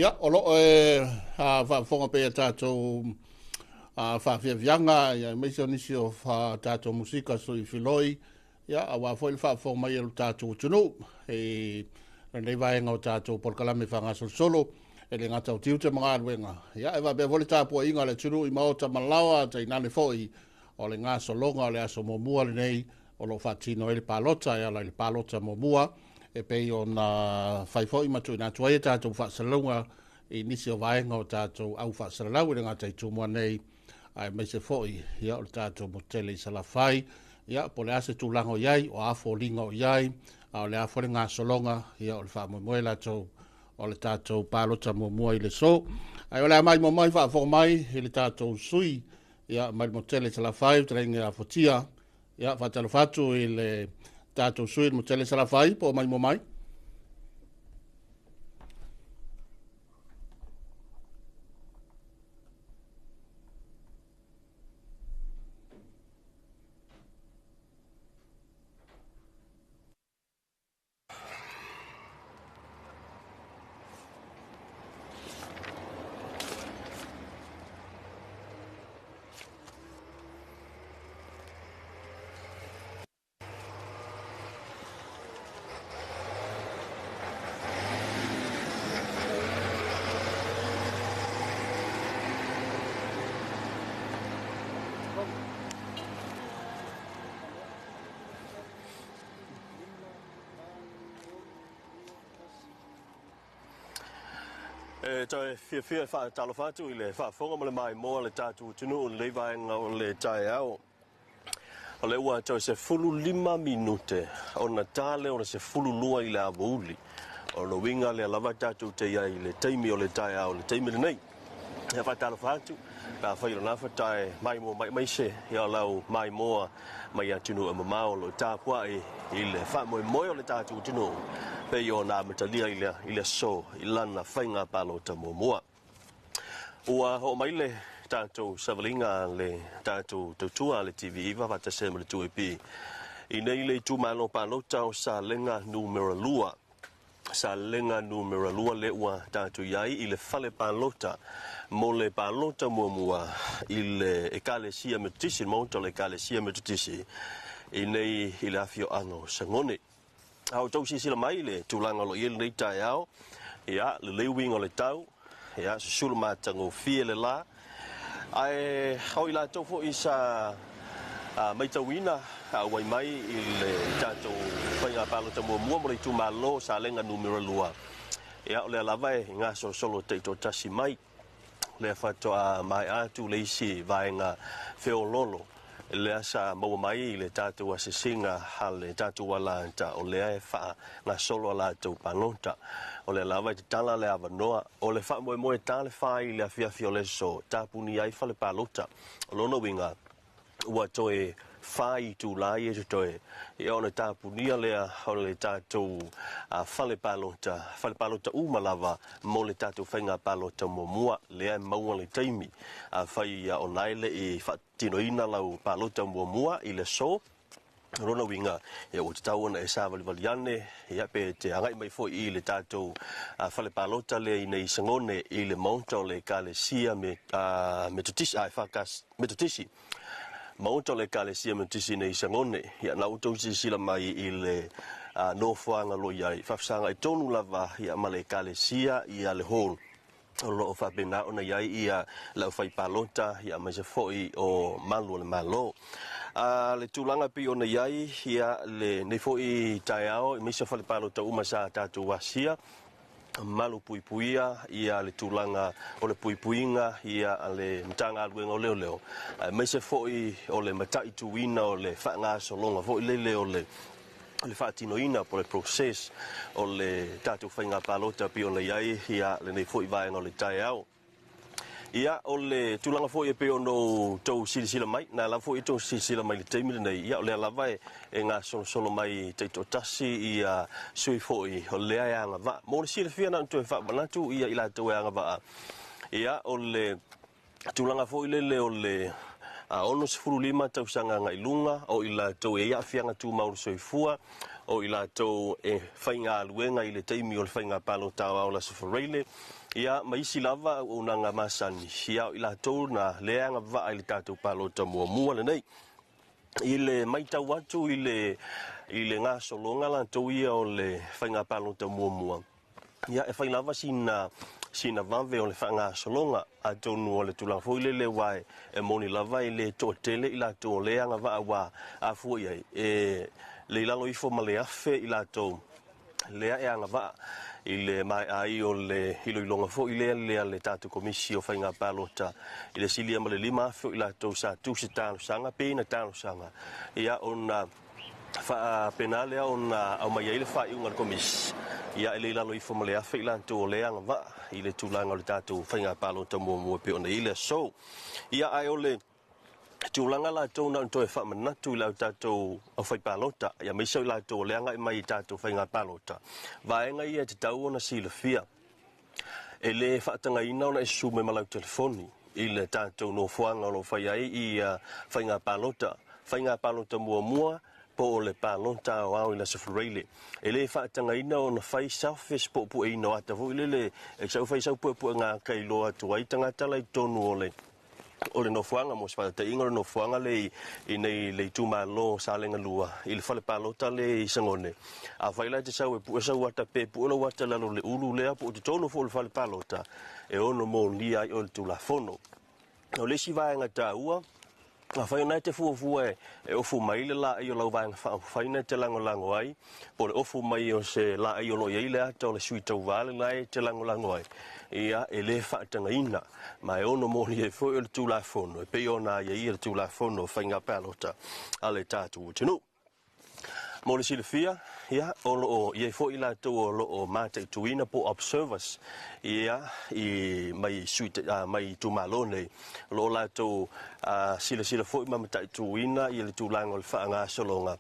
Ia, o lo o e faafofoga pea i tatou faafiafiaga, ia, aemaise o nisi o tatou musika sui filoi, ia, aua foi le faafofoga mai o le tatou atunuu i lenei vaega o tatou polokalame faagasolosolo, e le gata o tiute ma galuega, ia, e faapea foi le tapuaiga a le atunuu i maota ma laoa, tainane foi o le gasologa o le aso muamua lenei o lo o faatino ai le palota e ala i le palota muamua e pei ona fai foi ma tuuina atu ai a tatou faasalalauga i nisi o vaega o tatou au faasalalau i le gata i Tumua nei, aemaise foi ia o le tatou motele i Salafai. Ia, po o le a se tulaga o i ai, o a foliga o i ai, a o le a foi le gasologa ia o le faamoemoe latou o le tatou palota muamua i le aso. Ae o le a maimoa mai faafofoga mai i le tatou sui ia mai le motele i Salafai, fetalaiga ia Fuatia. Ia, faatalofa atu i le tatou sui i le motele i Salafai, po o maimoa mai. E toe fiafia e faatalofa atu i le faafofoga ma le maimoa a le tatou atunuu i lenei vaega o le taeao. O lea ua toe 15 minute ona ta lea o le 12 i le aoauli. O le uiga lea lava tatou te i ai i le taimi o le taeao i le taimi lenei. Ia faatalofa atu, pe afai o lena faatoa maimoa mai aemaise o lau maimoa mai atunuu e mamao o lo o tapuai i le faamoemoe o le tatou atunuu pei ona amatalia i le aso i lana faiga palota muamua. Ua oo mai le tatou savaliga a le tatou tautua a le TV9 faatasi ai ma le 2AP i nei le itumalo palota o Salega Numera 2. Salega Numera 2 lea ua tatou i ai i le fale palota mo le palota muamua i le Ekalesia Metotisi, le Maota o le Ekalesia Metotisi i nei i le afioaga o Sagone. A outou silasila mai i le tulaga o lo o i ai lenei taeao, ia, lelei uiga o le tau, ia, susulu matagofie le la, Ae o i latou foi sa matauina a auai mai i le tatou faiga palota muamua mo le itumalo o Salega Numera 2, ia o lea lava e gasolosolo taitoatasi mai. O lea faatoa maea atu le isi vaega feoloolo lea sa maua mai i le tatou asiasiga a le tatou alata, o lea e faagasolo a latou palota. O lea lava e tatala le avanoa. O le faamoemoe ta le fā i le afiafi o le aso, tapunia ai fale palota. O lona uiga, ua toe fā itula ia totoe, ia ona tapunia lea o le tatou fale palota, fale palota uma lava mo le tatou faiga palota muamua, lea e maua le taimi. Afai o la e le i faatinoina lau palota muamua i le aso, O lona uiga, ia ua tatau ona e savalivali ane, ia pe te agai mai foi i le tatou fale palota lea i nei Sagone i le Maota o le Ekalesia Metotisi, EFKS, Metotisi. Maota o le Ekalesia Metotisi i nei Sagone. Ia na outou silasila mai i le nofoaga o lo o i ai, faafesagai tonu lava ia ma le Ekalesia ia le hall. O lo o faapena ona i ai ia le aufaipalota aemaise foi o malu o le Malo. A le tulaga e pei ona i ai ia lenei foi taeao aemaise o fale palota uma sa tatou asia, malu puipuia ia le tulaga o le puipuiga ia a le Matagaluega o Leoleo, aemaise foi o le mataituina o le faagasologa foi lele o le le faatinoina po o le process o le tatou faiga palota pei ona i ai lenei foi vaega o le taeao. Ia, o le tulaga foi e pei ona outou silasila mai, na lava foi outou silasila mai i le taimi lenei, ia o lea lava e gasolosolo mai taitoatasi ia sui foi o lea e agavaa. Mo le silafia na ona toe faamanatu ia i latou e agavaa, ia o le tulaga foi lele o le 65 tausaga agai i luga, o i latou e i ai aafiaga tumau o le soifua, o i latou e faigaluega i le taimi o le faiga palota aoao o le Aso Faraile, ia ma isi lava auaunaga masani, ia o i latou na lea e agavaa i le tatou palota muamua lenei. I le matau atu i le i le gasologa latou ia o le faiga palota muamua, ia e fai lava sina sina vave o le faagasologa, atonu o le tulaga foi lele aua e moni lava e le toatele i latou o lea e agavaa aua a fua i ai, e le i lalo ifo ma le 1,000 i latou lea e agavaa i le maea ai o le iloiloga foi lea lea le tatou Komisi o Faiga Palota i le silia ma le 5,000 o i latou sa tusi talosaga pe na talosaga, ia ona faapena lea ona aumai ai le faaiuga a le Komisi, ia e le i lalo ifo ma le 1,000 i latou o lea e agavaa i le tulaga o le tatou Faiga Palota muamua e pei ona i ai le aso. Ia ae o le tulaga latou na ona toe faamanatu i lau tatou aufaipalota, ia aemaise o i latou o lea agai mai i tatou faiga palota, vaega ia e tatau ona silafia. E le faatagaina ona e susu mai ma lau telefoni i le tatou nofoaga o lo o fai ai i faiga palota. Faiga palota muamua po o le palota aoao i le Aso Faraile. E le faatagaina ona fai selfies po o pueina o ata foi lele e sau fai sau puepuega ata e iloa atu ai tagata la i totonu o le o le nofoaga mo se faataitaiga o le nofoaga le i nei le itumalo o Salega 2 i le fale palota le i Sagone. Afai la e te sau e pue sau ata pe pue lou ata i lalo o le ulu lea po o totonu foi o le fale palota e ono molia ai oe i le Tulafono. O le isi vaega taua, afai o lena e te fuafua e ofu mai le laei o lau Vaega Faaupufai na e te lagolago ai, po o le ofu mai o se laei o lo o i ai le ata o le sui tauva lena e te lagolago ai, ia, e le faatagaina, ma e ono molia ai foi o le Tulafono e pei ona aiaia le Tulafono o Faiga Palota a le tatou atunuu. Mo le silafia, ia, o lo o i ai foi i latou o lo o mataituina po o observers, ia, i mai sui, mai itumalo nei, o lo o latou silasila foi ma mataituina ia le tulaga o le faagasologa,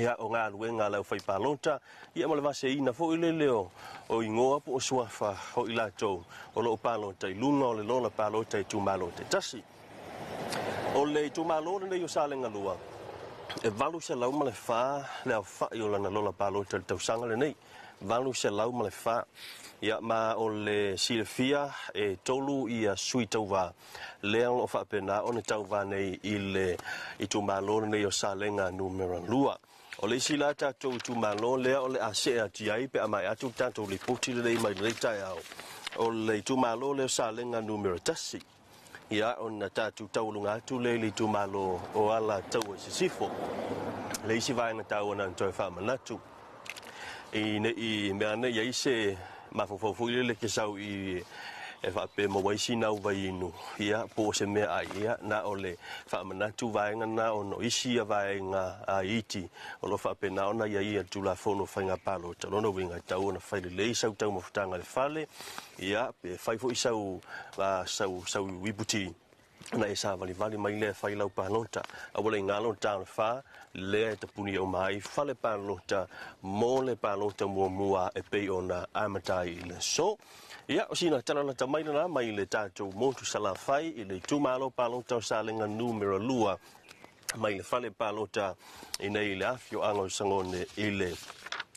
ia, o galuega a le aufaipalota, ia ma le vaseina foi lele o, o igoa po o suafa o i latou o lo o palota i luga o le lola palota i itumalo taitasi. O le itumalo lenei o Salega 2, e 804 le aofai o lana lola palota i le tausaga lenei, 804. Ia, ma o le silafia e tolu ia sui tauva lea o lo o faapena ona tauva nei i le itumalo lenei o Salega Numera 2. O le isi la tatou itumalo lea o le a see atu i ai pe a maea atu le tatou lipoti lenei mai lenei taeao, o le itumalo lea o Salega Numera 1. Ia, ona tatou taualuga atu lea i le itumalo o Alataua i Sisifo. Le isi vaega taua na ona toe faamanatu, i ne i mea ane i ai se mafaufau foi lele ke sau i e faapea maua ai sina au vaiinu, ia, po o se meaai, ia, na o le faamanatu vaega na ona o isi ia vaega iti o lo o faapena ona aiaia i le Tulafono o Faiga Palota. O lona uiga, e tatau ona fai lelei sau taumafataga i le fale, Ia, pe fai foi sau, sau, sau iputi ona e savalivali mai lea e fai lau palota. Aua le galo le talofa lea e tapuni uma ai fale palota mo le palota muamua e pei ona amata ai i le aso. Ia, o sina tala lata mai lena mai le tatou motu Salafai i le itumalo palota o Salega Numera 2 mai le fale palota i nei i le afioaga o Sagone i le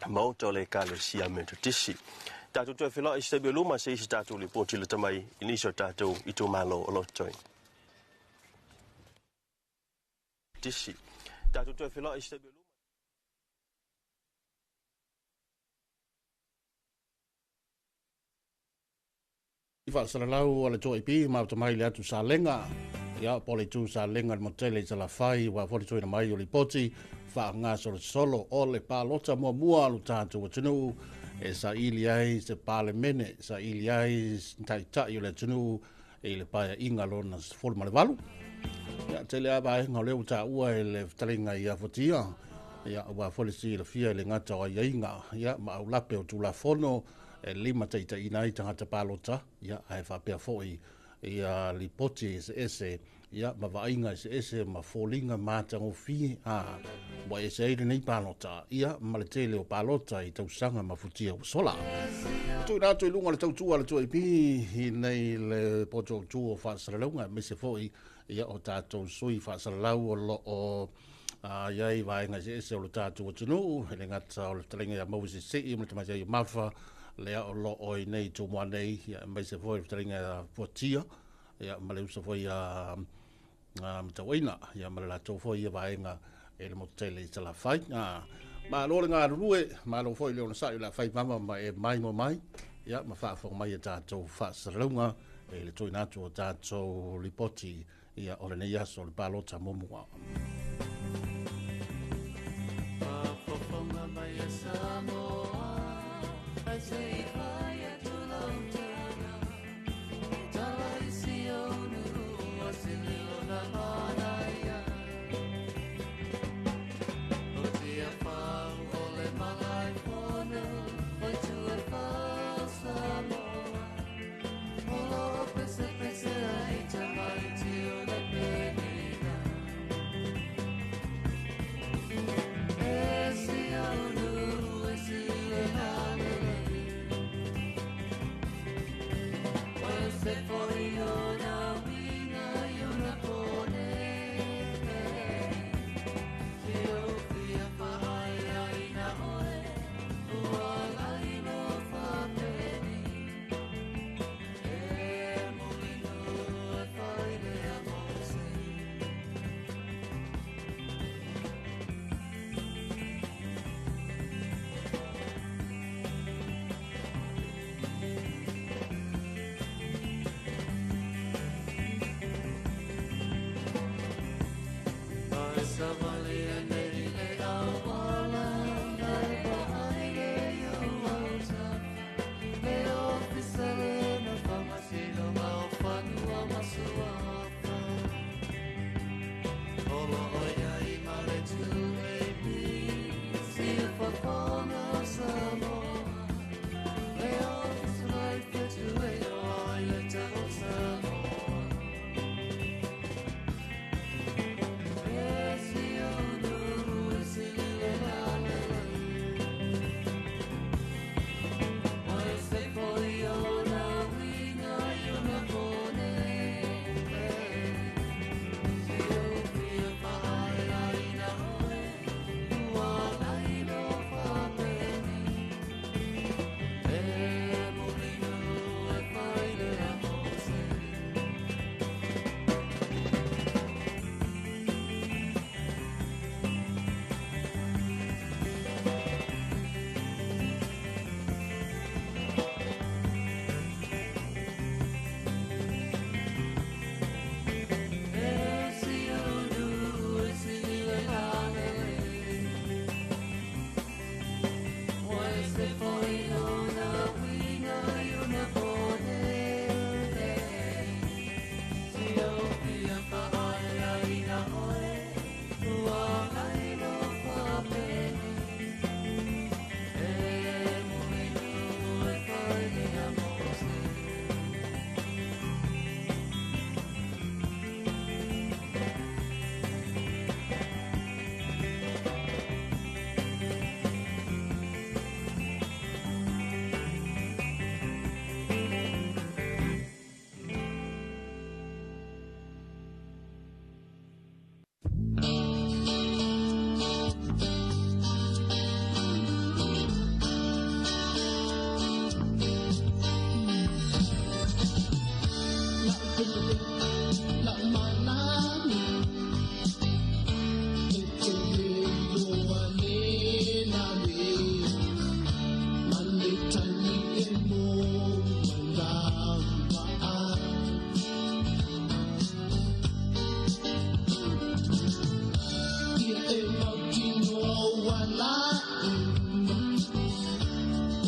maota o le Ekalesia Metotisi. Tatou toe feiloai i se taimi o luma se isi tatou lipoti lata mai i nisi o tatou itumalo o lo o totoe. Tisi. Tatou toe feiloai i se taimi o luma. Faasalalau a le 2AP maota mai le atu Salega, ia po o le itu Salega le motele i Salafai ua foli tuina mai o lipoti faagasolosolo o le palota muamua a lo tatou atunuu e saili ai se palemene, saili ai taitai o le atunuu i le paeaiga lona 18. Ia tele a vaega o lea ua taua e le fetalaiga ia Fuatia, ia ua foi le silafia i le gata o aiaiga, ia ma aulape o Tulafono e limataitaiina ai tagata palota, ia, ae faapea foi ia lipoti eseese, ia, ma vaaiga eseese ma foliga matagofie a ua ese ai lenei palota, ia, ma le tele o palota i tausaga ma futia ua sola. Tuuina atu i luga o le tautua a le 2AP i nei le poto autu o faasalalauga, aemaise foi ia o tatou sui faasalalau o loo i ai vaega eseese o le tatou atunuu, e le gata o le fetalaiga ia Maui Seesii ma le tamaitai o Mafa, lea o loo i nei Tumua nei, ia aemaise foi le fetalaiga ia Fuatia, ia ma le uso foi ia Matauaina, ia ma le latou foi ia vaega e le motu tele i Salafai. Malo le galulue, malo foi le onosai o le a fai mama ma e mai mo mai, ia ma faafofoga mai e tatou faasalalauga e le tuuina atu o tatou lipoti ia o lenei aso o le palota muamua. Faafofoga mai e Samoa, ai se i fai atu lau tala, i tala i si ou nuu a se lilo na manaia. O Tiafau o le Malaefono, o itu e fā o Samoa, o lo o pesepese ai tamaiti o le penina. E si au nuu e si le lalelei, o se foi ona uiga i ona pone. Si au fia faaiaina oe, ua lailo faapeni. E mulinu e failea Mose. Ai savali nei le awala, ai paai le iuauta, le ofisa le na whamasino ma o whanua masuafa. Olo o iai ma le 2AP, si e whafonga o Samoa. Le ofisa mai whetu e o ai le tau Samoa. E si o nuu e si le lalelei, o e se foi ona uiga i ona pone. Si o fia faaiaina oe, ua lailo faapeni. E mulinu e failea Mose. E si o nuu e si le lalelei, o e se foi ona uiga i ona pone. Si o fia faaiaina oe, ua lailo faapeni. E mulinu e failea Mose. La malani e te loa le na le male tali e mo malava a ia e mautino wala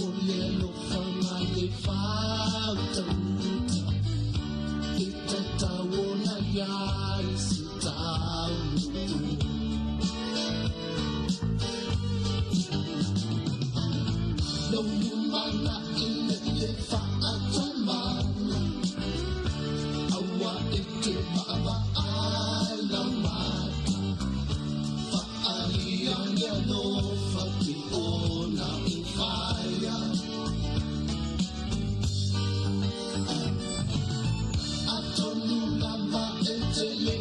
o le alofa ma le fautauta e tataona ia i se taunuu. Lau lumana ina le faatamala, aua e te vaavaai lau mata, faaalia le alofa ke ona e faia. Atonu lava e te le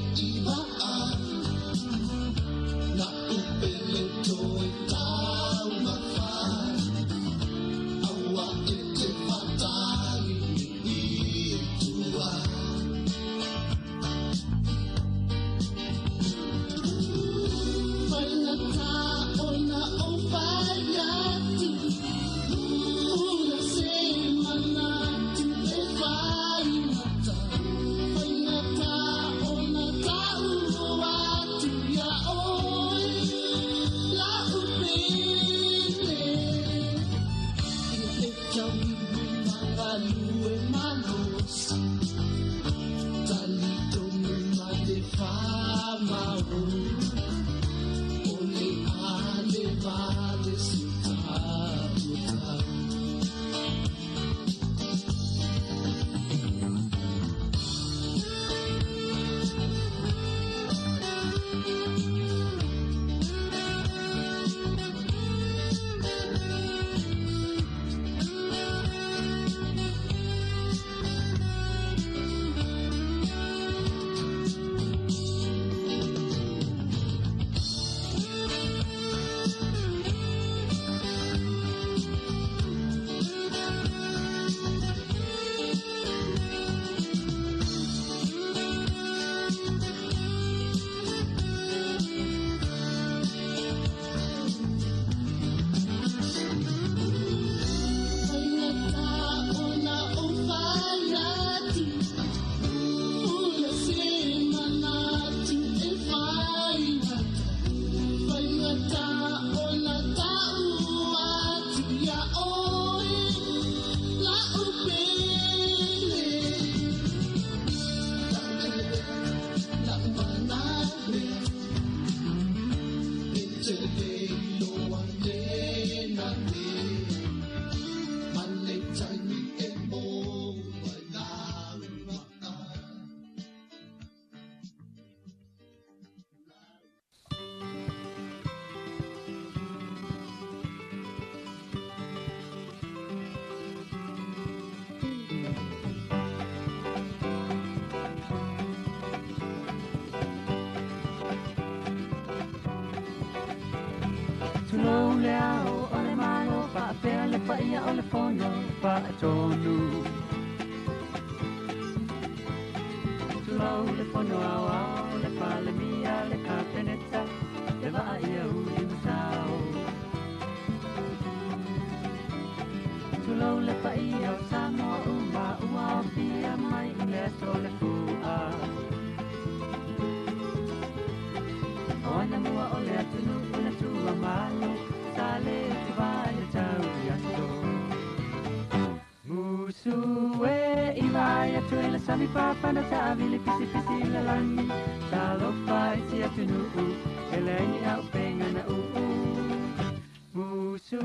Tulou le ao o le malo faapea le paia o le fono faatonu. Tulou le fono aoao le Palemia le Kapeneta le vaa ia uli masao. Tulou le paia o Samoa uma ua ofia mai i le aso o le fua. O ana mua o le atunuu na tua malo sa le utuvae le tau i aso. Musu e i vaai atu i le sami papa na taavili pisipisi i le lagi. Talofa i si atunuu e leai ni aupenga na uu. Musu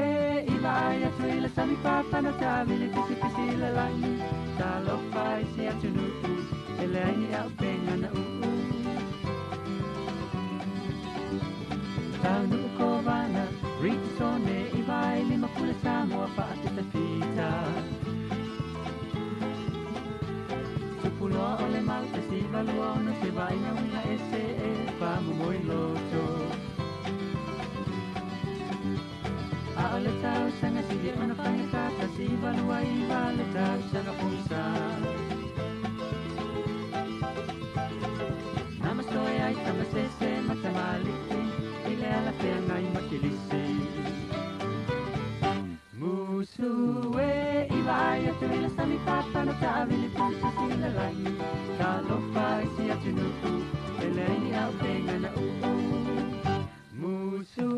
e i vaai atu i le sami papa na taavili pisipisi i le lagi. Talofa i si atunuu e leai ni aupenga na uu. Taunuu kovana, Ritsone i vai lima pule Samoa faafitafita. Tupuloa o le mau tasi valua ono se vaaiga uiga ese e faamomoi loto. A o le tausaga sili ona faigata tasi valua iva le tausaga pogisa. Namasoe ai tamasese ma tamalii i le ala feagai ma Kilisi. Musu e i vaai atu i le sami papa na taavili pisipisi i le lagi. Talofa i si atunuu e leai ni aupenga na uu. Musu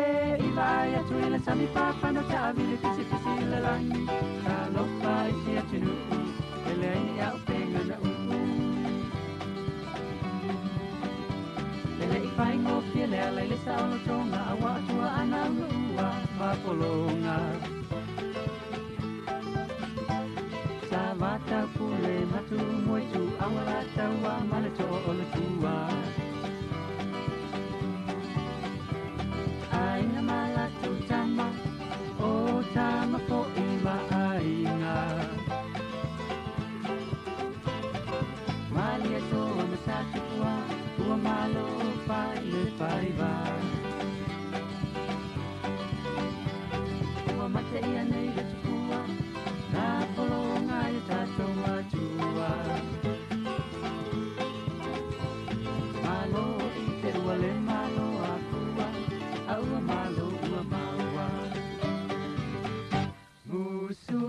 e i vaai atu i le sami papa na taavili pisipisi i le lagi. Talofa i si atunuu e leai ni aupenga na uu. E le i faigofie le ala i le saolotoga auā tuaʻana unuua mapologa. Sa vataupule ma tumuaitu aua lataua ma le too o le fua. Aiga ma latou tama o tama foʻi ma aiga. Malietoa ma Satupua ua malo fai le faiva. Ua mate ia nei le tupua na pologa i tatou matua. Malo i te ua le malo akua a ua malo ua maua. Musu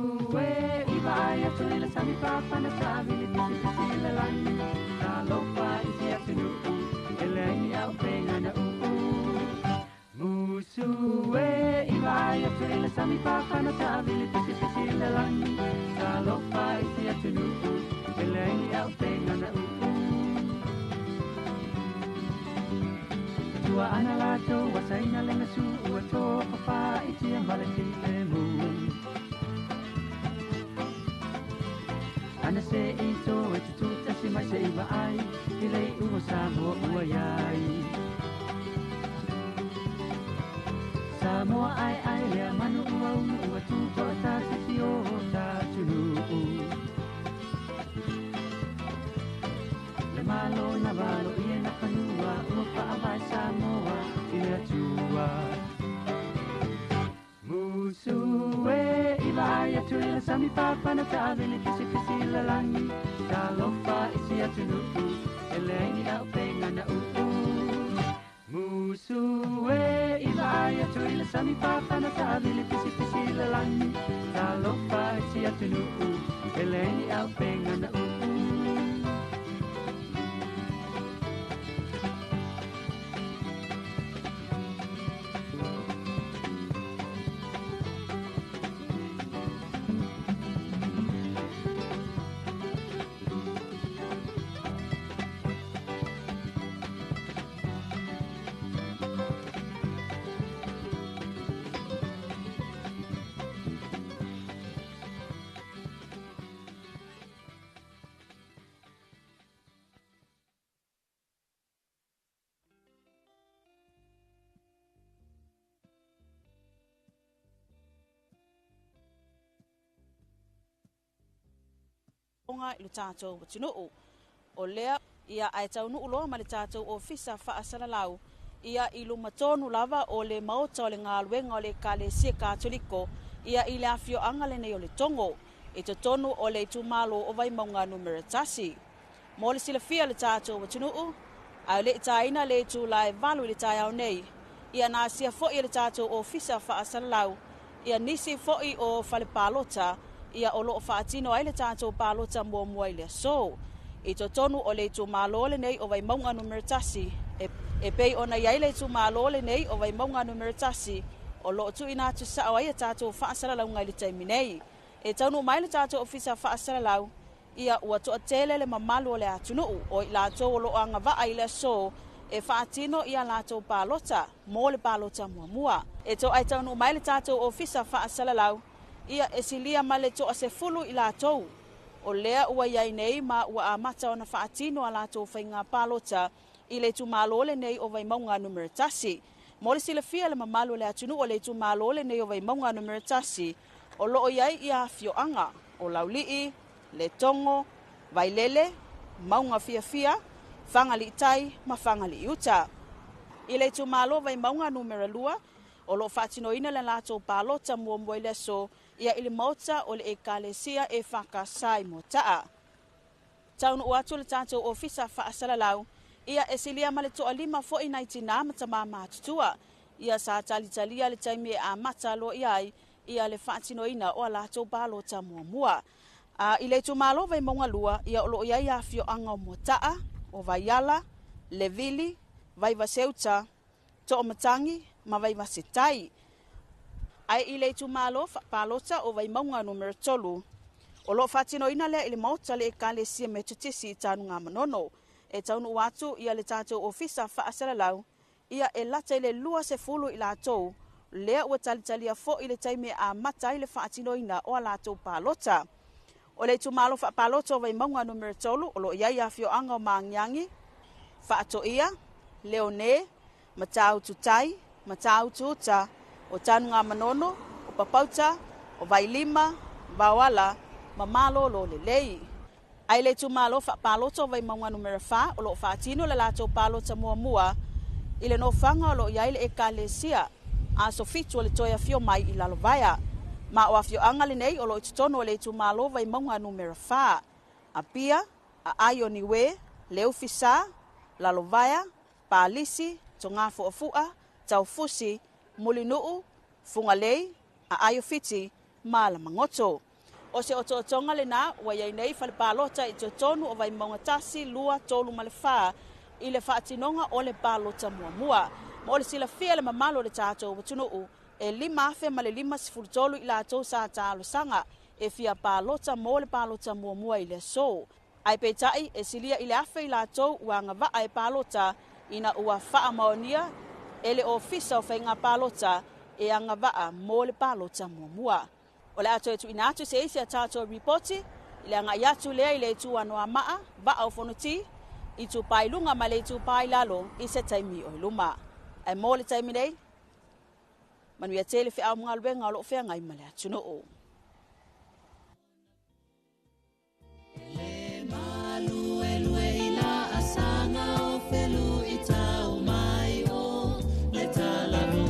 e i vaai atu i le sami papa na taavili pisipisi i le lagi. Talofa i si atunuu e leai ni aupenga na uu. Musu e i vaai atu i le sami papa na taavili pisipisi i le lagi. Talofa i si atunuu e leai ni aupenga na uu. Tuaʻana latou ua saina le gasu ua tofafāʻitia ma le filemu. Ana se i to e tututasi mai se i vaai i le iuga o Samoa ua iai. Samoa ai ai lea manu ua unu ua tutoatasi si o tatunuu. Le malo na valo ia na fanua ua faavae Samoa i le Atua. Musu e i vaai atu i le sami papa na taavili pisipisi i le lagi. Talofa i si atunuu e leai ni aupenga na uu. Musu e i vaai atu i le sami papa na taavili pisipisi i le lagi. Talofa i si atunuu e leai ni aupenga na uu. I lo tatou atunuu. O lea ia ae taunuu loa ma le tatou ofisa faasalalau ia i luma tonu lava o le maota o le galuega o le Ekalesia Katoliko ia i le afioaga lenei o Letogo i totonu o le itumalo o Vaimauga 1. Mo le silafia le tatou atunuu, ae le i taina le itula e 8 i le taeao nei, ia na asia foi e le tatou ofisa faasalalau ia nisi foi o fale palota ia o loo faatino ai le tatou palota muamua i le aso. I totonu o le itumalo lenei o Vaimauga 1, e pei ona i ai le itumalo lenei o Vaimauga 1, o loo tuuina atu sao ai a tatou faasalalauga i le taimi nei. E taunuu mai le tatou ofisa faasalalau, ia ua toatele le mamalu o le atunuu o i latou o loo agavaa i le aso e faatino ia latou palota mo le palota muamua. E toai taunuu mai le tatou ofisa faasalalau, ia e silia ma le 10 i latou. O lea ua iai nei ma ua amata ona faatino a latou faiga palota i le itumalo lenei o Vaimauga 1. Mo le silafia le mamalu o le atunuu o le itumalo lenei o Vaimauga 1, o loo iai ia afioaga o Laulii, Letogo, Vailele, Mauga Fiafia, Fagaliitai ma Fagaliiuta. I le itumalo Vaimauga 2, o loo faatinoina le latou palota muamua i le aso ia i le maota o le Ekalesia e Fakasa i Moataa. Taunuu atu le tatou ofisa faasalalau, ia e silia ma le 5 foi nai tinā ma tamā matutua. Ia sa talitalia le taimi e amata loa i ai ia le faatinoina o a latou palota muamua. I le itumalo Vaimauga 2, ia o loo iai afioaga o Moataa, o Vaiala, Levili, Vaivaseuta, Toomatangi ma Vaivasetai. Ae i le itumalo palota o Vaimauga 3, o loo faatinoina lea i le maota le Ekalesia Metotisi i Tanugamanono. E taunuu atu ia le tatou ofisa faasalalau, ia e lata i le 20 i latou, lea ua talitalia foi le taimi e amata ai le faatinoina o a latou palota. O le itumalo faapalota o Vaimauga 3, o loo iai afioaga o Magiagi, Faatoia, Leone, Mataututai, Matautuuta, o Tanugamanono, o Papauta, o Vailima, Vaoala, ma Malolo Lelei. Ae le itumalo faapalota o Vaimauga 4, o loo faatino le latou palota muamua i le nofoaga o loo iai le Ekalesia Aso 7 o le toe afio mai i Lalovaea. Ma o afioaga lenei o loo i totonu o le itumalo Vaimauga 4, Apia, Aai o Niue, Leufisa, Lalovaea, Palisi, Togafuafua, Taufusi, Mulinuu, Fugalei, Aai o Fiti, ma Lamagoto. O se otootoga lena ua iai nei fale palota i totonu o Vaimauga 1, 2, 3 ma le 4 i le faatinoga o le palota muamua. Ma o le silafia le mamalu o le tatou atunuu, e 5,053 i latou sa talosaga e fia palota mo le palota muamua i le aso. Ae peitai e silia i le 1,000 i latou ua agavaa e palota ina ua faamaonia e le ofisa o faiga palota e agavaa mo le palota muamua. O le a toe tuuina atu se isi a tatou ripoti i le agai atu lea i le itu Anoamaa, Vaa o Fonoti, Itupa i Luga ma le Itupa i Lalo i se taimi o i luma. Ae mo le taimi nei, manuia tele feau ma galuega o loo feagai ma le atunuu. Le maluelue i la asaga o felu i tau mai o le talavu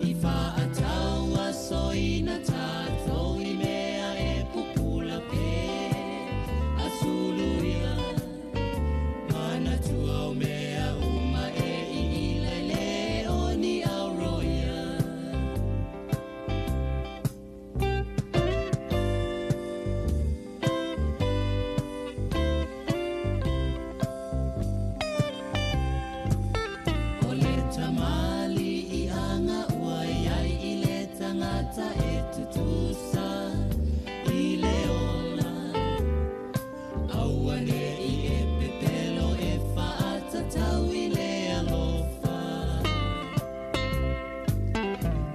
i faatau asoina tatou i mea e pupula pe asulu ia manatua o mea uma e i ile le o ni auroia. O le tamali i anga ua iai i le tangata e tutusa i le ola. Aua ne i e pepelo e faatatau i le alofa.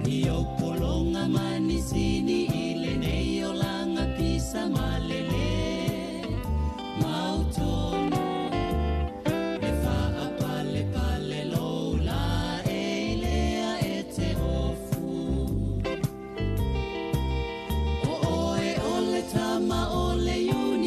Ni au polonga manisini i lenei olanga pisa malele mautonu. E faapale pale lou la e i lea e te ofu. O oe o le tama o le iuni.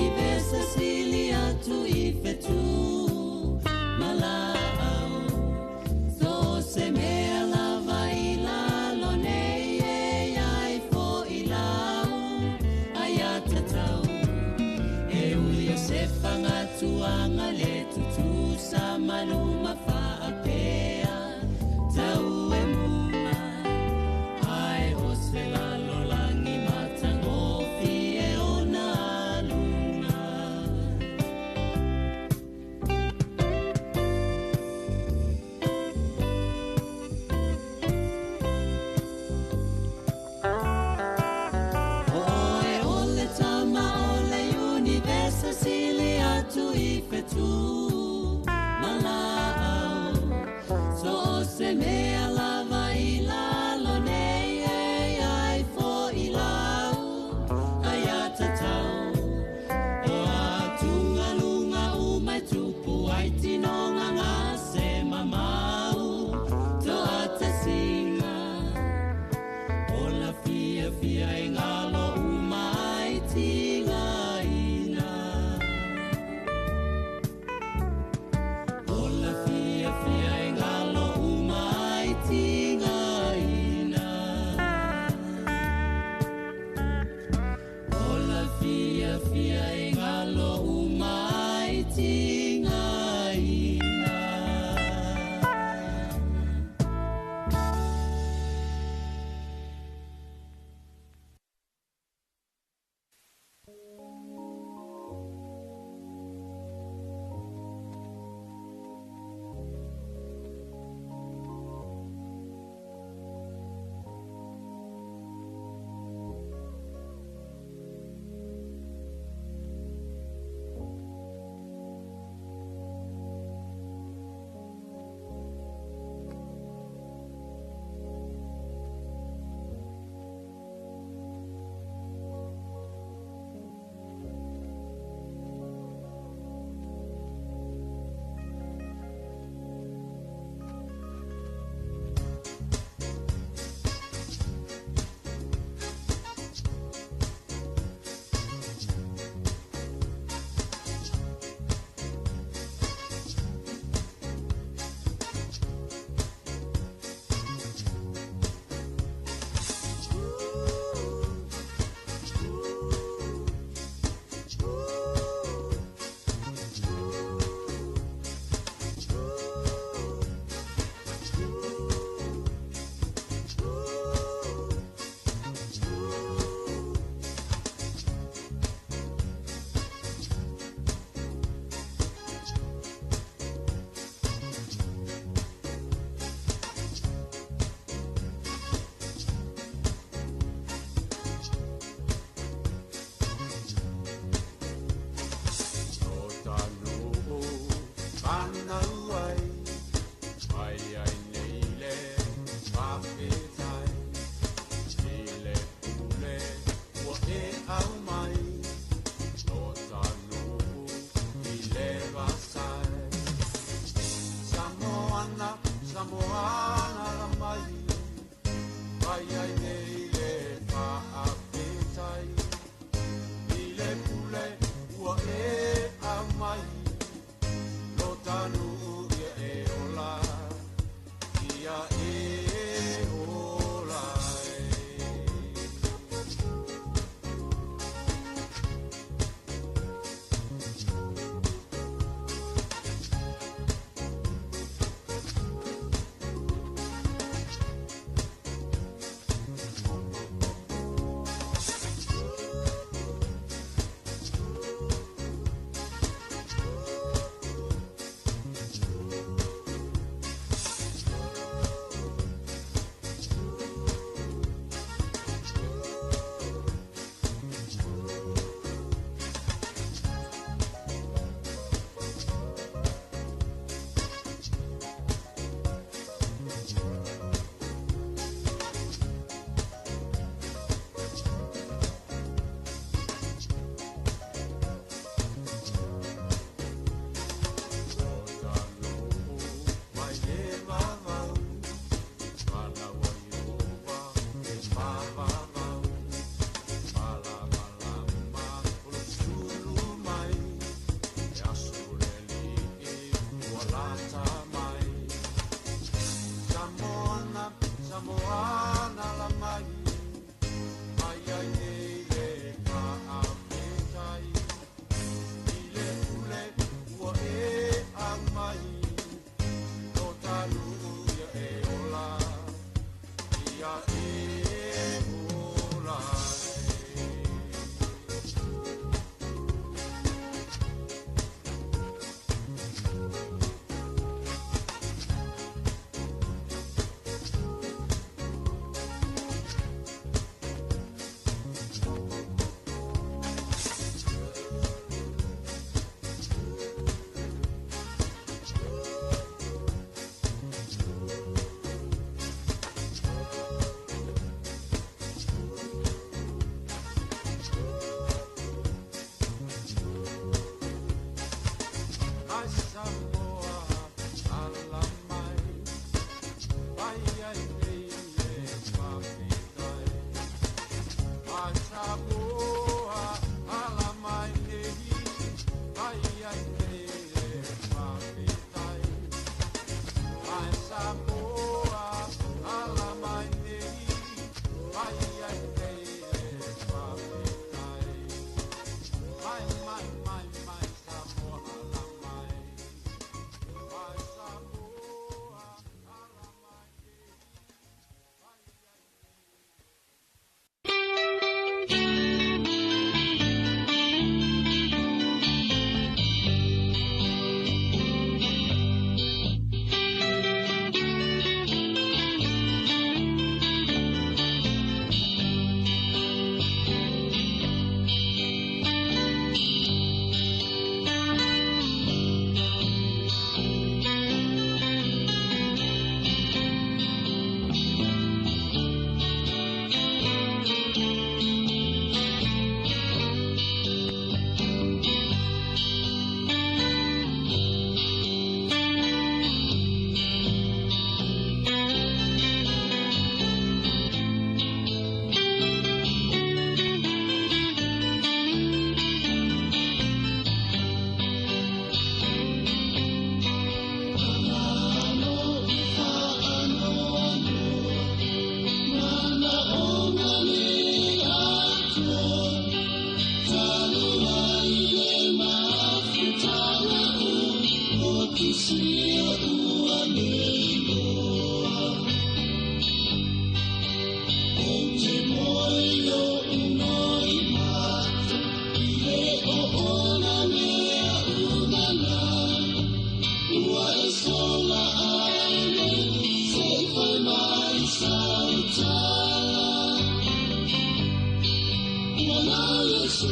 Na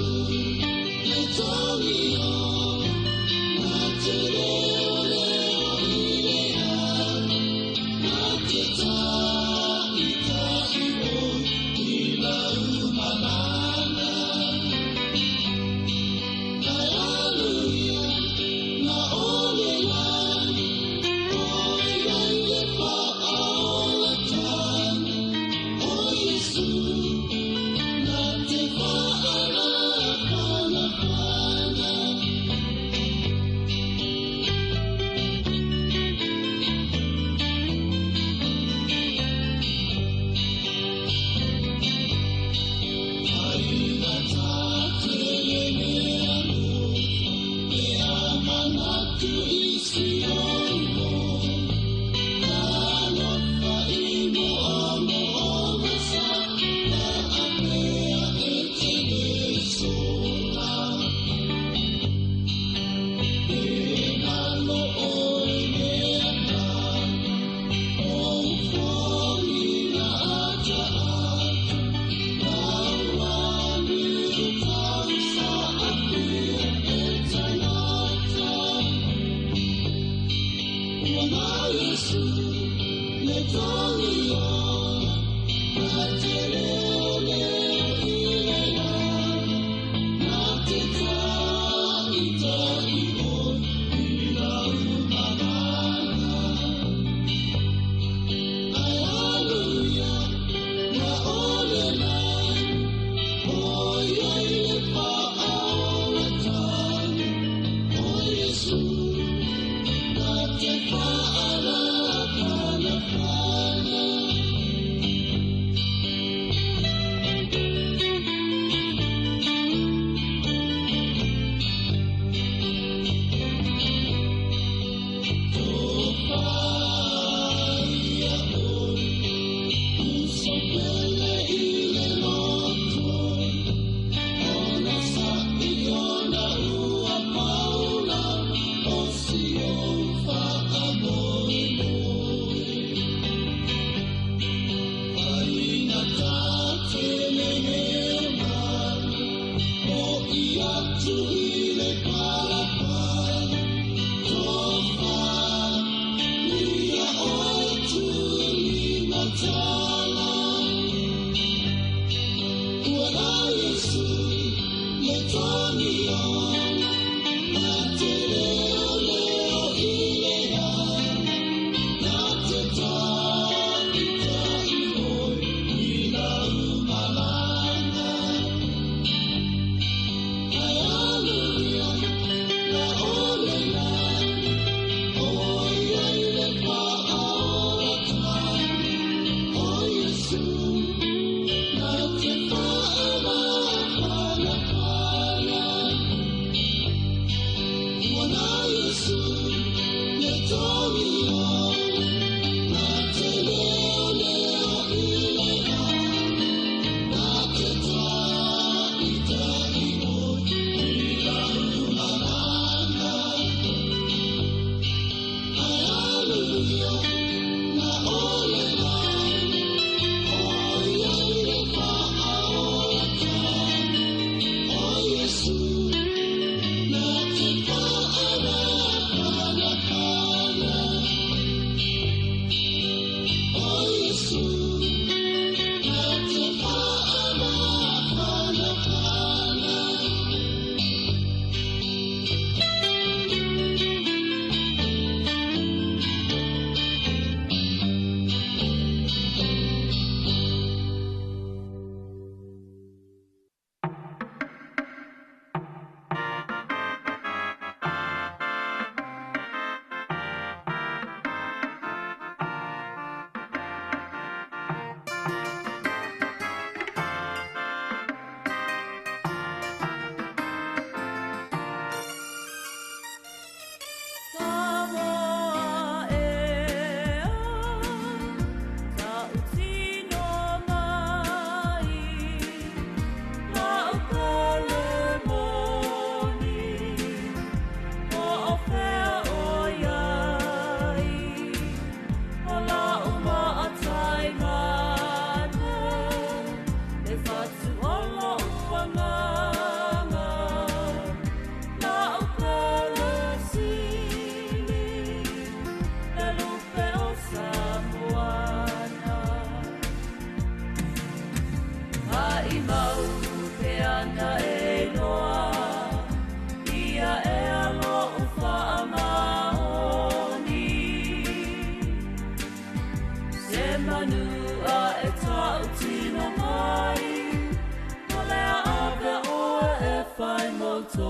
te whaala pana pana.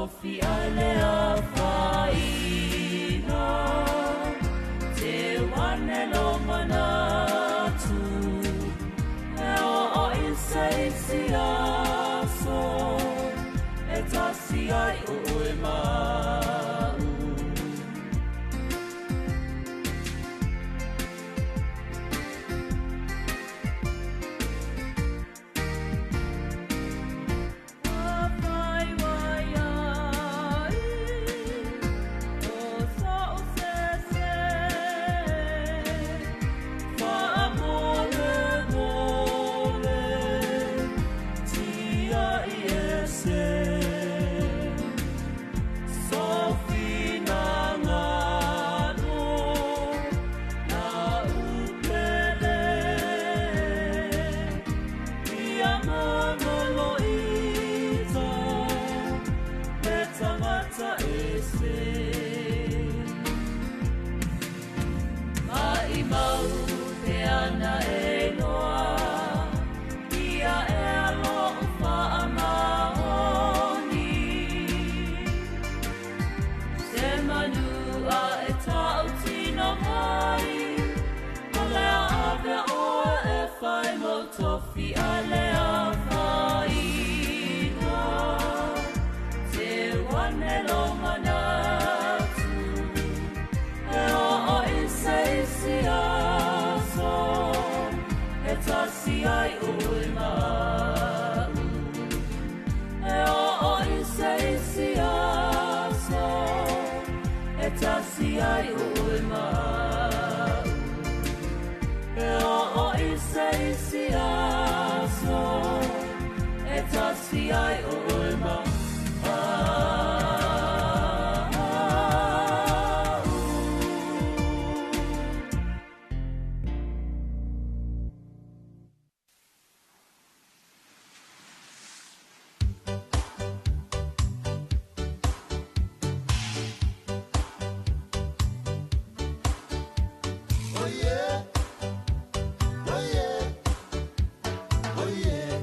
tofi a le afaina. Te wane lo manatu, e o o i se isi aso, e tasi ai o oe mau. Oh yeah. Oh yeah. Oh yeah.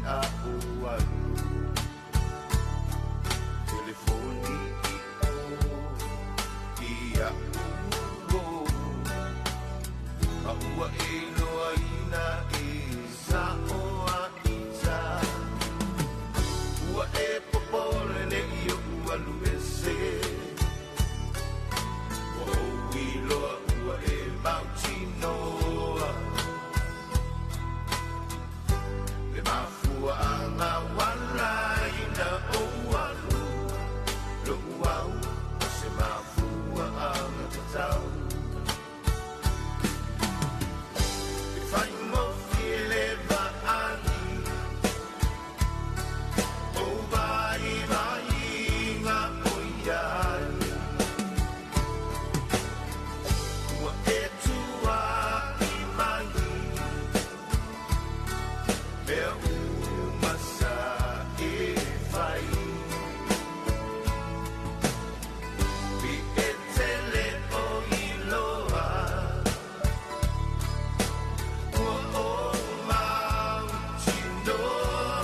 a o alu Telefoni i o i a uo A ua e loa ina e sa o a ita Ua e popole le i o alu e se Ua o i loa ua e mautinoa Le mafua anga wala ina o alu Lo au se mafua anga tatau E whai mo file vaali O vai vai ngā oiai Ua e tua i mai Mea uma sa e whai Pi e tele o iloa Ua o mau tinoa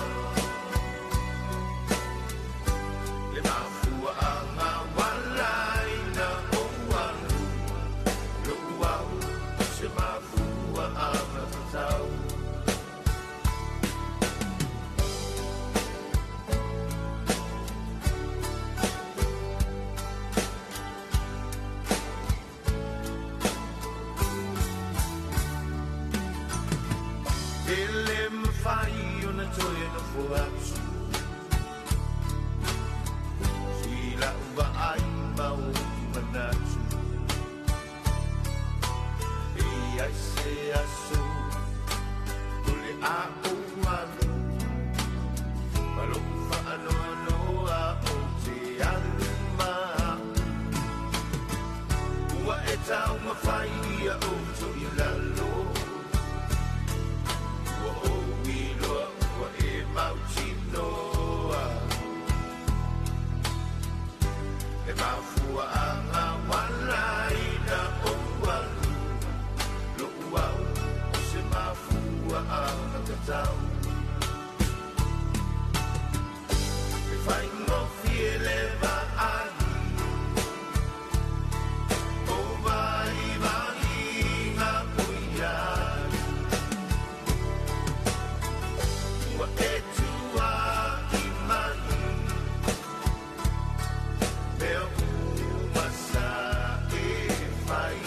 Le mafua anga wala ina o alu Lo au se mafua anga tatau Ele mawhai o na toe no fo atu Si la ua ai mau manatu E ai se aso Ule a o malu Malo whaano anoa o te alu maa Ua e tau mawhai ia o to i lalo Ua o iloa ua e mautinoa Le mafua anga wala ina o alu Lo au o se mafua anga tatau E whai ngofie le vaali O vai vai ngā oiai Ua e tua i mai Mea uma sa e whai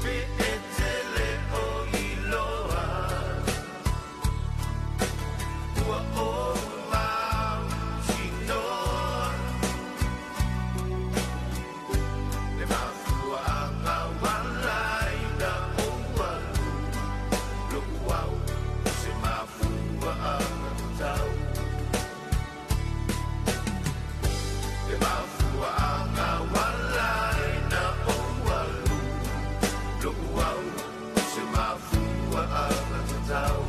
Pe e tele o iloa Ua o mau tinoa Le mafua anga wala ina o alu Lo au se mafua anga tatau Le mafua anga wala ina o alu Lo au se mafua anga tatau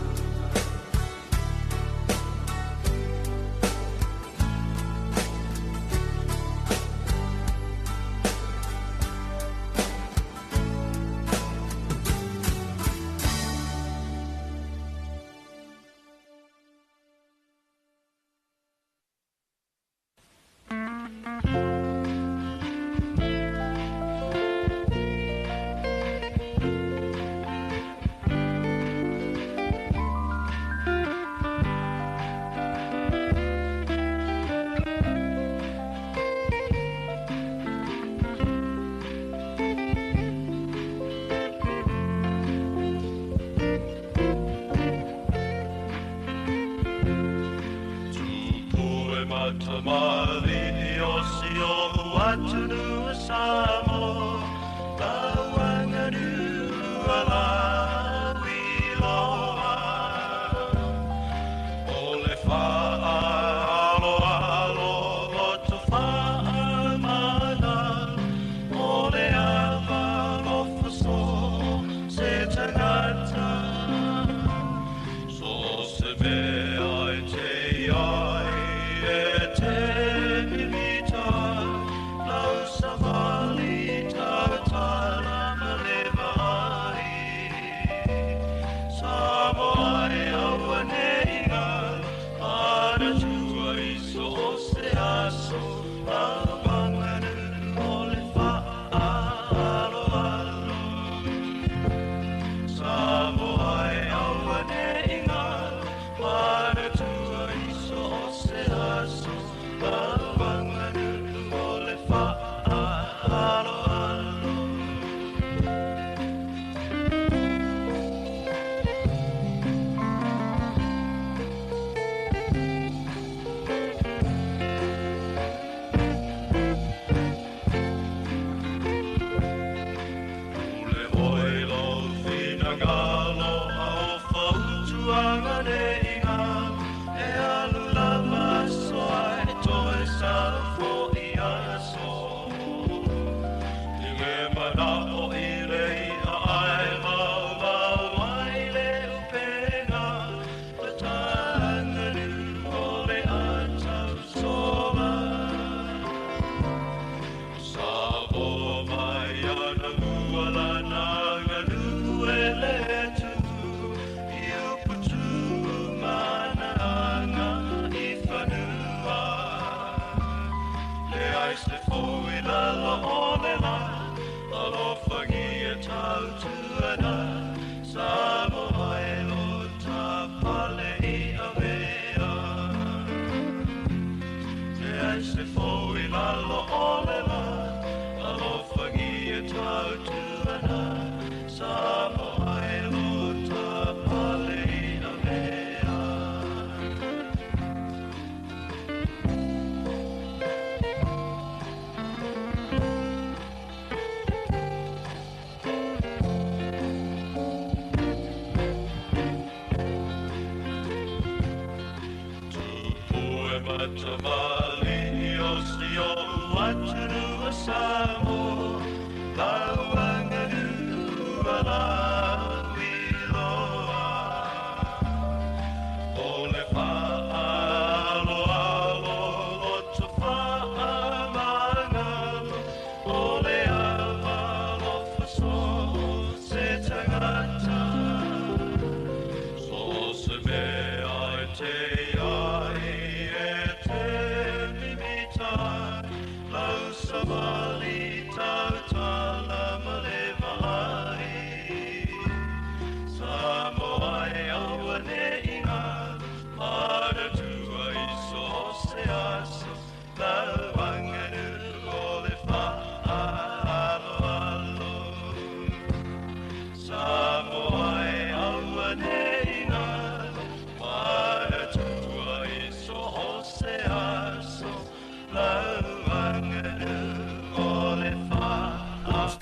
Tupue matamali o si o atunu Samoa Tauanganu ala wiloa O le whaalo alo o te whaamana O le ava o faso se tangata So se mea e te ai e te mimita Lau savali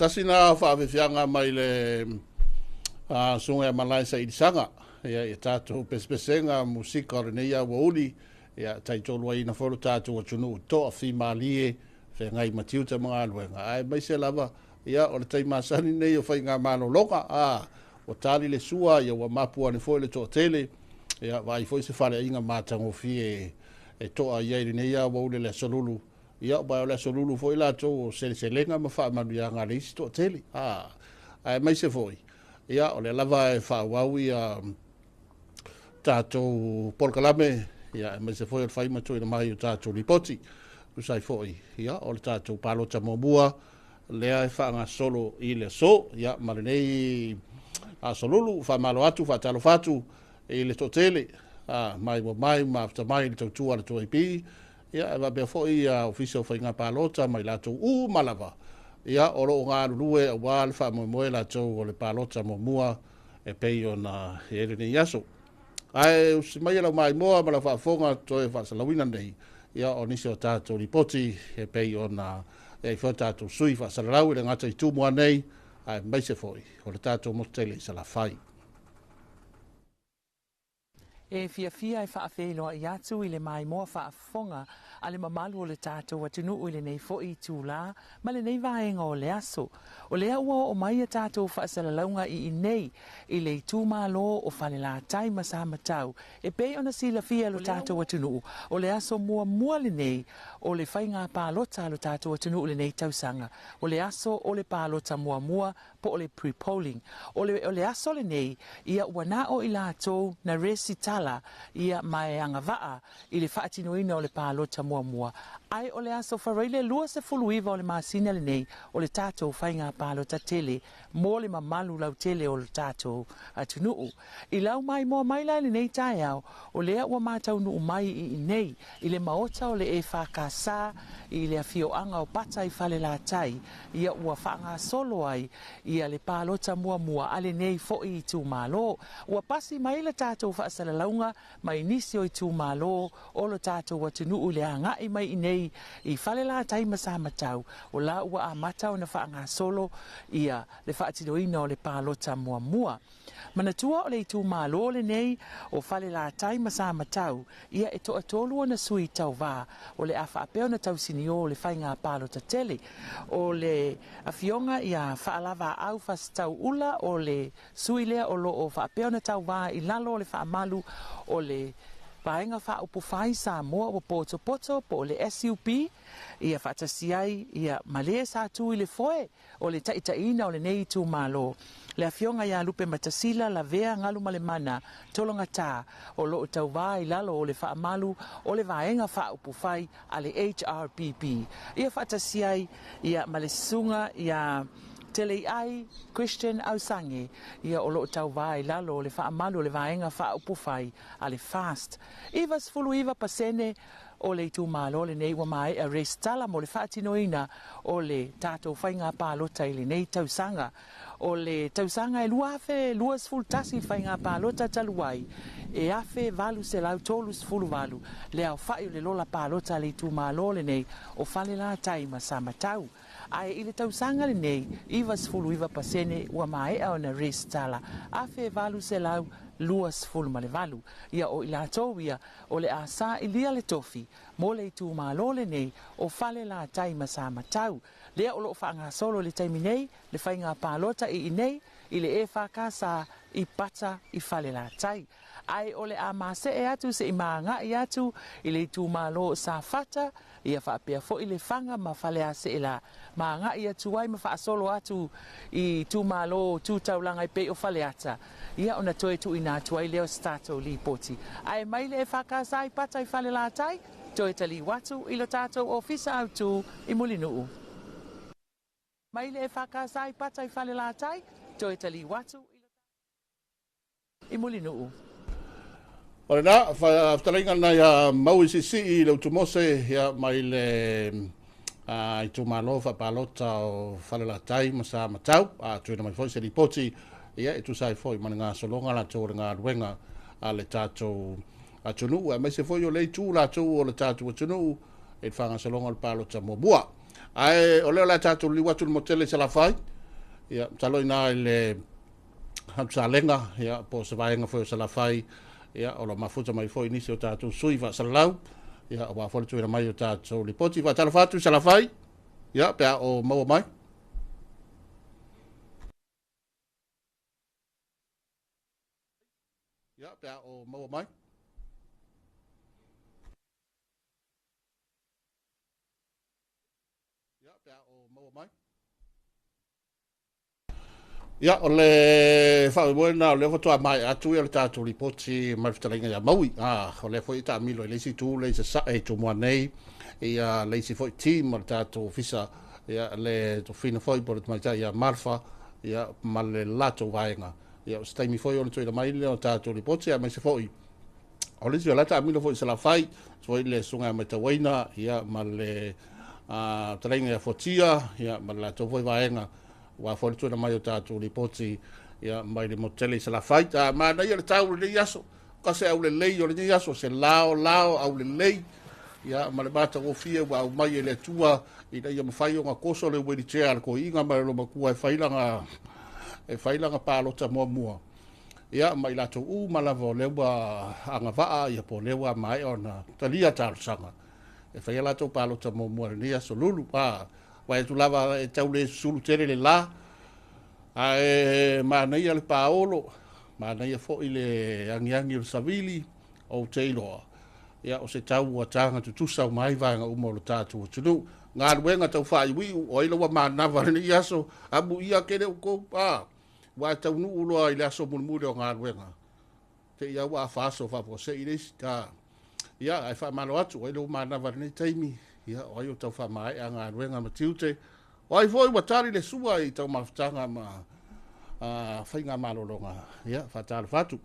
Tasi na whaawhiwhianga mai le sunga malai sa ilisaga ia i tātou pesepesenga musika o lenei au uli ia taitolu ai na folo tātou atunuu toa whimalie whengai matiuta mga aluenga. Ai mai se lava ia o le taimasani nei o whainga malologa o tali le sua ia ua mapua ne foi le toa tele ia vai foi se whare inga mātangofie e toa ia i lenei au uli le solulu. Ia o le solulu foi lātou o seleselenga ma whaamanuiaga le isi toa tele. Ai mai se foi. Ia o le lava e whaawau ia tātou polokalame ia mai se foi o le whaimatu i na mai o tātou ripoti. Usai foi ia o le tātou palota muamua lea e whaangasolo i le so ia ma lenei solulu whaamalo atu whaatalofa atu i le toatele mai wa mai ma mai le tautua le toaipi. Ia e wapea foi ia ofisa o whainga palota mai lātou u malava. Ia o loo ngā lulue a wā le whaamoemoe lātou o le palota muamua e pei o na e ele nei aso. Ae usi mai lau maimoa ma lau whaafonga toe whaasalawina nei. Ia o nisi o tātou ripoti e pei o na e i tātou sui whaasalalau i le ngata i tūmua nei. Ae maise foi o le tātou motele i Salafai. E fiafia e whaawheloa i atu i le maimoa whaafonga a le mamalu o le tātou atunuu i lenei foi i tūlā ma lenei vaenga o le aso. O lea ua o mai a tātou whaasalalauga i inei i le itūmālo o Falelatai ma Samatau. E pei ona silafia lo tātou atunuu o le aso muamua lenei o le whainga pālota lo tātou atunuu lenei tausanga. O le aso o le pālota muamua po o le pre-polling. O le aso lenei ia ua nā o i lātou na resitala ia mai angavaa i le whaatinoina o le pālota muamua. Ai o le aso whareile lua se fuluiva o le masina lenei o le tātou whainga pālota tele mō le mamalu lau tele o le tātou atunuu. I lau mai moa mai lai lenei taeao o lea ua mātau nuu mai i nei i le maota o le e whakasā i le afioanga o Pata i Falelatai ia ua whaangasolo ai ia le pālota muamua a lenei foi i tūmālo. Ua pasi mai le tātou whaasalalauga mai nisi o i tūmālo o lo tātou atunuu le angai mai i nei i Falelatai ma Samatau o la ua amata o na whaangasolo ia le whaatinoina o le pālota muamua. Manatua o le itumalo lenei o Falelatai ma Samatau, ia e toatolu ona sui tauvā o le a faapea ona tausiniō le faiga palota tele. O le afioga ia Faalavaau Fasitauula o le sui lea o loo faapea ona tauvā i lalo o le faamalu o le Vaega Faaupufai Samoa ua Potopoto po o le SUP, ia faatasi ai ia ma le sa tu i le foe o le taitaiina o lenei itumalo, le Afioga ia Lupematasila Lavea Galumalemana Tologata, o lo o tauvā i lalo o le faamalu o le Vaega Faaupufai a le HRPP, ia faatasi ai ia ma le Susuga ia Teleiai Christian Ausange, ia o lo o tauvā i lalo o le faamalu o le Vaega Faaupufai a le FAST. 99% o le itumalo lenei ua maea resitala mo le faatinoina o le tatou faiga palota i lenei tausaga. O le tausaga e 2021 i le faiga palota talu ai, e 1838 le aofai o le lola palota a le itumalo lenei o Falelatai ma Samatau. Ae i le tausaga lenei, 99% ua maea ona resitala, 1828. Ia o i latou ia o le a sailia le tofi mo le itumalo lenei o Falelatai ma Samatau, lea o lo o faagasolo i le taimi nei le faiga palota i inei i le EFKS i Pata i Falelatai. Ae o le a masee atu se i magai atu i le itumalo o Safata, ia faapea foi Lefaga ma Faleaseela, magai atu ai ma faasolo atu i itumalo tu taulaga e pei o Faleata, ia ona toe tuuina atu ai lea o se tatou lipoti. Ae mai le EFKS i Pata i Falelatai, toe taliu atu i lo tatou ofisa autu i Mulinuu. Mai le EFKS i Pata i Falelatai, toe taliu atu i Mulinuu. O lena, fetalaiga na ia mau i siisii i le Utumose, ia mai le itumalo faapalota o Falelatai ma Samatau, a tuuina mai foi se lipoti, ia e tusa ai foi ma le gasologa latou o le galuega a le tatou atunuu, aemaise foi o le itu latou o le tatou atunuu i le faagasologa o le palota muamua. Ae o lea o le a tatou liliu atu i le motele i Salafai, ia masalo i ina i le Atusalega, ia po o se vaega foi o Salafai, ia o lo o mafuta mai foi nisi o tatou sui faasalalau, ia aua foi le tuuina mai o tatou lipoti. Faatalofa atu i Salafai, ia pe a o maua mai. Ia pe a o maua mai. Ia pe a o maua mai. Ia, o le faamoemoe lena o lea faatoa maea atu ia le tatou lipoti mai le fetalaiga ia Maui. O lea foi e taamilo i le isi itu lea i Sasae i Tumua nei, ia le isi foi team o le tatou ofisa, ia le tofina foi po o le tamaitai ia Martha, ia ma le latou vaega. Ia, o se taimi foi ona tuuina mai lea o tatou lipoti, aemaise foi o le isi o la e taamilo foi i Salafai, foi le susuga ia Matauaina, ia ma le fetalaiga ia Fuatia, ia ma le latou foi vaega, aua foi le tuuina mai o tatou lipoti, ia mai le motu tele i Salafai. Manaia le tau o lenei aso, ka se aulelei o lenei aso, se lao lao aulelei, ia ma le matagofie ua aumai e le Atua ina ia mafai ona toso le wheelchair a le toeaina ma le loomatua e fai lana palota muamua, ia ma i latou uma lava o lea ua agavaa, ia po o lea ua maea ona talia talosaga e fai a latou palota muamua i lenei aso lulu. Vaai atu lava e tau le susulu tele le la, ae manaia le paolo, manaia foi le agiagi o le savili, ou te iloa, ia o se tau ua taga tutusa uma ai vaega uma o le tatou atunuu. Galuega tau faaiuiu, o ai la ua manava lenei aso, amuia tele outou, ua e taunuu loa i le aso mulimuli o galuega, te i au a faaso faafuasei le isi. Ia, ae faamalo atu, o ai la ua manava lenei taimi, ia o ai o tau faamaea galuega ma tiute, o ai foi ua tali le sua i taumafataga ma faiga malologa, ia faatalofa atu.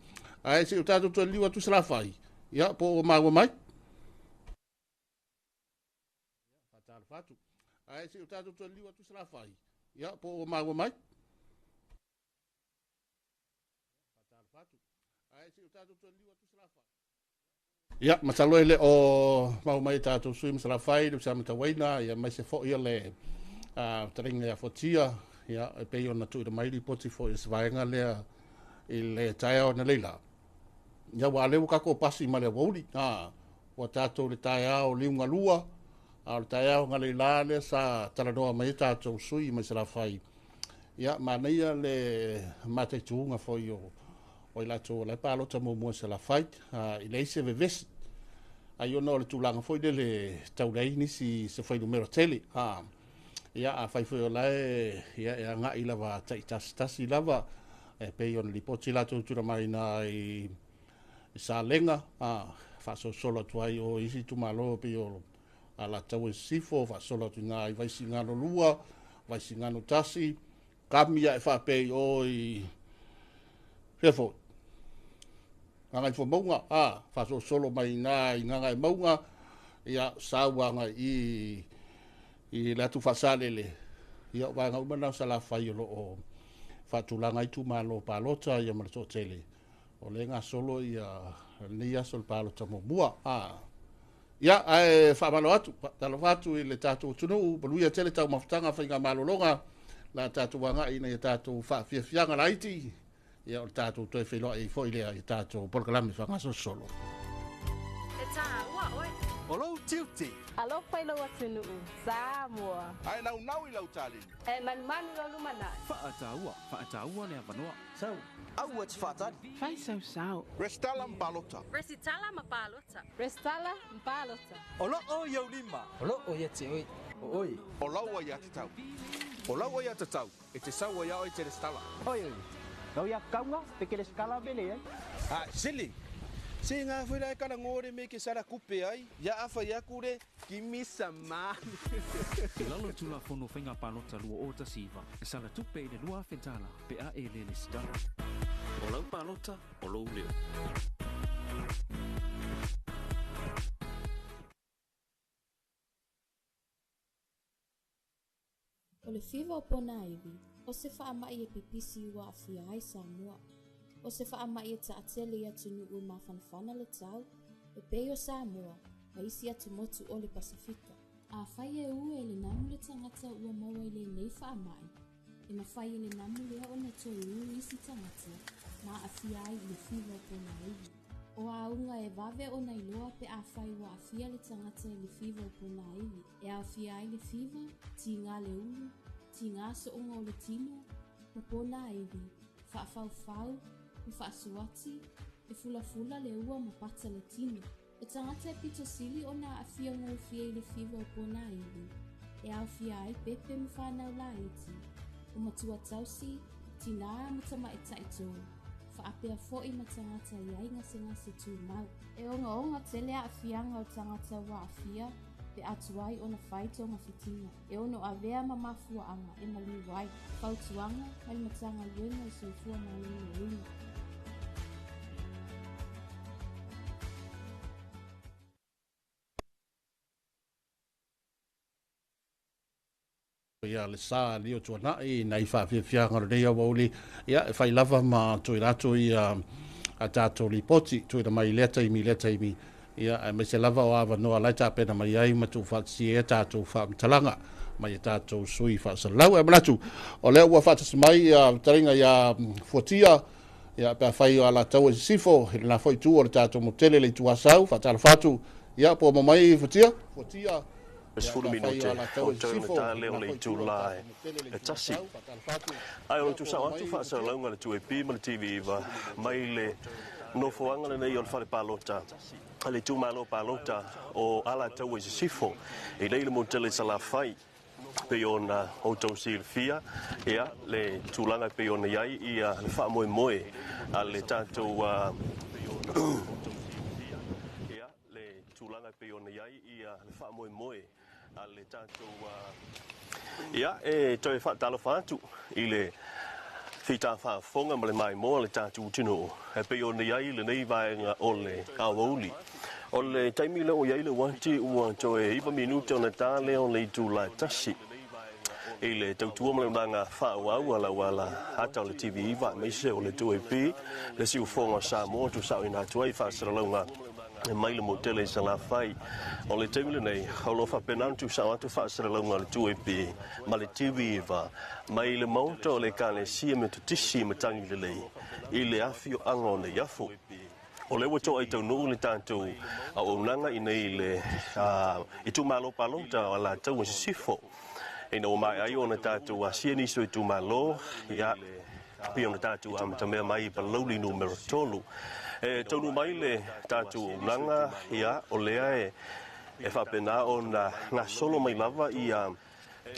Ae se i o tatou toe liliu atu i Salafai, ia po o maua mai. Faatalofa atu. Ae se i o tatou toe liliu atu i Salafai, ia po o maua mai. Faatalofa atu. Ae se i o tatou toe liliu atu i Salafai. Ia, masalo e le o mau mai e tatou sui ma Salafai, le Usamatauaina, ia aemaise foi o le fetalaiga ia Fuatia, ia e pei ona tuuina mai lipoti foi o se vaega lea i le taeao analeila. Ia ua leu kako pasi ma le aoauli. Ua tatou le taeao liugalua, a o le taeao analeila lea sa talanoa mai ai tatou sui mai Salafai. Ia manaia le mataituga foi o i latou o la e palota muamua i Salafai, i leai se vevesi. Ai ona o le tulaga foi lele tau leai nisi se fuainumera tele. Ia afai foi o la e, ia, e agai lava taitasitasi lava, e pei ona lipoti latou tula mai na i Salega, faasolosolo atu ai o isi itumalo pei o Alataua i Sisifo, faasolo atu i Vaisigano 2, Vaisigano 1, kami ae faapei o i fea foi Gagaifomauga, faasolosolo mai ina i Gagaemauga, ia sauaga i le atu Faasalele. Ia o vaega uma na o Salafai o lo o faatulaga ai itumalo palota, ia ma le toatele o lea e gasolo ia lenei aso le palota muamua. Ia, ae faamalo atu, faatalofa atu i le tatou atunuu, manuia tele taumafataga faigamalologa, la tatou agai ina ia tatou faafiafiaga laiti, ia o le tatou toe feiloai ai foi lea i tatou polokalame faagasolosolo. E tāua oe. O lou tiute. Alofa i lou atunuu, Samoa. Ae naunau i lau taleni. E manumanu i lou lumanai. Faataua, faataua le avanoa. Sau, aua e te faatali. Fai sau sao. Resitala ma palota. Resitala ma palota. Resitala ma palota. O loo i ou lima. O loo ia te oe. O oe. O lau aiatatau. O lau aiatatau, e te sau ai a oe e te resitala. Oi, oi. Lau ia kaunga, pe ke resitala mele ai. A, sili. Se ngā whera e kana ngōre me ke sara kupe ai, ia awha ia kure, kimi sa mani. I lalo tulafono whainga palota 2019, e sala tupe i le 2,000 tala pe a e le resitala. O lau palota, o lou leo. O le fiva o pona iwi, o se faama'i e pipisi ua aafia ai Samoa. O se faama'i e taatele i atunuu e mafanafana le tau, e pei o Samoa, ma isi atumotu o le Pasifika. Afai e ue e le namu le tagata ua maua i lenei faama'i, e mafai e le namu lea ona toe ū isi tagata ma aafia ai i le fiva o pona iwi. O auga e vave ona iloa pe afai ua aafia le tagata i le fiva o pona iwi. E aofia ai le fiva, tiga le ulu, tiga sooga o le tino, popona iwi, faafaufau, ma faasuati, e fulafula le ua ma pata le tino. O tagata e pito sili ona aafia gofie i le fiva o pona iwi, e aofia ai pepe ma whanau laiti, o matua tausi, tinā ma tamaita'i faapea fo'i ma tagata i ai gasegase tumau. E ogaoga tele aafiaga o tagata ua aafia pe atu ai ona fai togafitiga e ono avea ma mafuaaga e maliu ai. Fautuaga mai le Matagaluega o le Soifua Maloloina. Ia le sa lio tuanai nai faafiafiaga o lenei aoauli, ia e fai lava ma tuuina atu ia a tatou lipoti tuuina mai i lea taimi i lea taimi, ia aemaise lava o avanoa la e tapena mai ai ma tuufaatasia ai tatou faamatalaga mai e tatou sui faasalalau. Ae manatu o lea ua faatasi mai ia fetalaiga ia Fuatia, ia pe afai o Alataua i Sisifo i lena foi itu o le tatou motele le Itu Asau. Faatalofa atu, ia po mo mai Fuatia. Fuatia. 10 minute o toe ona ta lea o le itula e 1. Ae o le tuusao atu faasalalauga le 2AP ma le TV9 mai le nofoaga lenei o le fale palota a le itumalo palota o Alataua i Sisifo i lei le motele i Salafai. Pei ona outou silafia, ia le tulaga e pei ona i ai ia le faamoemoe a le tatou ia le tulaga e pei ona i ai ia le faamoemoe a le tatou ia e toe faatalofa atu i le fita faafofoga ma le maimoa le tatou atunuu e pei ona i ai lenei vaega o le aoauli. O le taimi lea ua i ai le uati ua toe 9 minute ona ta lea o le itula e 1 i le tautua ma le auaunaga faaauau a lau ala ata o le TV9 aemaise o le 2AP le siufofoga o Samoa tuusaoina atu ai faasalalauga mai le motele i Salafai. O le taimi lenei, o lo o faapena ona tuusao atu faasalalauga o le 2AP ma le TV9 mai le maota o le Ekalesia Metotisi Matagi Lelei i le afioaga o Neiafu. O lea ua toai taunuu le tatou auaunaga i nei le itumalo palota o Alataua Sisifo. Ina ua maea ai ona tatou asia nisi o itumalo, ia, pei ona tatou amatamea mai i Palauli numera 3. E taunuu mai le tatou auaunaga, ia, o lea e faapena ona gasolo mai lava ia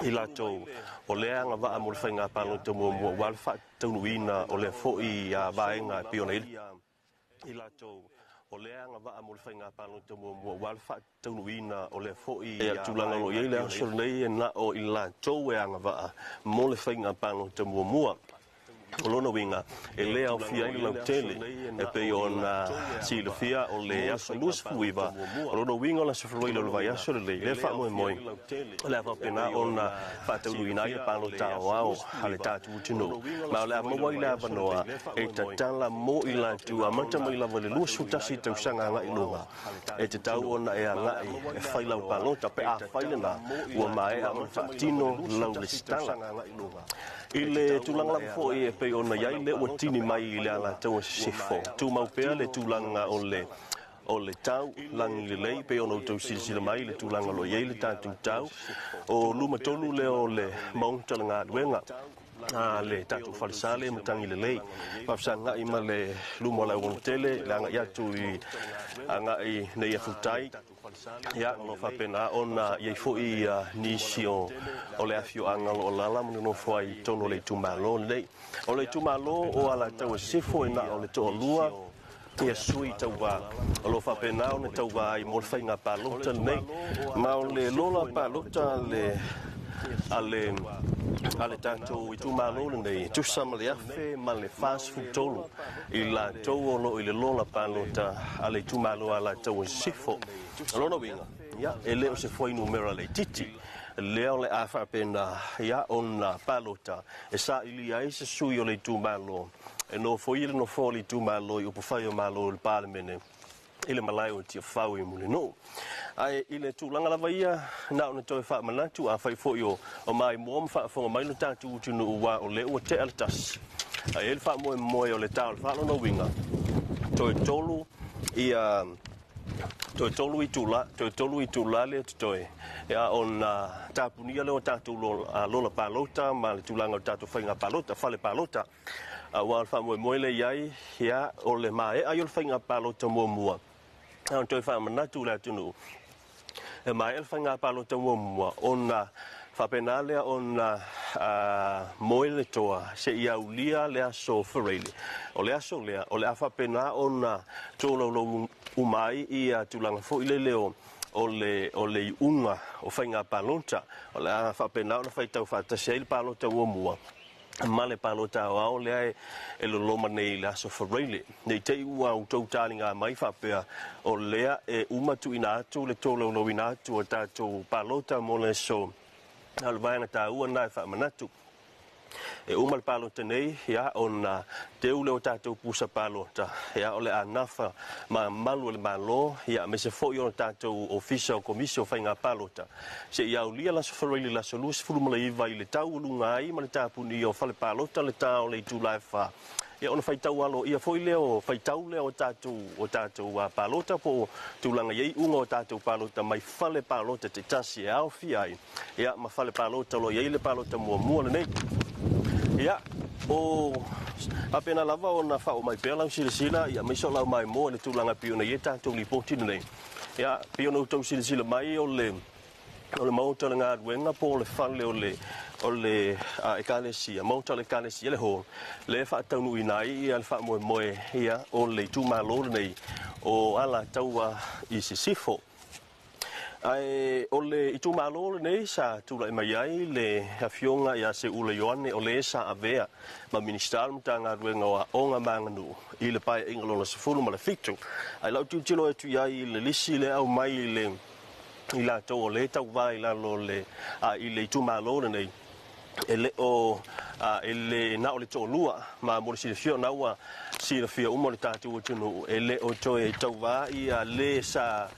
i latou o lea agavaa mo le faiga palota muamua aua le faataunuuina o lea foi vaega e pei ona i latou o lea agavaa mo le faiga palota muamua aua le faataunuuina o lea foi tulaga o lo o i ai le aso lenei e na o i latou e agavaa mo le faiga palota muamua. O lona uiga, e le aofia ai le lautele, e pei ona silafia o le aso 29, o lona uiga o le aso Faraile o le vaiaso lenei, lea faamoemoe o le a faapena ona faataunuuina ai le palota aoao a le tatou atunuu, ma o le a maua ai le avanoa e tatala mo i latou amata mai lava i le 21 tausaga agai i luga, e tatau ona e agai e fai lau palota pe a fai lena ua maea ona faatino lau lesitala. I le tulaga lava foi e pei ona i ai lea ua tini mai i le Alataua Sisifo, tumau pea le tulaga o le o le tau lagi lelei, pei ona outou silasila mai i le tulaga o lo o i ai le tatou tau. O luma tonu lea o le maota o le galuega a le tatou falesa lea e matagi lelei. Faafesagai ma le luma o le aualatele, le agai atu i agai nei Afutai. Ia, o lo o faapena ona i ai foi nisi o le afioaga o lo o alaala ma nonofo ai i totonu o le itumalo lenei. O le itumalo o Alataua Sisifo e na o le toalua ia sui tauva o lo o faapena ona tauva ai mo le faiga palota lenei. Ma o le lola palota a le a le tatou itumalo lenei e tusa ma le 1043 i latou o lo o i le lola palota a le itumalo Alataua Sisifo. O lona uiga, ia, e le o se fuainumera laitiiti lea o le a faapena ia ona palota e sailia ai se sui o le itumalo e nofoia le nofoa o le itumalo i upufai o Malo i le Palemene i le malae o Tiafau i Mulinuu. Ae i le tulaga lava ia, na ona toe faamanatu, afai foi o maimoa ma faafofoga mai lo tatou atunuu, aua o lea ua tea le tasi. Ae i ai le faamoemoe o le ta o le faalona uiga, toe tolu ia toe tolu itula, toe tolu itula lea totoe, ia ona tapunia lea o tatou lola palota ma le tulaga o le tatou faiga palota, fale palota. Aua o le faamoemoe lea i ai, ia, o le maea ai o le faiga palota muamua. A ona toe faamanatu i le atunuu, e maea le faiga palota muamua ona faapena lea ona moe le toa seia aulia le aso Faraile. O le aso lea, o le a faapena ona tolaulau uma ai ia tulaga foi lele o le iuga o faiga palota. O le a faapena ona faitau faatasi ai le palota muamua ma le palota aoao lea e loloma nei i le aso Faraile. Nei te i ua outou taliga mai faapea o lea e uma tuuina atu le tolaulauina atu o tatou palota mo le aso. A o le vaega taua lena e faamanatu. E uma le palota nei, ia, ona teu lea o tatou pusa palota, ia, o le a nafa ma malu o le Malo, ia, aemaise foi o le tatou Ofisa o Komisi o Faiga Palota, seia aulia le aso Faraile le aso 29 i le taualuga ai ma le tapunia o fale palota le ta o le itula e 4, ia, ona faitau aloaia foi lea o faitau lea o tatou palota po o tulaga i ai iuga o tatou palota mai fale palota taitasi e aofia ai, ia, ma fale palota o lo o i ai le palota muamua lenei. Ia, o faapena lava ona faaoo mai pea lau silasila, ia, aemaise o lau maimoa i le tulaga e pei ona i ai tatou lipoti lenei. Ia, pei ona outou silasila mai o le maota o le galuega po o le fale o le ekalesia, maota o le ekalesia le hall, lea e faataunuuina ai le faamoemoe ia o le itumalo lenei o Alataua i Sisifo. Ae o le itumalo lenei sa tulai mai ai le afioga ia Seuula Ioane o le sa avea ma Minisita o le Matagaluega o Aoga ma Aganuu i le paeaiga lona 17. Ae lau tilotilo atu i ai i le lisi lea aumai i le i latou o le tauvā i lalo le i le itumalo lenei, e le o e le na o le toalua, ma mo le silafia ona ua silafia uma o le tatou atunuu, e le o toe tauvā ia le sa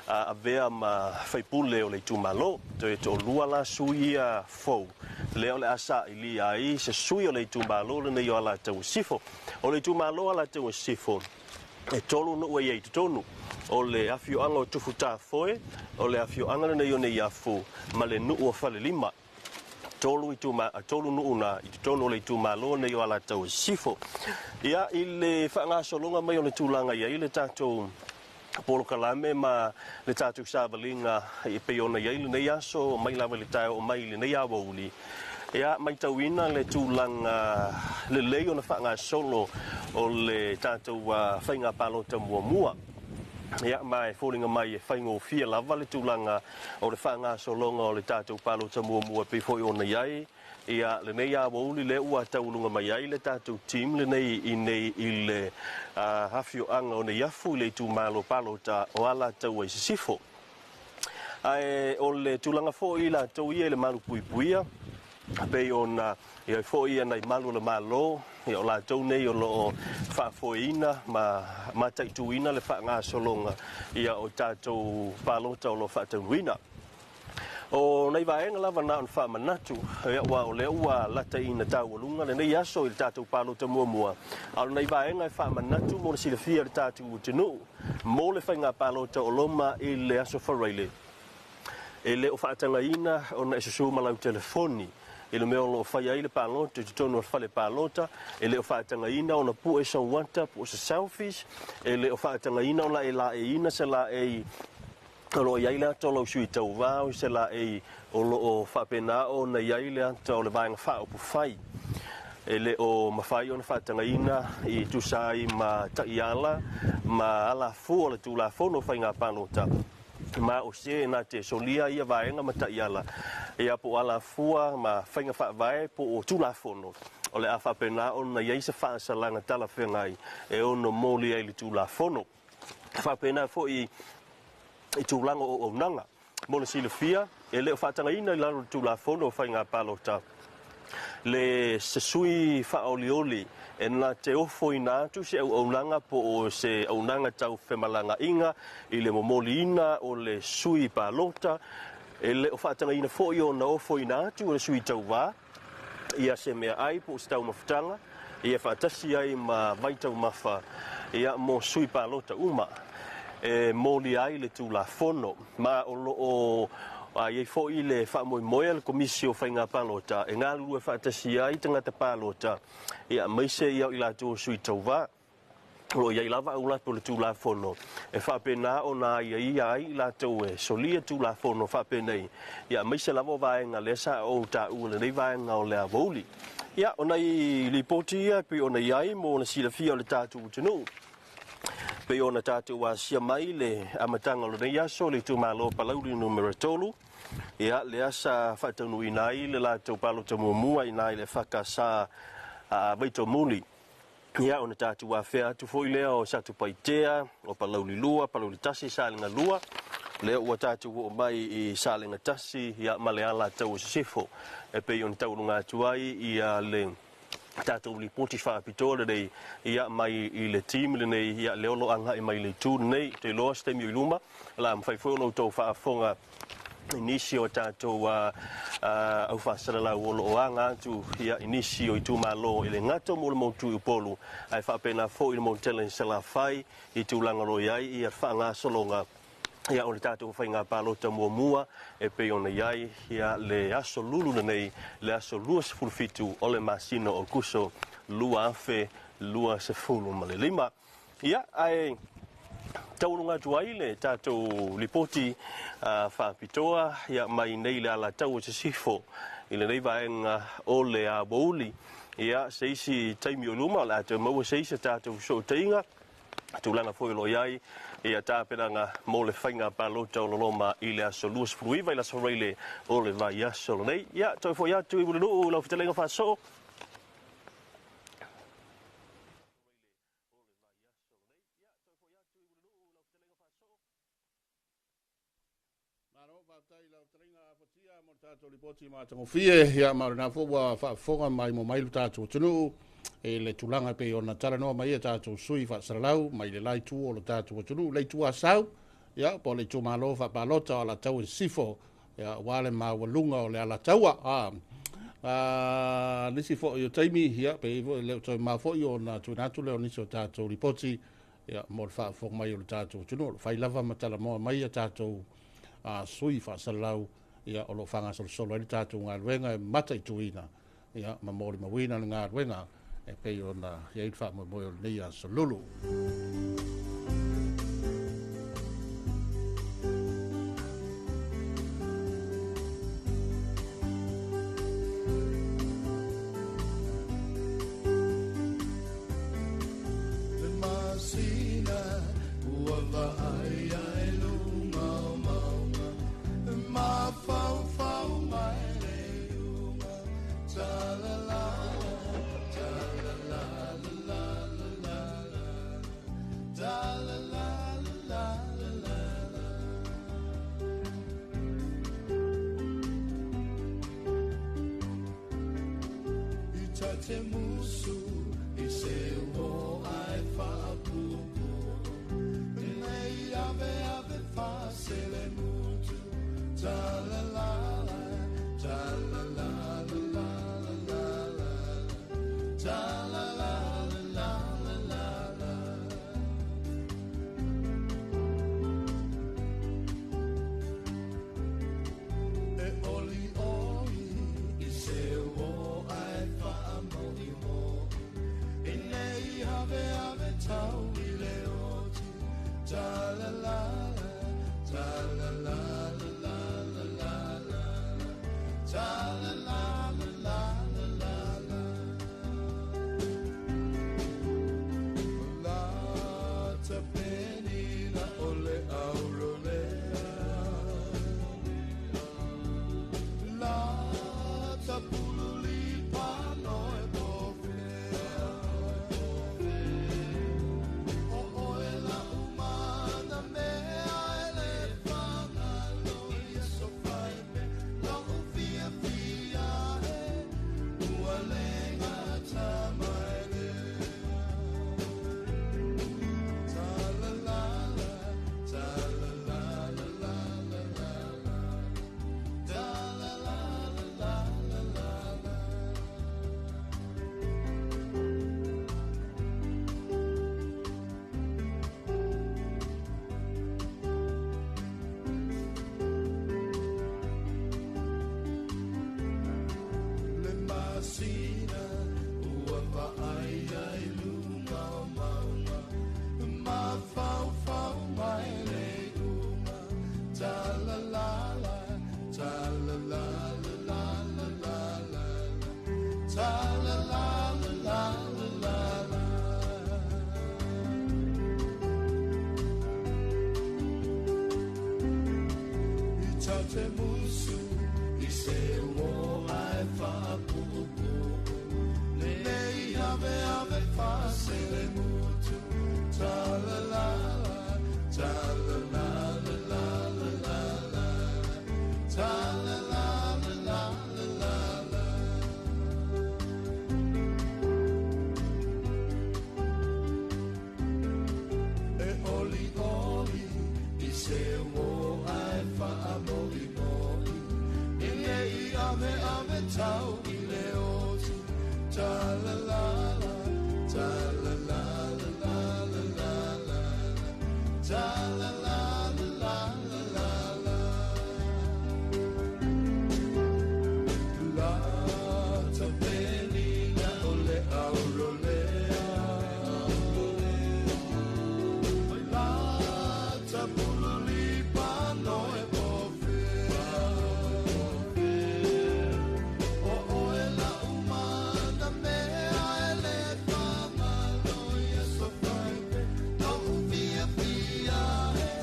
avea ma faipule o le itumalo. Toe toalua la sui ia fou lea o le a sailia ai se sui o le itumalo lenei o Alataua Sisifo. O le itumalo o Alataua Sisifo, e 3 nuu e i ai i totonu. O le afioaga o Tufutafoe, o le afioaga lenei o Neiafu, ma le nuu o Falelima. 3 nuu na i totonu o le itumalo lenei o Alataua Sisifo. Ia, i le faagasologa mai o le tulaga i ai le tatou polokalame ma le tatou savaliga e pei ona i ai lenei aso mai lava i le taeao mai i lenei aoauli, ia, matauina le tulaga lelei ona faagasolo o le tatou faiga palota muamua. Ia, ma e foliga mai e faigofie lava le tulaga o le faagasologa o le tatou palota muamua e pei foi ona i ai ia lenei aoauli lea ua taualuga mai ai le tatou team lenei i nei i le afioaga o Neiafu i le itumalo palota o Alataua i Sisifo. Ae o le tulaga foi i latou ia i le malupuipuia, pei ona i ai foi ia nai malu o le Malo, ia o latou nei o lo o faafoeina ma mataituina le faagasologa ia o tatou palota o lo o faataunuina. O nai vaega lava na ona faamanatu, aua o lea ua lataina taualuga lenei aso i le tatou palota muamua, a o nai vaega e faamanatu mo le silafia e le tatou atunuu mo le faiga palota o loma i le aso Faraile. E le o faatagaina ona e susū ma lau telefoni i le mea o lo o fai ai le palota i totonu o le fale palota, e le o faatagaina ona pue sou ata po o se selfies, e le o faatagaina ona e laeiina se laei o lo o i ai le ata o lau sui tauva o se laei o lo o faapena ona i ai le ata o le vaega faaupufai. E le o mafai ona faatagaina i tusa ai ma taiala ma alafua o le Tulafono o Faiga Palota, ma o se na te solia ia vaega ma taiala ia po o alafua ma faiga faavae po o Tulafono o le a faapena ona i ai se faasalaga talafeagai e ono moli ai le Tulafono. Faapena foi i tulaga o auaunaga. Mo le silafia, e le o faatagaina i lalo o le Tulafono o Faiga Palota le se sui faaolioli e na te ofoina atu se auaunaga po o se auaunaga tau femalagaaiga i le momoliina o le sui palota. E le o faatagaina foi ona ofoina atu e le sui tauva ia se meaai po o se taumafataga ia faatasi ai ma vaitaumafa ia mo sui palota uma e molia ai le Tulafono. Ma o lo o i ai foi le faamoemoe a le Komisi o Faiga Palota e galulue faatasi ai tagata palota ia aemaise ia o i latou o sui tauva. O lo o i ai lava aulape o le Tulafono e faapena ona aiaia ai i latou e solia Tulafono faapenei, ia aemaise lava o vaega lea sa ou taua i lenei vaega o le aoauli. Ia, o nai lipoti ia e pei ona i ai mo le silafia o le tatou atunuu. Pei ona tatou asia mai le amataga o lenei aso le itumalo Palauli numera 3, ia lea sa faataunuuina ai le latou palota muamua i ina i le EFKS Vaitomuli. Ia, ona tatou afea atu foi lea o Satupaitea, o Palauli 2, Palauli 1, Salega 2, lea ua tatou oo mai i Salega 1, ia, ma le Alataua Sisifo, e pei ona taualuga atu ai ia le tatou lipoti faapitoa lenei, ia, mai i le team lenei, ia, lea o lo o agai mai i le itu lenei. Ou te iloa se taimi o i luma, o le a mafai foi ona outou faafofoga i nisi o tatou aufaasalalau o lo o aga atu i nisi o itumalo e le gata mo le motu i Upolu, ae faapena foi le motu tele i Salafai i tulaga o lo o i ai le faagasologa o le tatou faiga palota muamua e pei ona i ai le aso Lulu lenei, le aso 27 o le masina o Aokuso 2025. Ia, ae taualuga atu ai le tatou lipoti faapitoa ia mai nei le Alataua Sisifo i lenei vaega o le aoauli. Ia, se isi taimi o luma o le a toe maua se isi tatou fesootaiga, tulaga foi o lo o i ai ia tapenaga mo le faiga palota o Loloma i le aso 29 i le aso Faraile o le vaiaso lenei. Ia, toe foi atu i Mulinuu lau fetalaiga faasoo. Malo, faafetai i lau fetalaiga Afatia mo le tatou lipoti matagofie. Ia, ma o lena foi ua faafofoga mai mo mai lo tatou atunuu i le tulaga e pei ona talanoa mai e tatou sui faasalalau mai le la itu o lo tatou atunuu, le itu Asau, ia, po o le itumalo faapalota o Alataua i Sisifo, ia, aua le maualuga o le Alataua. Nisi fo'i o taimi, ia, pe i fo'i le o toe mafo'i ona tuuina atu lea o nisi o tatou lipoti, ia, mo le faafofoga mai o le tatou atunuu. O lo o fai lava ma talamoa mai a tatou sui faasalalau, ia, o lo o faagasolosolo ai le tatou galuega e mataituina, ia, ma molimauina le galuega e pei ona i ai le faamoemoe o lenei aso Lulu. Le masina ua vaai ai luga o mauga, e mafaufau mai le iuga. Ta la la ta la la la la la la, ta la la la la la la. I tate musu i se o ai whaapupu, nei ave ave whasele mutu. Ta la la la, ta la la la la la la, ta la la la la la la. E oli oli i se o ai whaamoi mo, i nei ave ave tau i le oti. Ta la la la, ta la la la la la la, ta la la la la la la. La ta penina o le aurolea, la ta pululi pano e pofea. O oe la umana mea e le whangalo ia so whai me la u fia fia he ua lenga ta mai le. Ta la la la, ta la la la la la la la, ta la la la la la la. Le masina ua vaai ai luga o mauga, mafaufau mai le iuga. Ta la la la, ta la la la la la la, ta la la la la la la. I tate musu i se o ai whaapupu, nei ave ave whasele mutu. Ta la la la, ta la la la la la la, ta la la la la la la. E oli oli i se o ai whaamoi moi, i nei ave ave tau i le oti. Ta la la la, ta la la la la la la, ta la la la la la la. La ta penina o le aurolea, la ta pululi pano e pofea. O oe la umana mea e le whamalo ia so whaipe, no u fia fia he.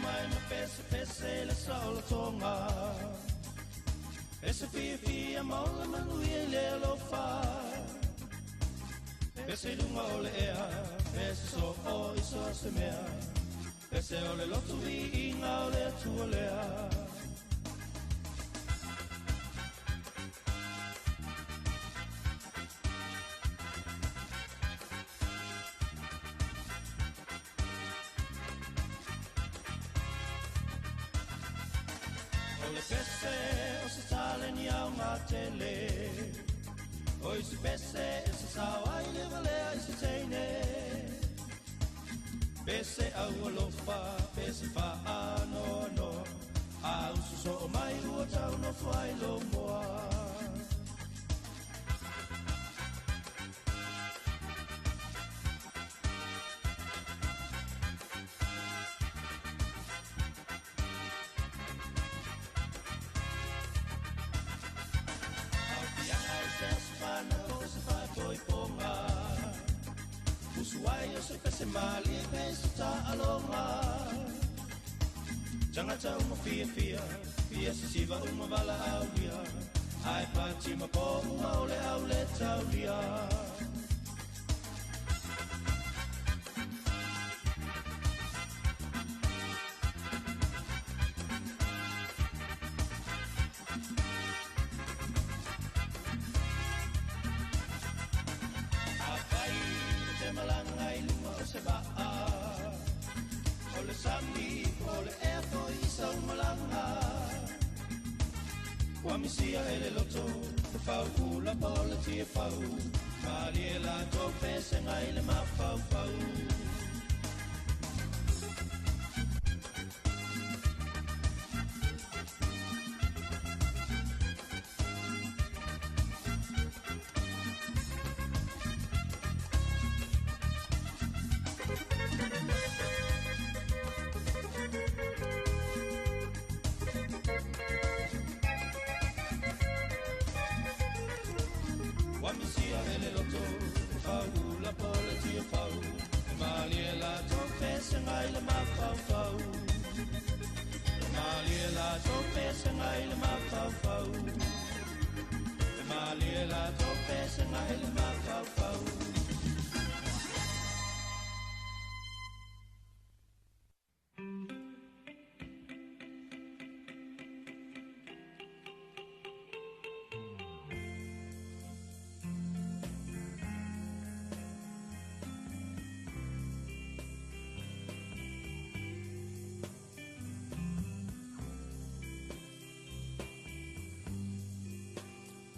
mai ma pese pese le saolotoga. E se fiafia ma ola manuia i le alofa. Pese i luga o le ea, pese soo i so se mea. Pese o le lotu viiga o le Atua lea. O le pese o se taleni au ngā tele. O i se pese e se sao ai le valea i se teine. Pese au alofa, pese whaanoano. A usu so o mai ua tau no whai lo moa. Usuai o se pese mali e pese ta alonga. Tangata uma fia fia, fia sisiva uma vala aulia. Ai pati ma po uma ole aule taulia. Afai te malanga i luma o se va'a. O le sami, o le ea foi i sau malanga. Ua misia e le loto, te fau ula po le tia fau. Malie la tō pesenga i le mafaufau. Ua misia e le loto, te fau ula po le tia fau. E malie la tō pesenga i le mafaufau. E malie la tō pesenga i le mafaufau. E malie la tō pesenga i le mafaufau.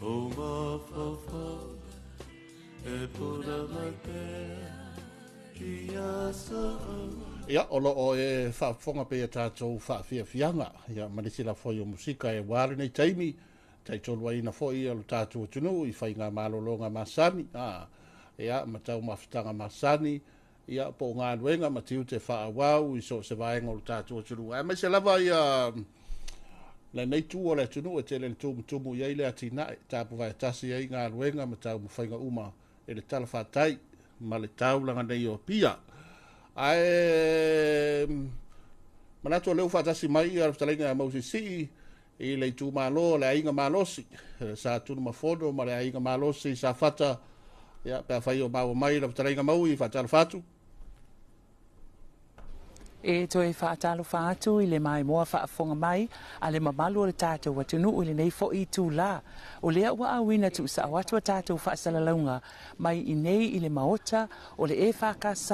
O mafaufau e puna mai pea i a sa'au. Ia, o loo e faafofoga pea tatou faafiafiaga ia ma le silafai o musika e ua lenei taimi taitolu aiina foʻi ia lo tatou atunuu i faiga malologa masani a ia ma tau mafutaga masani ia po o galuega ma tiute faaauau i so o se vaega o lo tatou atunuu ae maise lava ia lenei tu o le atunuu e tele le tumutumu i ai le atinae tapuvaetasi ai galuega ma taumafaiga uma e le talafatai ma le taulaga nei o Apia. Ae manatu o lea ua faatasi mai ia le fetalaiga ia Mausisii i le itumalo o le Aiga Malosi, Sa Tunumafono ma le Aiga Malosi Safata. Ia, pe afai o maua mai la fetalaiga Maui, faatalofa atu. E toe faatalofa atu i le maimoa faafofoga mai a le mamalu o le tatou atunuu i lenei foʻi itulā. O lea ua auina tuusao atu a tatou faasalalauga mai i nei i le maota o le EFKS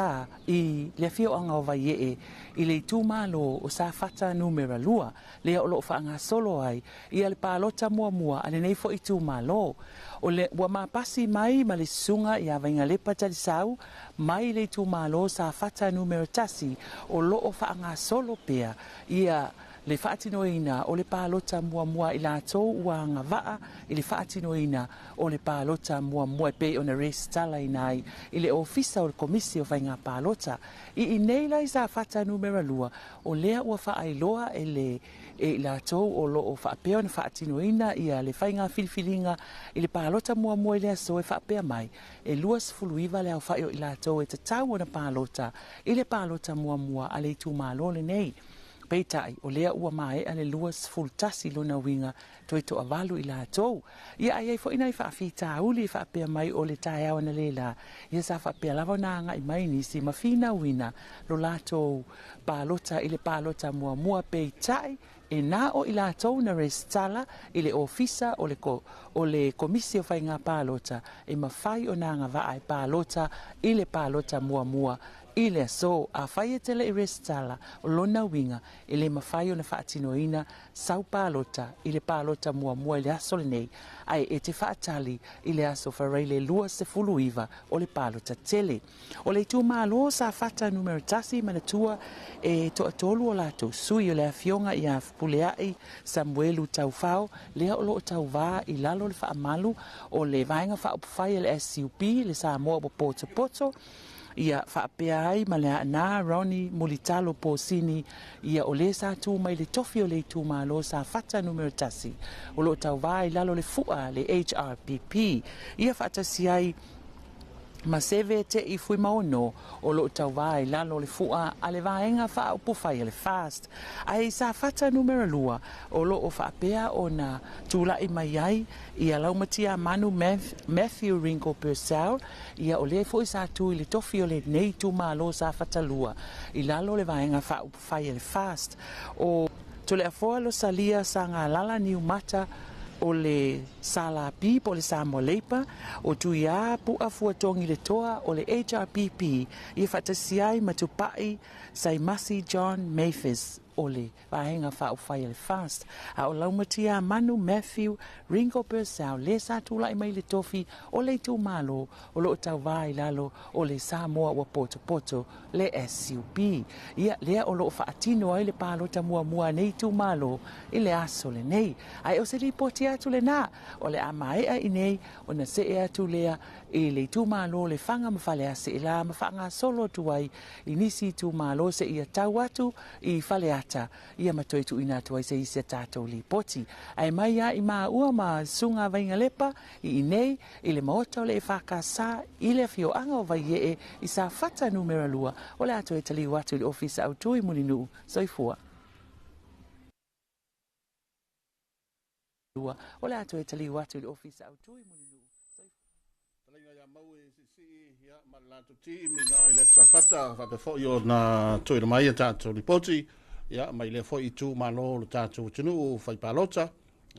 i le afioaga o Vaiee i le itumalo o Safata numera 2, lea o loo faagasolo ai ia le palota muamua a lenei foʻi itumalo. O le ua mapasi mai ma le susuga ia Vaigalepa Talisau mai le itumalo Safata numera 1 o loo faagasolo pea ia le faatinoina o le palota muamua i latou ua agavaa i le faatinoina o le palota muamua e pei ona resitalaina ai i le Ofisa o le Komisi o Faiga Palota. I inei la i Safata numera 2, o lea ua faailoa e le e i latou o loo faapea ona faatinoina ia le faiga filifiliga i le palota muamua i le aso e faapea mai e 29 le aofai o i latou e tatau ona palota i le palota muamua a le itumalo lenei. Peitai, o lea ua maea le 21 lona uiga toe toavalu i latou. Ia ae i ai foi nai faafitauli e faapea mai o le taeao analeila, ia sa faapea lava ona agai mai nisi ma finauina lo latou palota i le palota muamua, peitai, e na o i latou na resitala i le Ofisa o le o le Komisi o Faiga Palota e mafai ona agavaa e palota i le palota muamua i le aso. Afai e te le i resitala, o lona uiga e le mafai ona faatinoina sau palota i le palota muamua i le aso lenei, ae e te faatali i le aso Faraile 29 o le palota tele. O le itumalo o Safata Numera 1 manatua e toatolu o latou sui o le Afioga ia Fepuleai Samuelu Taufao, lea o lo o tauvā i lalo o le faamalu o le Vaega Faaupufai a le SUP, le Samoa ua Potopoto, ia faapea ai ma le Aana Ronnie Mulitalo Posini, ia o le sa tu mai le tofi o le itumalo Safata Numera 1, o lo o tauvā i lalo o le fua le HRPP, ia faatasi ai ma Seve Te'i Fuimaono o lo o tauvā i lalo o le fua a le Vaega Faaupufai a le FAST. Ae i Safata Numera 2 o lo o faapea ona tulai mai ai ia Laumatiamanu Matthew Ringo Purcell, ia o lea foi sa tu i le tofi o lenei itumalo Safata 2 i lalo o le Vaega Faaupufai a le FAST. O Toleafoa Losalia Sagalala Niumata o le SLP po o le Samoa Labour, o Tuiā Pu'a Fuatogi le Toa o le HRPP, ia faatasi ai ma Tupai Saimasi John Mathis o le Vaega Faaupufai a le FAST, a o Laumatiamanu Matthew Ringo Purcell le sa tulai mai le tofi o le itumalo o lo o tauvā i lalo o le Samoa ua Potopoto, le SUP. Ia, lea o lo o faatino ai le palota muamua a nei itumalo i le aso lenei. Ae o se lipoti atu lenā, o le a maea i nei ona see atu lea i le itumalo o Lefaga ma Faleaseela ma faagasolo atu ai i nisi itumalo seia tau atu i Faleata, ia ma toe tuuina atu ai se isi a tatou lipoti. Ae mai lava i maua ma Susuga Vaigalepa i inei i le Maota o le EFKS i le afioaga o Vaiee i Safata Numera 2, o le a toe taliu atu i le Ofisa Autu i Mulinuu. Soifua. 2, o le a toe taliu atu i le Ofisa Autu i Mulinuu. Soifua. Talaiga ia mau e siisii ia ma le latou team ina i le Safata faapea foi ona tuuina mai a tatou lipoti ia mai lea foi itumalo o le tatou atunuu fai palota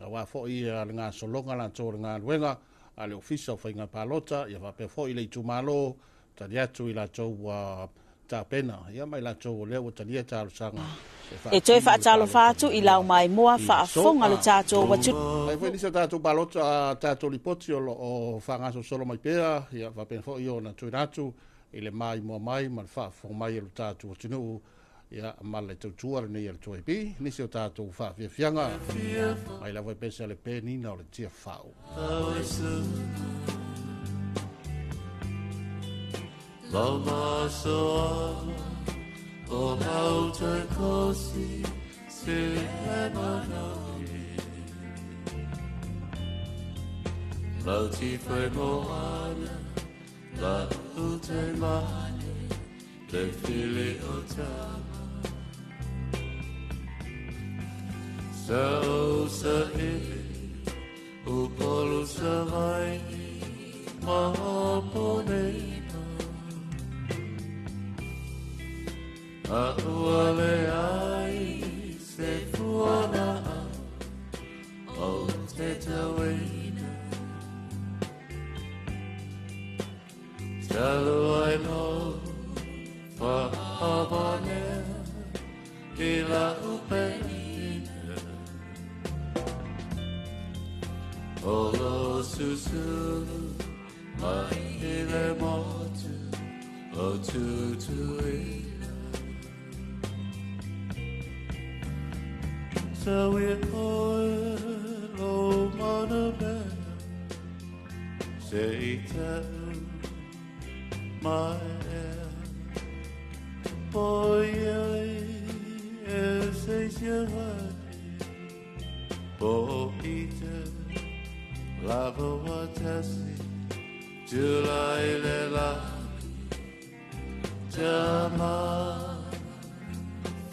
aua foi le gasologa latou o le galuega a le Ofisa o Faiga Palota ia faapea foi le itumalo tali atu i latou ua tapena ia ma i latou o lea ua talia talosaga e E toe faatino le faatalofa palota atu i lau muamua maimoa i le aso. faafofoga lo tatou atunuu. Fai foi nisi o tatou palota a tatou lipoti o lo o faagasosolo mai pea ia faapena foi ona tuuina atu i le maimoa mai ma le faafofoga mai o le tatou atunuu ia ma le tautua lenei a le 2AP nisi o tatou faafiafiaga mai lava i pese le penina o le tiafau.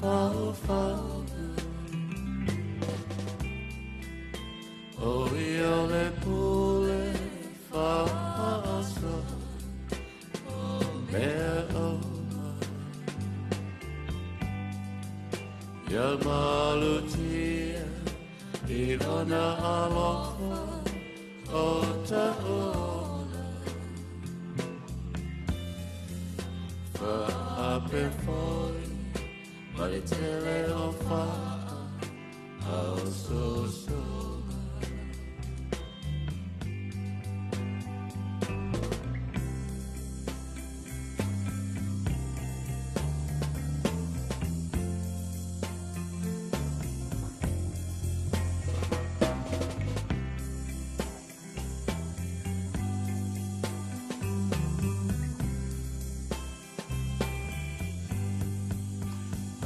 mafaufauga. O ia o le pule faasoa o mea uma. Ia malutia i lona alofa o ta'ola. Fa'ape foi ma le tele o fa'a au sosoga.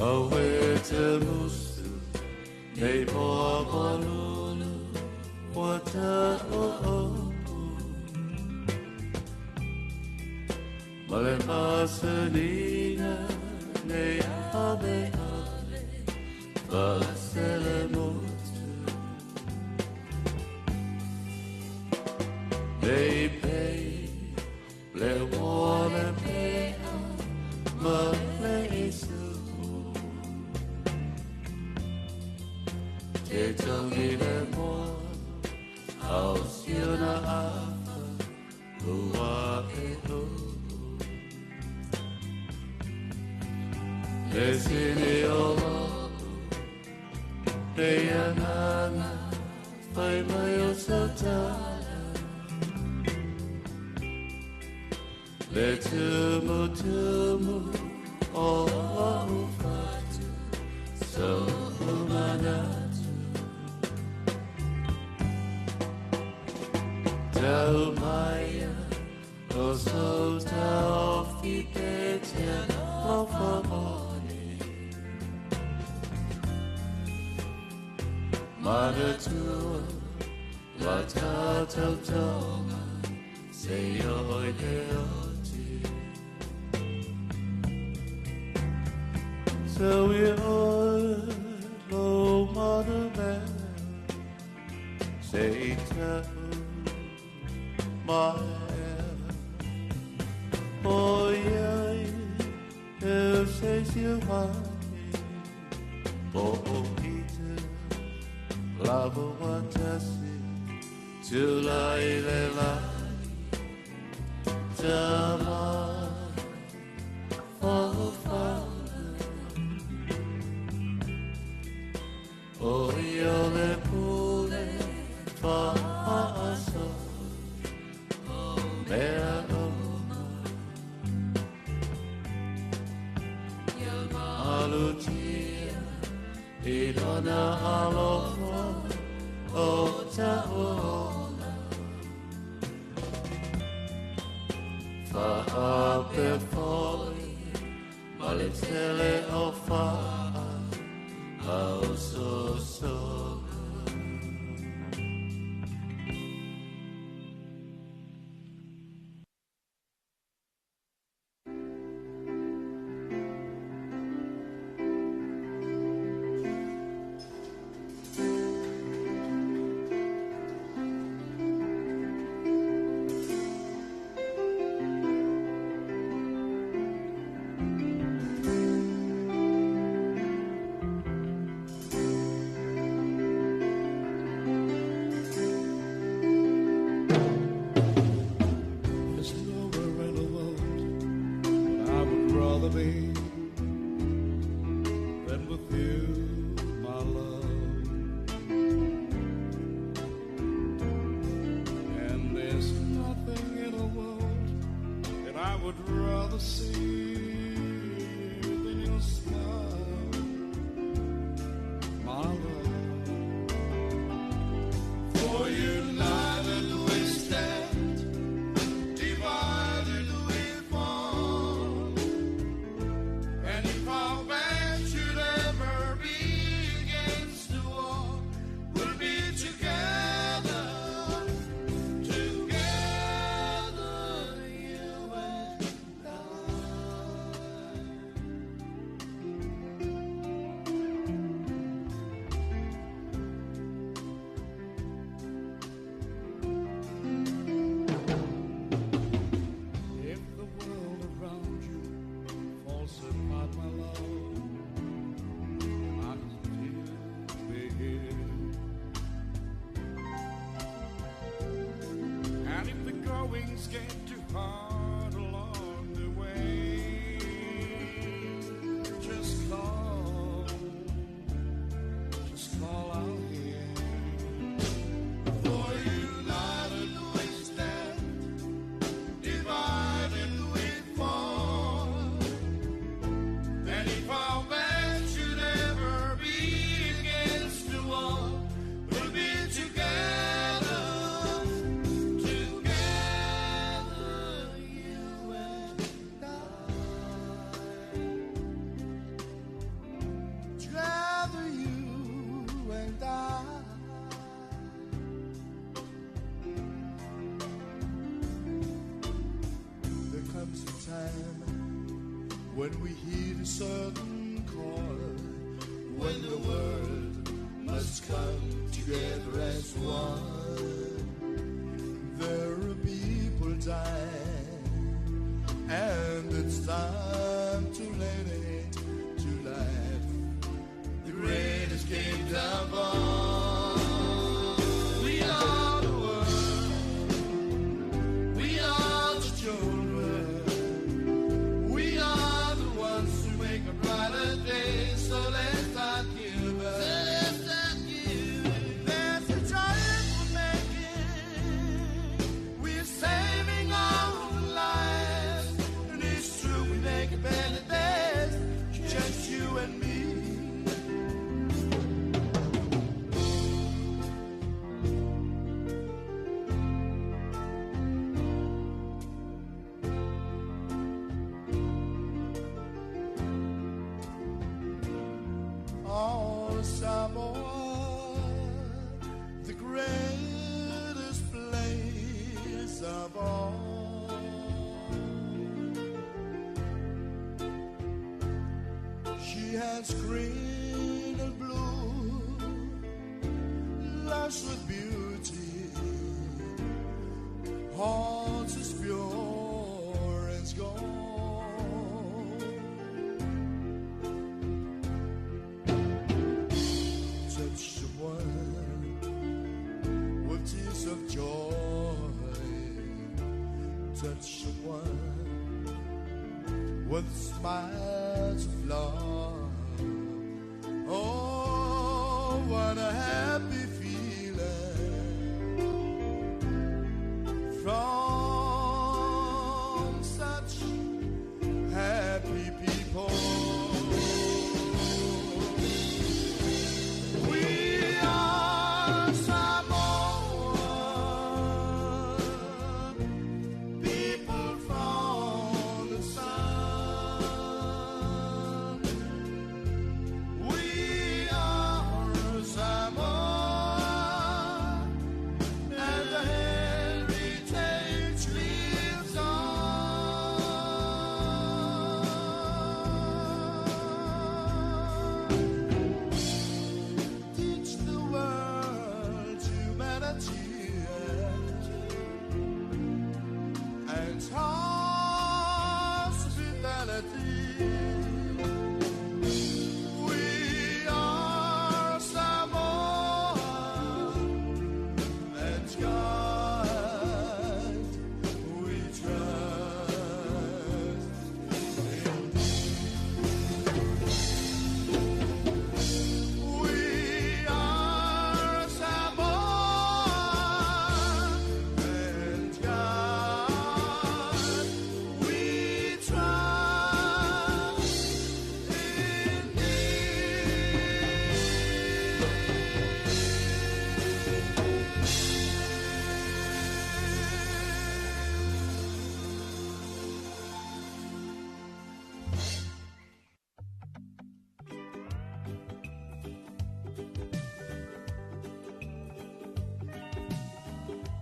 Awe te musu nei poa malulu wa ta o opu. Male masanina nei ave ave vasele motu. Nei pei le wale pea male isu. Te tangi le moa au siona afa ua e upu. Le sini o lo'u le agaga fai mai o sautala. Le tumutumu o lo'u fatu so'u manatu. Tau maia o so tau fi te te alofa ole. Manatua la tātou tonga se oi te oti. So we oi lo mana se i tau mai oi eu sei se eu mai po o ite lavo watasi tulai le la tama fo fa oi o le pule fa aso mea uma. Alutia i lona alofa o ta'ola. Fa'ape foi ma le tele o fa'a au sosoga. Than with you, my love. And there's nothing in the world that I would rather see than your smile, my love. For united we stand, divided we fall. And if our back should ever be against the wall, we'll be together, together, you and I. When we hear a certain call, when the world must come together as one, there are people dying, and it's time to let it to life. The greatest kingdom of all. We are the world. We are the children. We are the ones who make a brighter day. So let's start giving. Let's start giving. There's a giant we're making. We're saving our own lives. And it's true, we make a better day. Just you and me. Oh, Samoa, the greatest place of all. She has green and blue, lush with beauty, hearts as pure as gold. Touch someone with tears of joy. Touch someone with smiles of love. Oh, what a happy feeling from such happy people. We are Samoa, people from the sun. We are Samoa, and the heritage lives on. Teach the world humanity and hospitality. We are Samoa, and God we trust. We are Samoa, and God we trust in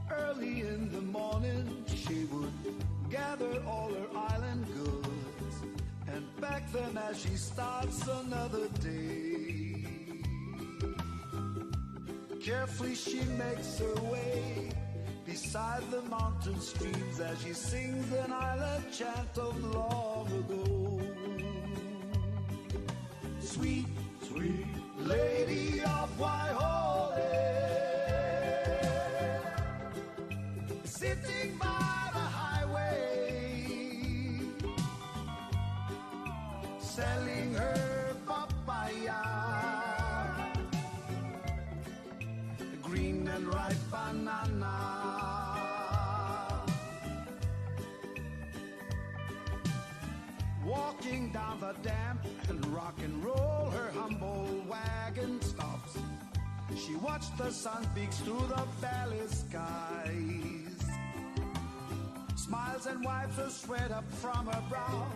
Early in the morning, she would gather all her island goods and pack them as she starts another day. Carefully, she makes her way beside the mountain streams as she sings an island chant of long ago. Sweet, sweet lady of Waihole, sitting by the highway, selling her papaya, green and ripe banana. Walking down the damp and rock and roll, her humble wagon stops. She watched the sun peeks through the valley skies. Smiles and wipes the sweat up from her brow.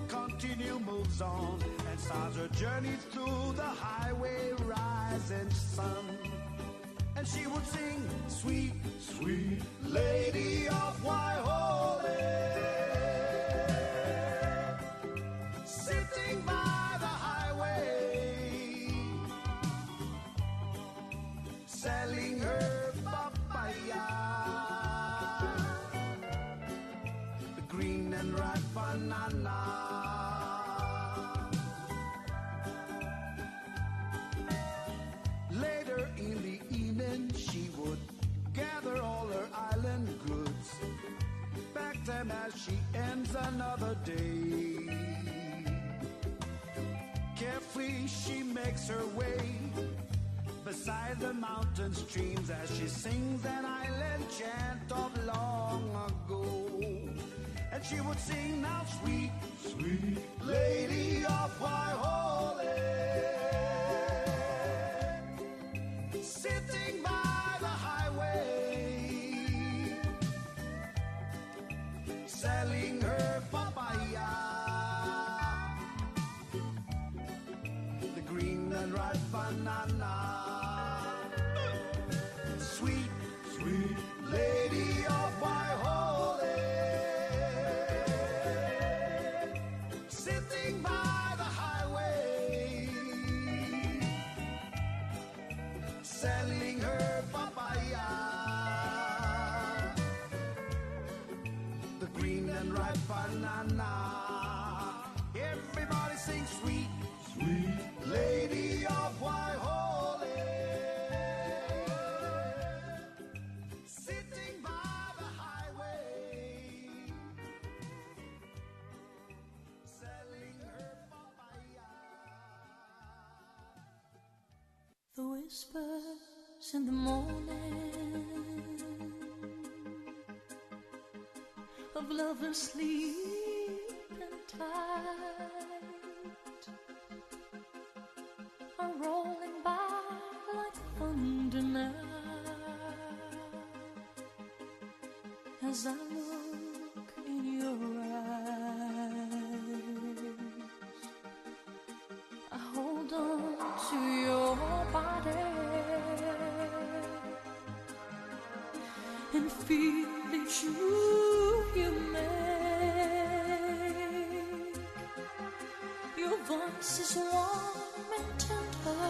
Continue moves on and starts her journey through the highway rising sun. And she would sing, sweet, sweet lady of Waihole, another day. Carefully she makes her way beside the mountain streams as she sings an island chant of long ago. And she would sing now, sweet, sweet lady of Waihole, sitting by the highway, selling her papaya, the green and ripe banana. Sweet, sweet lady of Waihole, sitting by the highway, selling her papaya, the green and ripe banana. Everybody sings sweet, sweet lady of Waihole, sitting by the highway, selling her papaya. The whispers in the morning of lovers sleeping tight are rolling by like thunder now as I look in your eyes. I hold on to your body and feel each move you make. Your voice is warm and tender,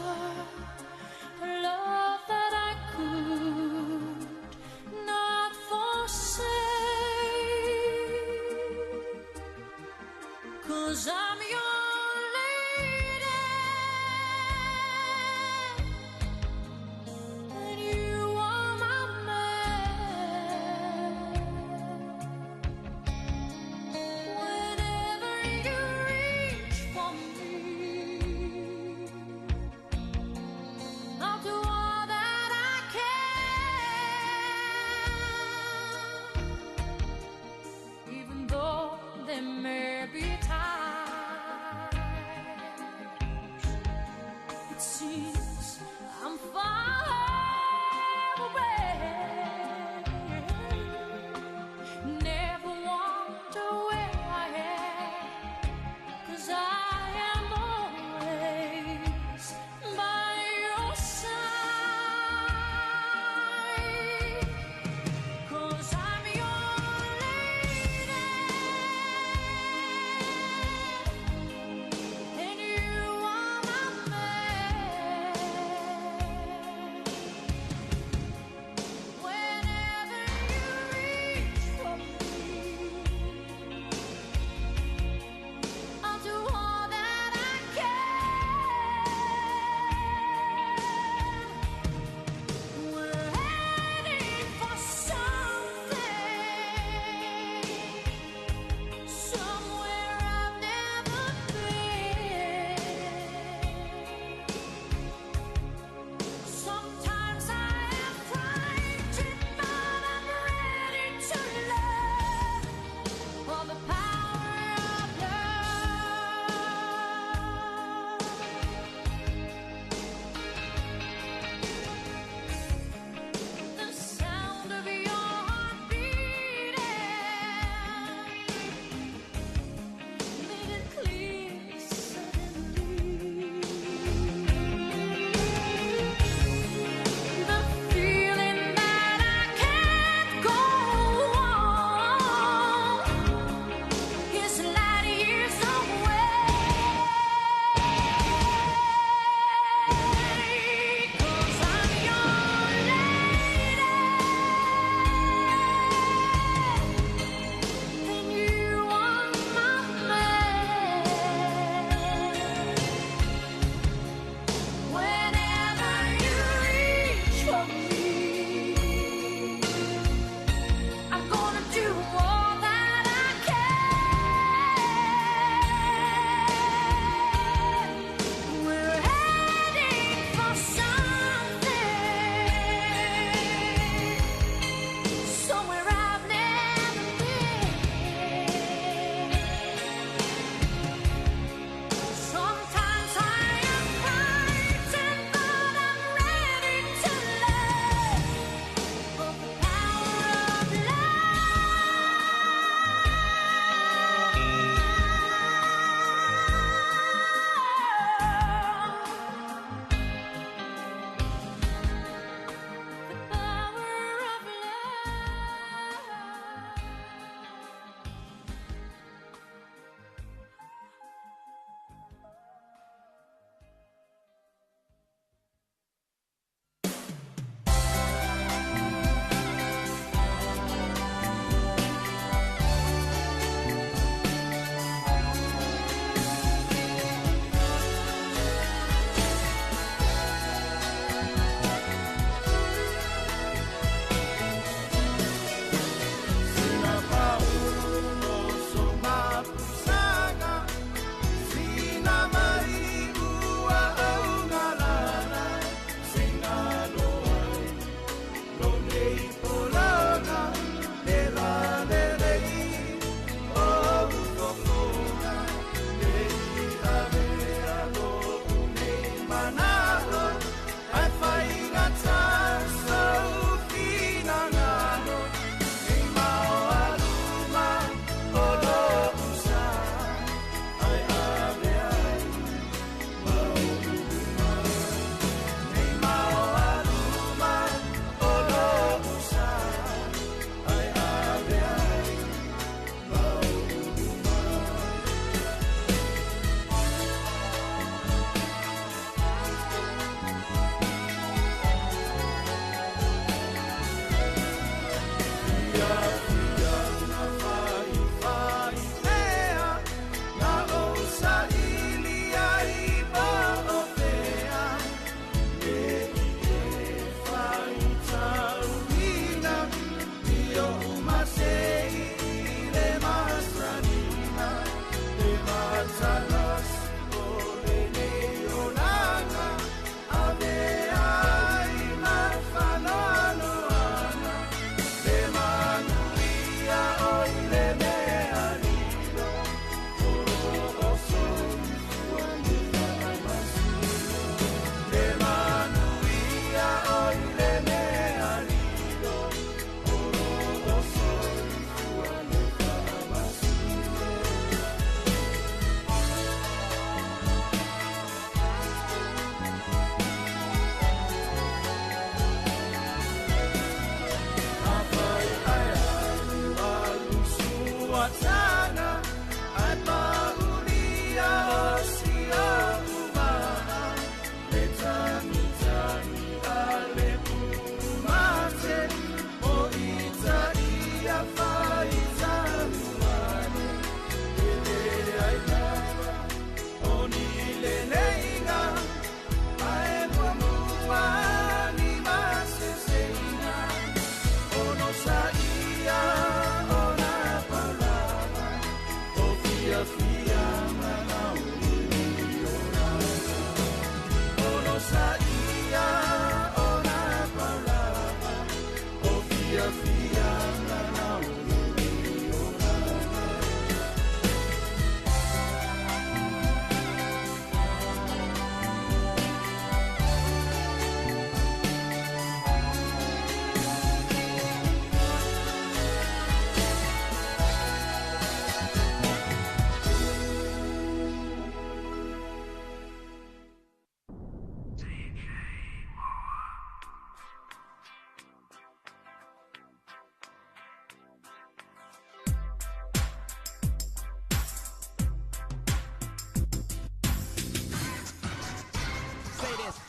a love that I could not forsake. 'Cause I'm your lady, and you are my man. Whenever you reach for me, I'll do all that I can. Even though there may be times it seems I'm far away. Never wonder where I am, 'cause I am always by your side. 'Cause I'm your lady, and you are my man.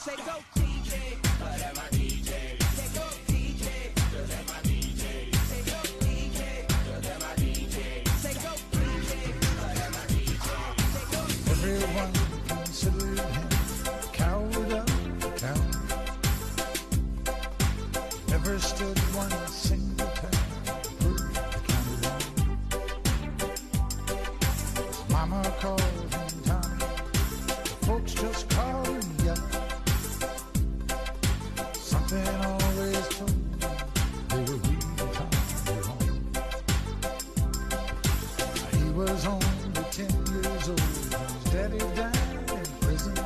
Say go DJ, that's my DJ. Say go DJ, that's my DJ. Say go DJ, that's my DJ. Say go DJ, that's my DJ. Say go. Everyone considered him the coward of the town. Never stood one single time to prove the county wrong. His mama called him Tommy, the folks just called him Yellow. Something always told me they were reading Tommy wrong. He was only 10 years old when his daddy died in prison.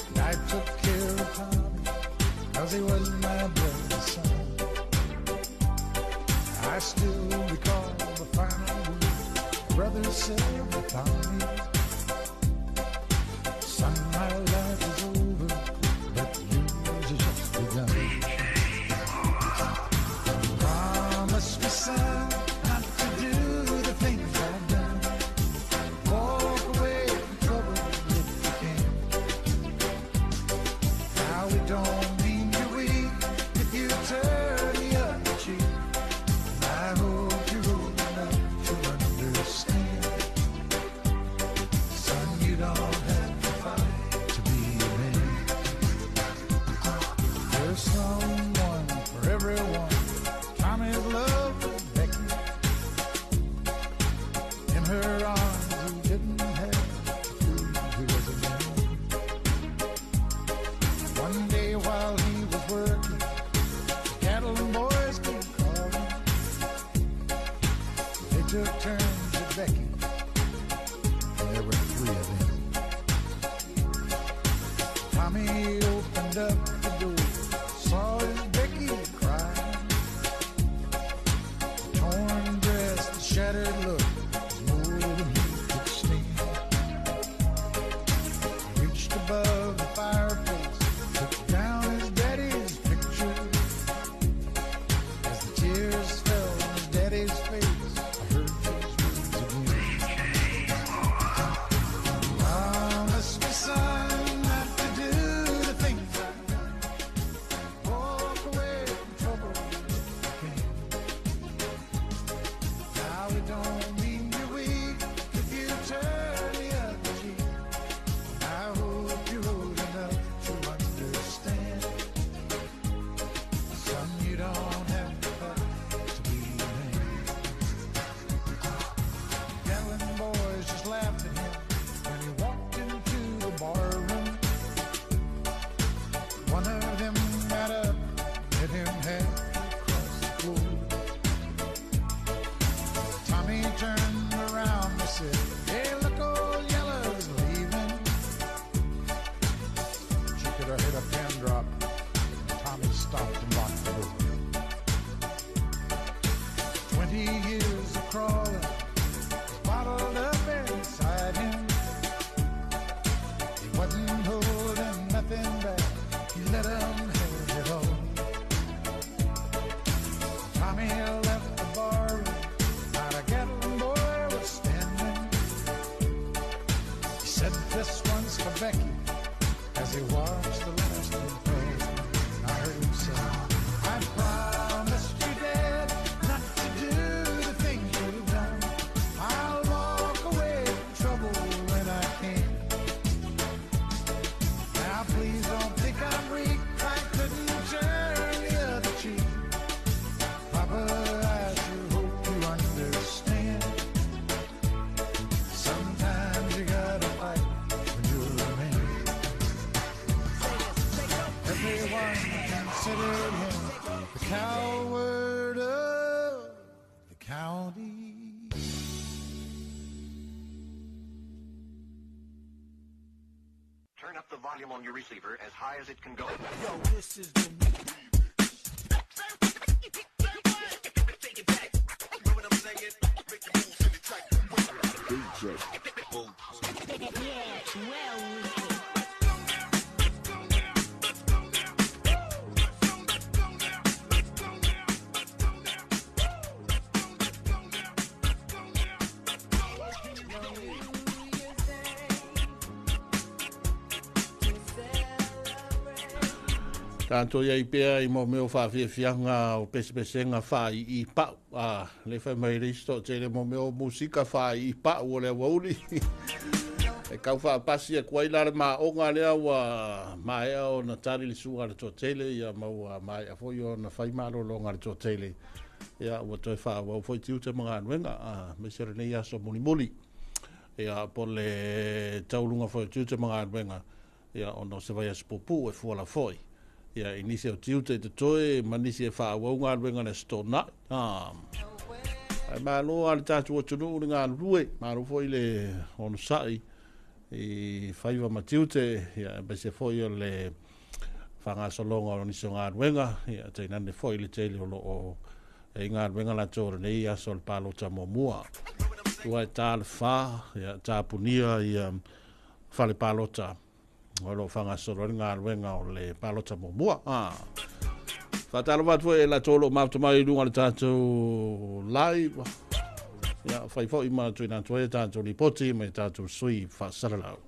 And I took care of Tommy, 'cause he was my brother's son. I still recall the final word my brother said to Tommy. Son, my life is over, but yours has just begun. Promise me, son, not to do the things I've done. Walk away from trouble if you can. Now it don't mean you're weak if you turn the other cheek. I hope you're old enough to understand. Son, you don't have to fight to be a man. There's someone for everyone. Tommy's love for Becky. In her arms, he didn't have to prove he was a man. One day while he was working, the cattle and boys came calling. They took turns at Becky, and there were three of them. Tommy opened up the door, saw his Becky crying. The torn dress, the shattered look was more than he could stand. He reached above the fireplace, took down his daddy's picture. As the tears fell on his daddy's face, I heard those words again. Promise me, son, not to do the things I've done. Walk away from trouble if you can. Now it don't mean you're weak if you turn the other cheek. I hope you're old enough to understand. Son, you don't have to fight to be a man. Yelling boys just laughed at him when he walked into the bar room. One of them got up, hit him half across the floor. Tommy turned around and said, "Hey, look, old Yellow's leaving." She could have hit a pin drop. Tommy stopped and locked the door. 20 years of crawling was bottled up inside him. He wasn't holding nothing back. He let 'em have it all. Tommy left the bar. Not a Gatlin boy was standing. He said, "This one's for Becky," as he watched the last one pass. I heard him say, "I promised you, Dad, not to do the things you've done. I'll walk away from trouble when I can. Now please don't think I'm weak. I couldn't turn the other cheek. Papa, I sure hope you understand. Sometimes you gotta fight when you're a man." Everyone considered him the coward of the county. Turn up the volume on your receiver as high as it can go. Yo, this is the DJ. Yeah, well wicked. Tatou i ai pea i mo mea o faafiafiaga o pesepesega faaiii pau. A, le fai mai le isi toatele mo mea o musika faaiii pau o le aoauli. E tau faapasi atu ai la le maoga lea ua maea ona tali le sua a le toatele, ia ma ua maea foi ona fai malologa a le toatele. Ia ua toe faaauau foi tiute ma galuega, aemaise o lenei aso mulimuli. Ia po o le tauluga foi o tiute ma galuega, ia ona o se vaiaso puupuu e fuala foi. Ia i nisi o tiute i totoe ma nisi e faaauau galuega i le Aso Toonai. Ae malo lava le tatou atunuu le galulue, malo foi le onosai i faiva ma tiute, ia aemaise foi o le faagasologa o nisi o galuega, ia tainane foi le tele o lo o i galuega latou o lenei aso o le palota muamua. Ua e ta le 4, ia tapunia ia fale palota o lo o faagasolo ai le galuega o le palota muamua. Faatalofa atu foi e latou o lo o mafuta mai i luga o le tatou live. Ia, fai foi ma tuuina atu ai a tatou lipoti ma tatou sui faasalalau.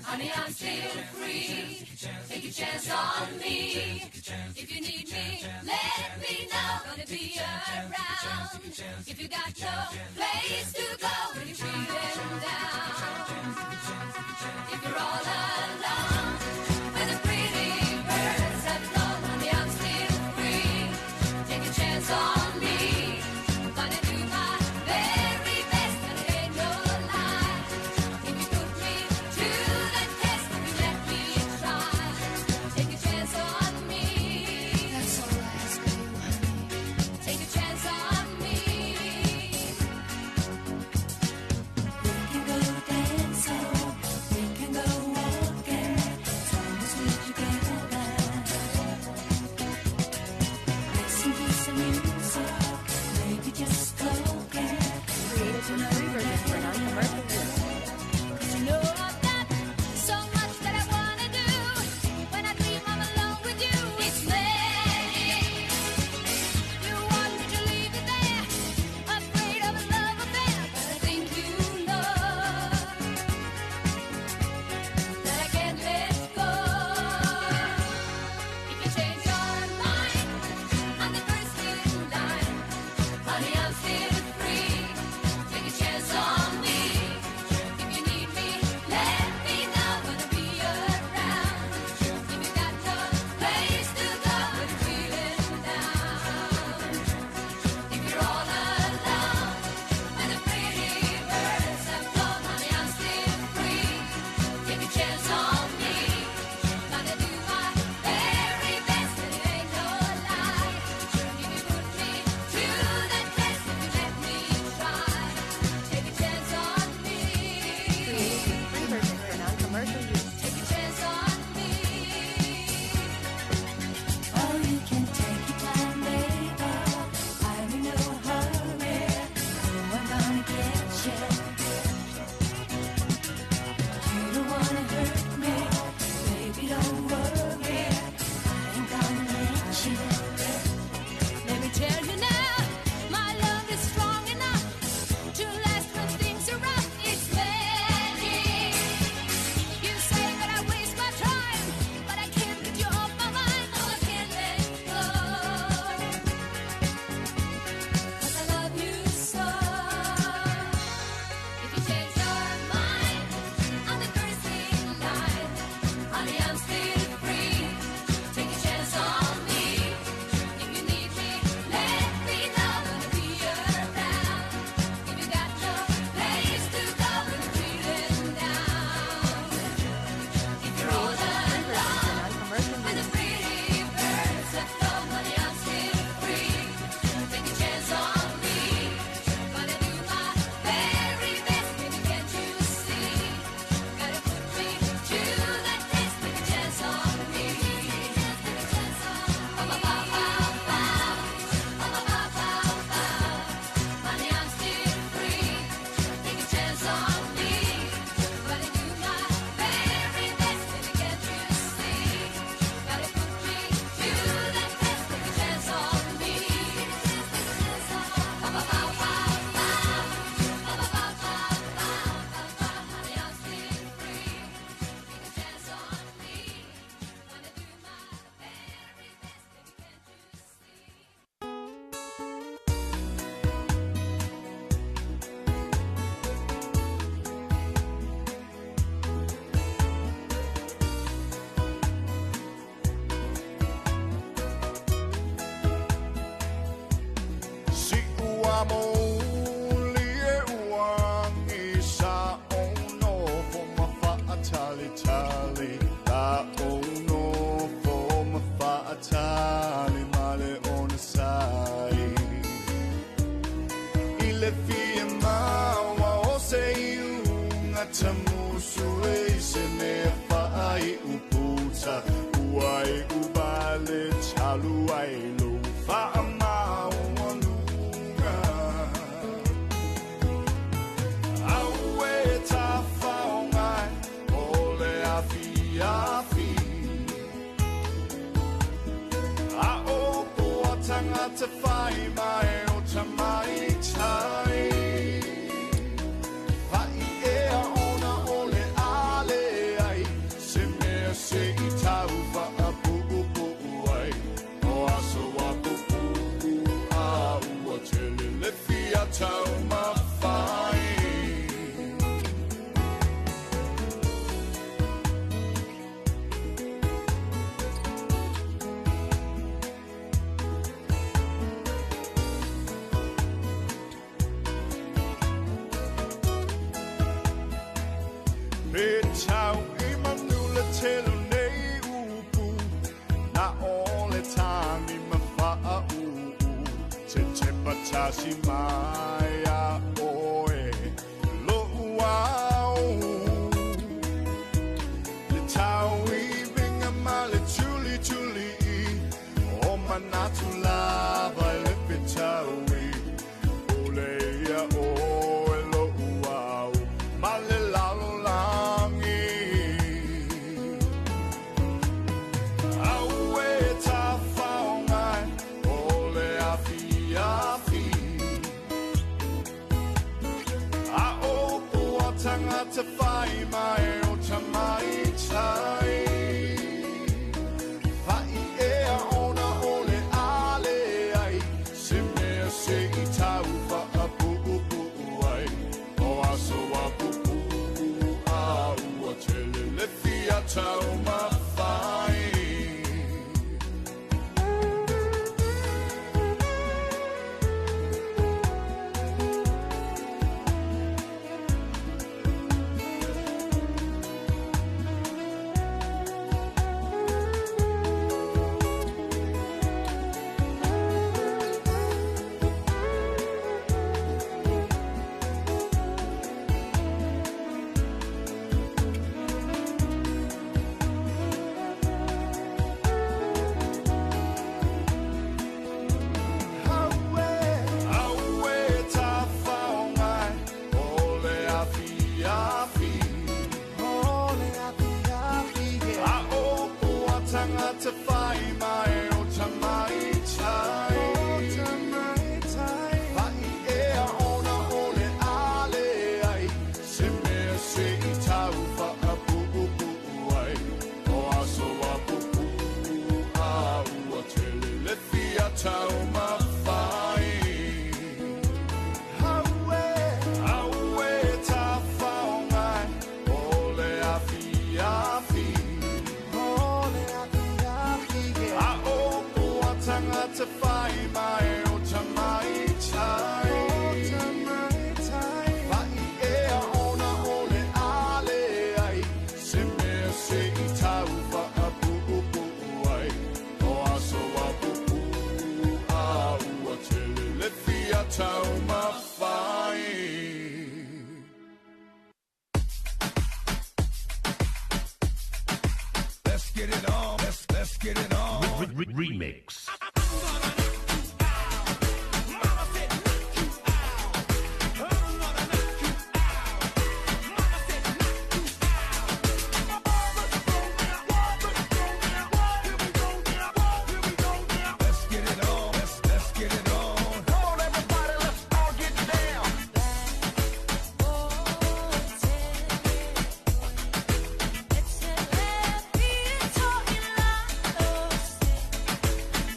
Honey, I'm still free. Take a chance on me. If you need me, let me know. Gonna be around. If you got no place to go when you're feeling down. If you're all alone, when the pretty birds have flown, honey, I'm still free. Take a chance on me. Gonna do my very best, and it ain't no lie. If you put me to the test, if you let me try, take a chance on me. That's all I ask of you, honey. Take a chance on me. We can go dancing, we can go walking, time is we're together. Listen to some music, maybe just talking. Created with free version for non-commercial use. 'Cause you know I've got so much that I wanna do. When I dream I'm alone with you, it's magic. You want me to leave you there, afraid of a love affair, but I think you know that I can't let go. If you change your mind, I'm the first in line. Honey, I'm still free. Take a chance on me. If you need me, let me know. Gonna be around. If you got no place to go when you're feeling down. If you're all alone, when the pretty birds have flown, honey, I'm still free. Take a chance on me. Gonna do my very best, and it ain't no lie. If you put me to the test, if you let me try, take a chance on me. Created with free version for non-commercial use. Take a chance on me. Oh, you can take your time, baby. I'm in no hurry. Oh, I'm gonna get you. You don't wanna hurt me, baby. Don't worry. I ain't gonna let you. Let me tell you now, my love is strong enough to last when things are rough. It's magic. You say that I waste my time, but I can't get you off my mind. No, I can't let go. 'Cause I love you so. If you change your mind, I'm the first in line. Honey, I'm still free. Take a chance on me. If you need me, let me know. Gonna be around. If you got no place to go when you're feeling down. If you're all alone, when the pretty birds have flown, honey, I'm still free. Take a chance on me. Gonna do my very best, baby, can't you see? Gotta put me to the test. Take a chance on me. Take a chance on. Ba ba ba ba ba. Ba ba ba ba ba. Honey, I'm still free. Take a chance on me. Gonna do my very best, baby, can't you see? Gotta put me to the test. Take a chance on me. Ba ba ba ba ba. Ba ba ba ba ba ba. Honey, I'm still free. Take a chance on me. Gonna do my very best, baby, can't you see? Si ua mo li e uangi sa ono fo mafaatalitali La ono fo mafaatali male ona sai I le fia maua o se iunga tamusu e se mea faai uputa Ua e ubale talu ai lo faamau aluga Au e tafaogai o le afiafi A o poa tangata whai mai o tamaitai Whai ea ona o le ale tele nei upu Na ole tani ma faa uu Te tepa tasi mai a oe Lo uau Le tau i vinga ma le tuli tuli i O manatu lava i le fetaui Ole ia oe lo uau Ma le lalo langi Au e ta whaongai O le afi afi A o pua tangata whai mai o tamai tai Whai ea ona ole ale ai Se mea se i tau whaapu ai O aso a pupu a ua tele le fia tau mawhai. Aue ta whaongai O le afi afi O le afi afi A o pua tangata whai mai o tamai tai O tamai tai Whai ea ona ole ale ai Se mea se i tau whaapuupu ai O aso a pupu a ua tele le fia tau mawhai. Aue ta whaongai O le afi afi O le afi afi A o pua tangata whai mai o tamai tai O tamai tai Whai ea ona ole ale ai Se mea se i tau whaapuupu ai O aso a pupu a ua tele le fia tau mawhai. Let's get it on. Let's get it on. Remix. Let's get it on. Let's get it on. Come on, everybody, let's all get down.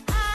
I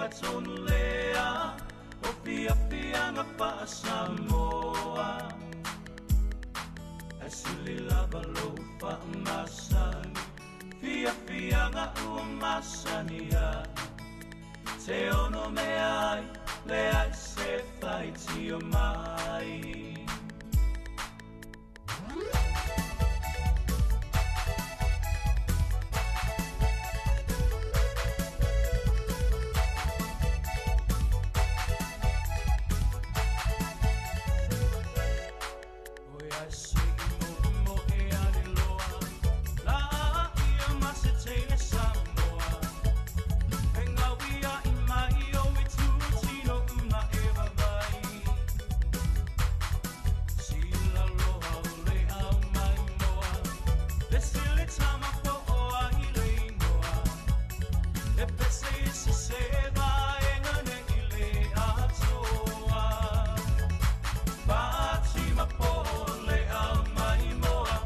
auga tonu lea o fiafiaga faasamoa. Ae sili lava lou faamasani, fiafiaga ua masani ai. Te ono mea ai, leai se faitio mai. Oi ai se i mo mo e ane loa, la ia ma se teine Samoa. E ngau ia i mai o i tūtino uma e vavai. Sila loa o le au mai moa, le sile tama po o a i le ingoa. Le pese i se seva e ngane i le atoa. Pati ma po le au mai moa,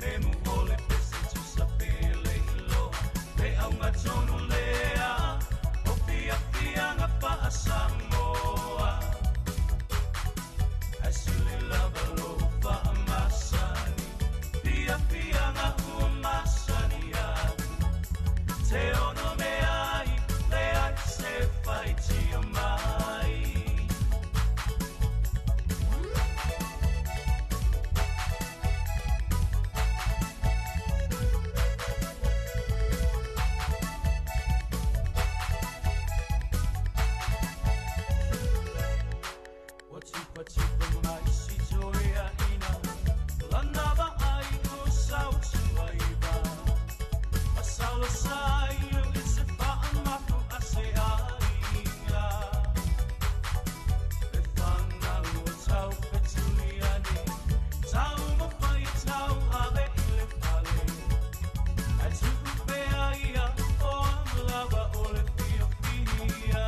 me mu o le pese tusa pele i loa. Le au ngatonu lea, o fiafiaga faasamoa. Ae sili lava lou faamasani, fiafiaga ua masani ai. Te ono mea ai, leai se faitio mai. Ua tipatipa mai si toeaina, lana vaai o sautuaiva. Masalosai o i se faamaku a se aiga. Le fanau o tau fetuliani, tau mawhai tau ave i le fale. Ae tu'upea ia o amalawa o le fiafia.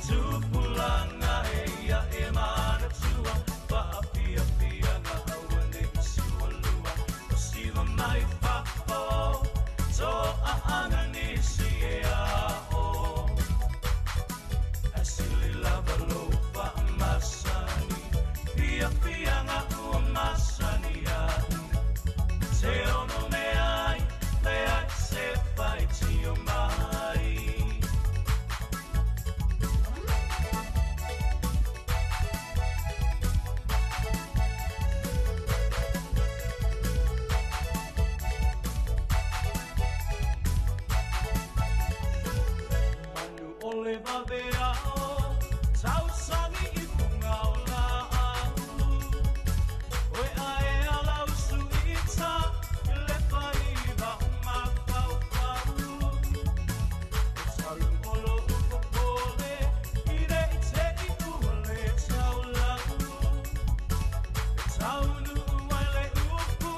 Tupulaga e ia e manatua, faafiafiaga aua nei sualua. O siva mai fafo, toaaga nisi e ao. Ae sili lava lou faamasani, fiafiaga ua masani ai. Te ono mea ai, leai se faitio mai. Manu o le vaveao, tausagi i fuga o laau. Oe ae ala usu ita, i le faiva o mafaufau. E talu o lou popole, i le i te i ua le taulau. E taunuu ai le upu,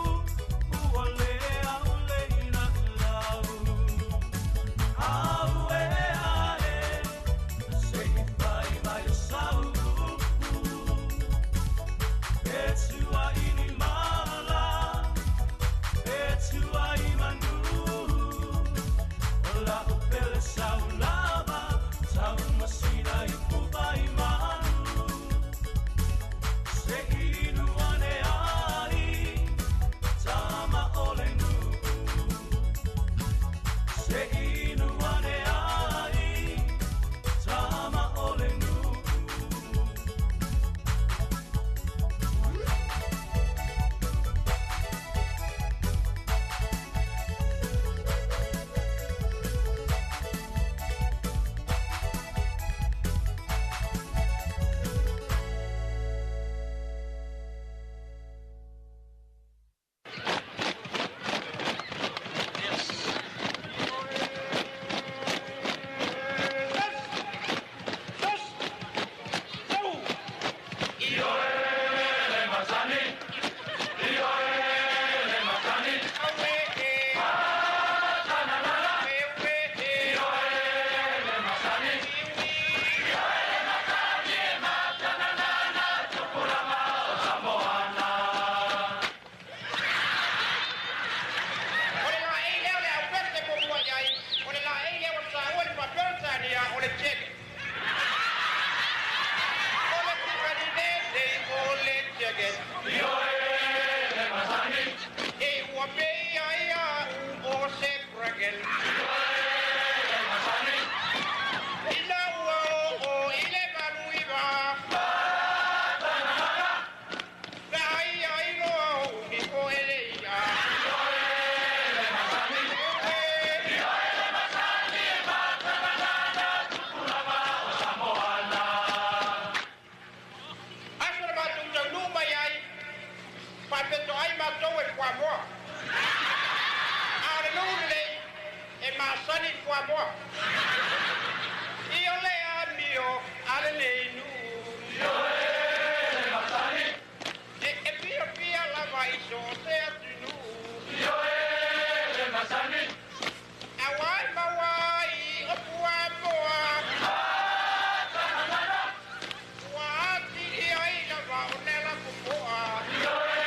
ua le au le ina lau. Aue ae, se i fai mai o sau upu. E tua i ni mala, e tua i manu. O lau pele sau lava, tau masina i pupa i manu. Se inu ane ai, tama o le nuu. Se inu ane ai, tama o le nuu. bregel. Ioe le masani. E ua pei ai a u o se bregel. Ioe le masani. Ina ua o o ile malu iwa. Na ai ai loa o ni ko ele ia. Ioe le masani. Ioe le masani e matanana tupulaga o Samoana. Aso le matou taunuu mai ai, faapeto ai matou e le fuamoa. A o le nuu lelei, e masani le fuamoa. I o le amio a lenei nuu. Ioe le masani. E fiafia lava i so o se atunuu. Ioe le masani. Auā e maua ai o fuamoa. Ua atili ai lava o le lafofoa. Ioe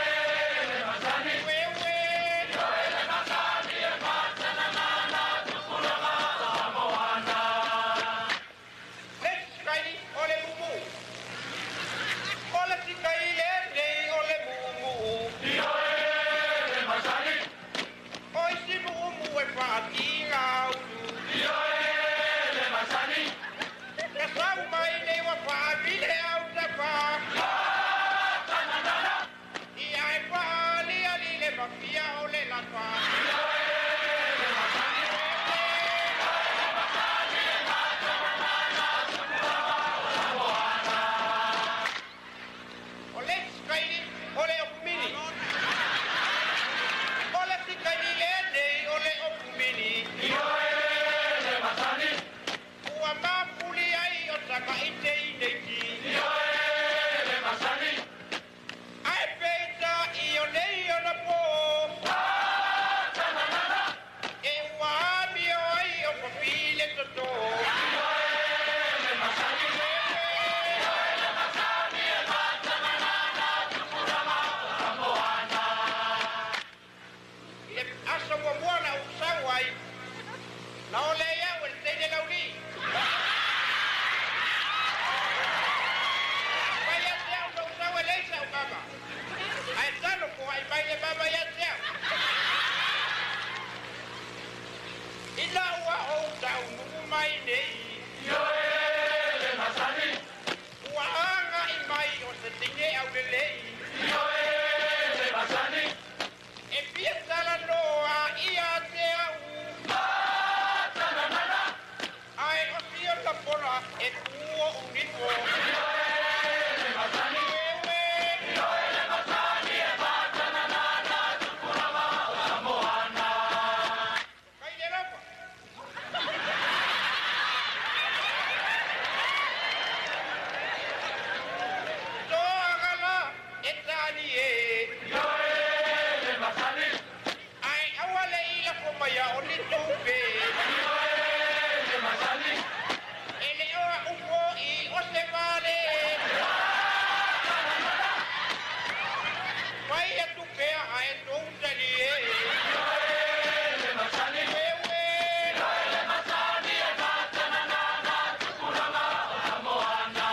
le masani. Ueue. Ioe le masani e matanana tupulaga o Samoana. Le sikaili o le mumu. O le sikaile nei o le mumu. Ioe le masani. O isi mumu e faatigaulu. Ioe le masani. Ka sau mai nei ua faavile au tafa. Ia e faaliali le mafia o le lafa. Ioe le masani. O le sikaili o le opumini. O le sikaili lenei o le opumini. Ioe le masani. Ua mafuli ai o tamaite i neiti. Ioe le masani. Ae peita i o nei ona po. E ua amio ai o papile toto. Ioe le masani. Ioe le masani e matanana tupulaga o Samoana. I le aso muamua na ou sau ai, na ole ai au e le teine lauli. Mai ia te au na ou sau e leisa au mama. Ae talo po ai mai le mama ia te au. Ina ua ou taunuu mai nei. Ioe le masani. Ua agai mai o se teine aulelei. Ioe le masani. E fia talanoa ia te au. Matanana. Ae o sia lapona e tuo unifo. Ioe le masani. Ioe le masani e matanana tupulaga o Samoana. Kai le lapa. Toagala e tani e. Ioe le masani. Ae aua le i lafo mai o ni tupe. Ioe le masani. E le oa ufo i o se vale. Pai atu pea ae tou tali e. Ioe le masani. Ueue. Ioe le masani e matanana tupulaga o Samoana.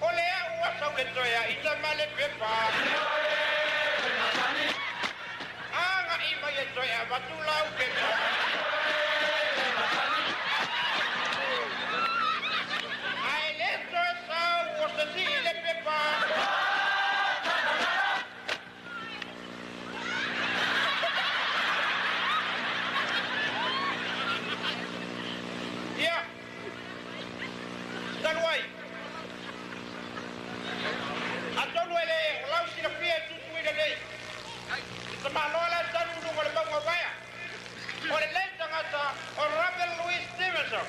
O le au a sau le toea i tama le pepa. Ioe le masani. Aga i mai e toea vatu lau pepa. Ioe le masani. Ae le toe sau o se sii le pepa. Ia. Talu ai. Atonu e le o lau silafia e tutu i lenei. I tamāloa la tanu luga o le mauga vaea. O le lei tagata o Robert Louis Stevenson.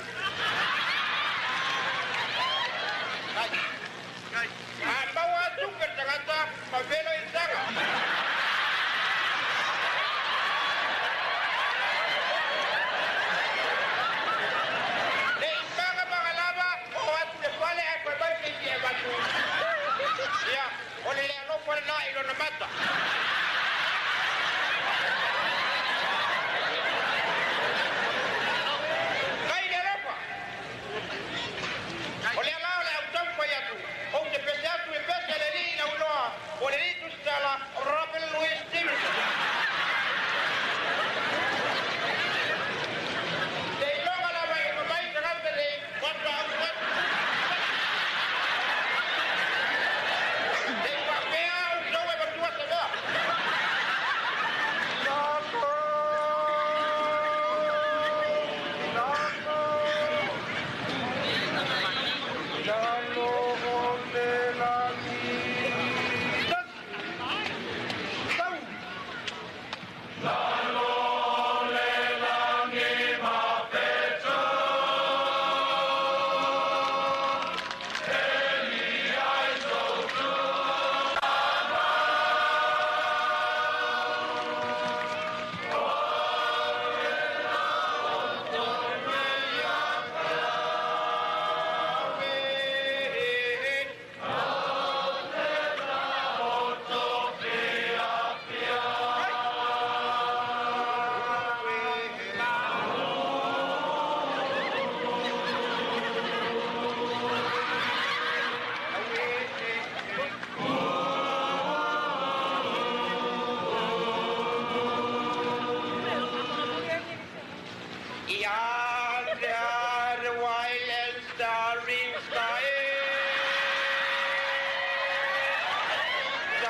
Ai. A maua atu ke tagata ma velo i taga. Le ipaga magalava o atu le fale ae koe mai keiki e vatu. Ia, o le le alofa lena i lona mata. Kai le alofa. O le ala o le au tau fai atu. Ou te pese atu e pese le li.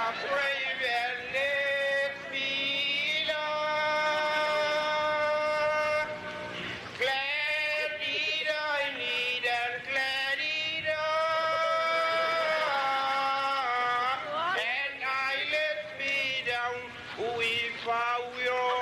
Brave and let me love. Glad did I need and glad did I. And I let me down if I will.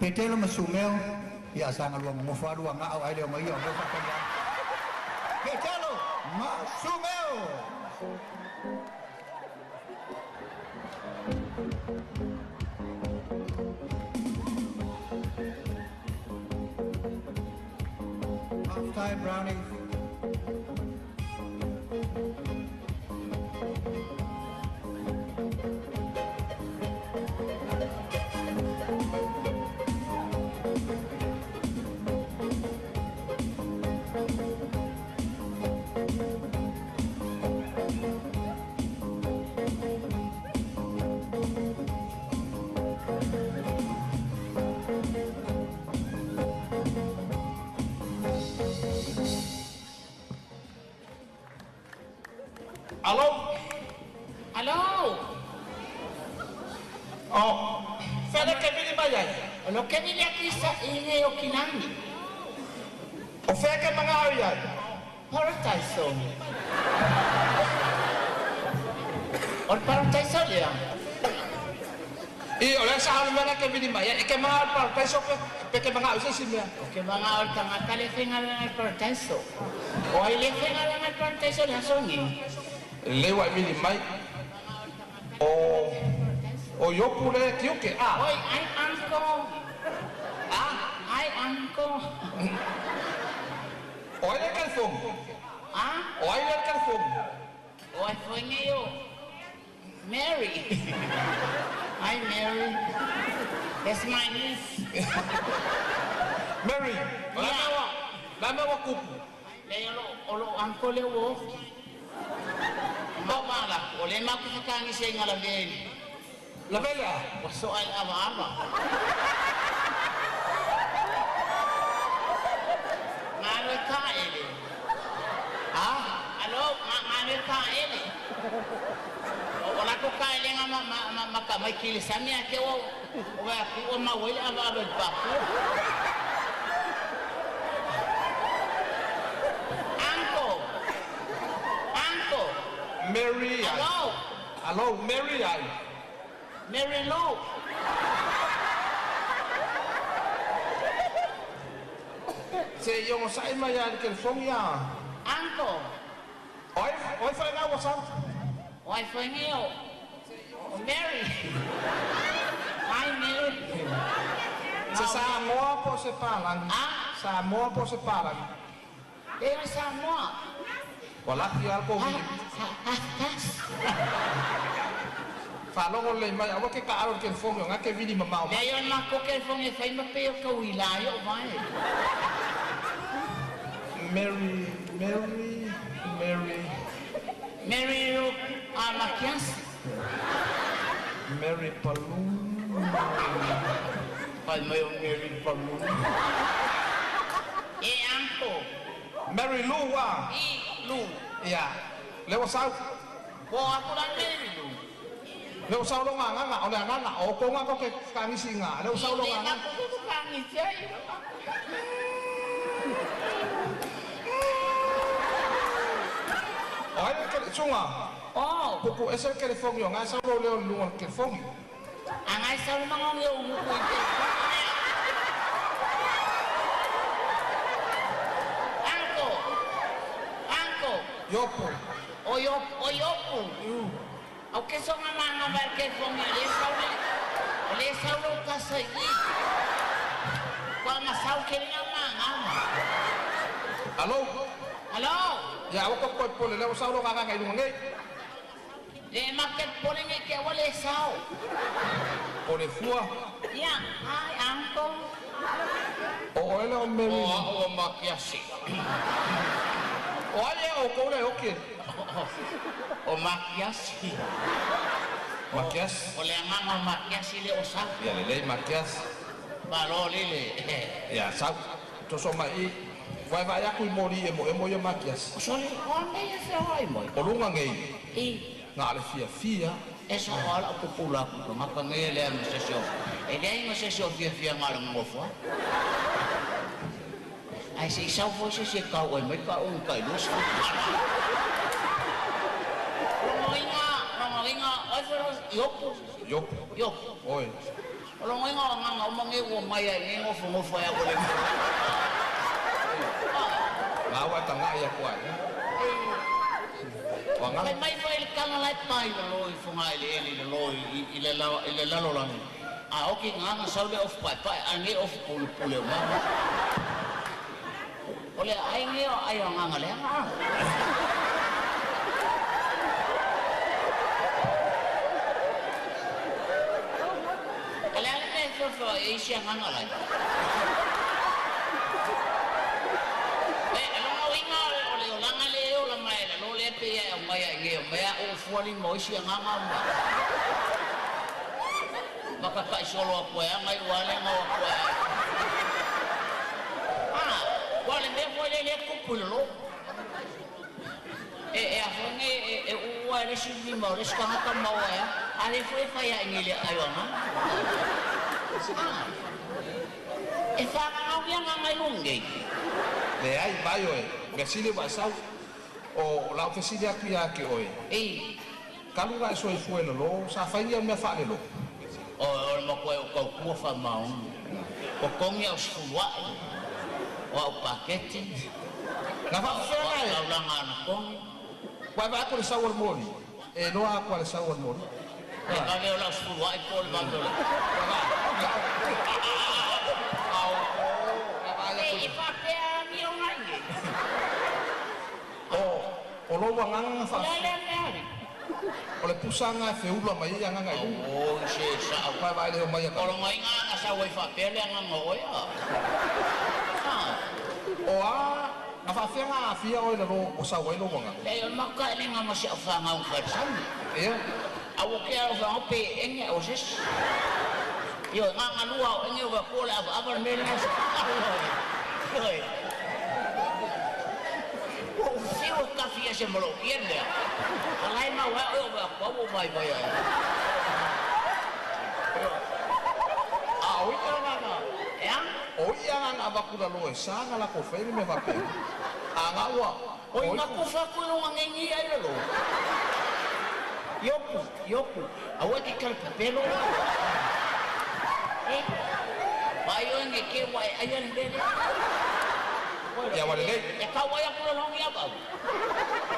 Petelo ma sumeo ia sanga lua ngofa lua ngao ai le o mai o ngofa kanga. Petelo ma sumeo. Half time brownies. Alo? Alo? Oh, fele ke vili mai ai? O lo ke vili atu isa i le o kinani. O fea ke manga au iai? Parataiso. O le parataiso lea. I, o le sa halu mena ke vili mai ai. E ke manga au le parataiso pe ke manga au se si mea. O ke manga au le tangata le whenga lenga le parataiso. O ai le whenga lenga le parataiso le asongi. Le wa vili mai. O yopu le kiuke. Ah. Oi, ai uncle. Ah, ai uncle. O ai le calfón. Ah? O ai le calfón. O ai foi yo. Mary. Hi Mary. That's my niece. Mary. Yeah. La me wa kupu. Le o lo uncle le wo. Mala, o le makufakangi se ngala veli. La vela. O so ai ava ava. Ngalo ka ele. Ah? ma ma ka mai kile sami a ke o o va ku o ma wele ava ava pa ku. Uncle. Uncle. Mary. Hello. Hello, Mary ai. Mary Lou. Se io sai mai al California. Uncle. Oi, oi fai na wasa. Oi fai mio. Mary. Hi Mary. Se Samoa po se palangi. Ah? Samoa po se palangi. Leo Samoa. Wala ki al ko vi. Falo le mai awa ke ka alo California nga ke vili mamao. Leo ma ko California fai ma pe o ka wila yo vai. Mary, Mary, Mary. Mary Lou Amakias. Mary Palou. Pai mai o Mary Palou. E uncle. Mary Lou wa. I Lou. Ya. Le wa sau. Ko aku la Mary Lou. Le wa sau lo nga nga o le nga nga o ko nga ko ke kangisi nga. Le wa sau lo nga nga. Ko ko kangisi ai. Oi ke tsunga. Oh. Ko ese California nga sau lo le lu California. Angai sau mangong yo mu ko te. Uncle. Uncle. Yopo. O yopo, o yopo. Au ke so nga nga ba California le sau le. Le sau lo ka sai. Kwa ma sau ke nga ma nga. Hello. Hello. Ya o ko ko pole le sau lo nga nga lu ngai. Le ma ke pole ngai ke wale sau. O le fua. Ya, hi uncle. O o le o Mary. O o ma kia si. O ai o ko le o ke. O ma kia si. Makias. O le nganga ma kia si le o sa. Ya le le makias. Ba lo le le. Ya sau. To so mai vai vai aku mori e mo e mo yo makias. So le o me se ai mo. O lunga ngai. I nga le fia fia. E so ala o pupula ku nga ka ngai le ma se so. E le ma se so fia fia nga le mo fo. Ai se sau fo se se ka o mai ka un kai lo so. Rongoinga, oi fo yopu. Yopu. Yopu. Oi. Rongoinga nga nga o mangi o mai ai ngi ngofo ngofo ya ko le. Nga wa tanga ya ko ai. Mai mai foi le kanga lai pai le loi fonga ile ele le loi ile la ile lalo la. A oki nga nga sau le of pai pai a nge of pule pule ma. Ole ai nge o ai nga nga le nga. Ale ale me fo fo e sia nga nga lai. Mai o fuali mo isi nga nga ma. Maka kai solo aku ya ngai wale nga aku ya. Ah, wale me foi le kupu lo. E e afonge e u wale si ni mo le ska ka mo ya. Ale foi fa ya ngi le ayo nga. Ah. E fa nga nga nga ngai lunge. Le ai vai oi. Gasile wa sau. O la ofisili aku ia ke oe. Ei. Kalu ngai soi fue lo, sa fai ia mea whaale lo. O o le makoe o kau kua wha maungu. O kongi au sfuai. O au paketi. Nga whaafea ngai. O au langa ana kongi. Wai vai aku le sau al moli. E noa aku ale sau al moli. E kave o lau sfuai po le vave o le. E whapea ni o ngai nge. O lo wa nganga fa. Le le. O le pusa nga feula mai ia nganga i. O se sa vai vai le mai ka. O lo ngai nga sa wai fa pele nga ngo ya. O a nga fa fenga afia o le lo o sa wai lo nga. Le o maka le nga ma se fa nga o fa sam. E. A o ke o fa o pe enge o se. Yo nga nga lua o enge o ko le ava me le. Oi. O fio ka fia le se mo lo kien le. Alai ma wa o wa ko wo vai vai ai. A o ia nga E a? O ia nga avakula lo e sa nga la ko fai me vape. A nga ua. O ina ku fa ku lo ngengi ai lo. Yoku, yoku. Aua ke kala pepelo. Eh. Vai o nge ke wa ai ai le. Ia wale nei. E kau ai aku lo longi apa.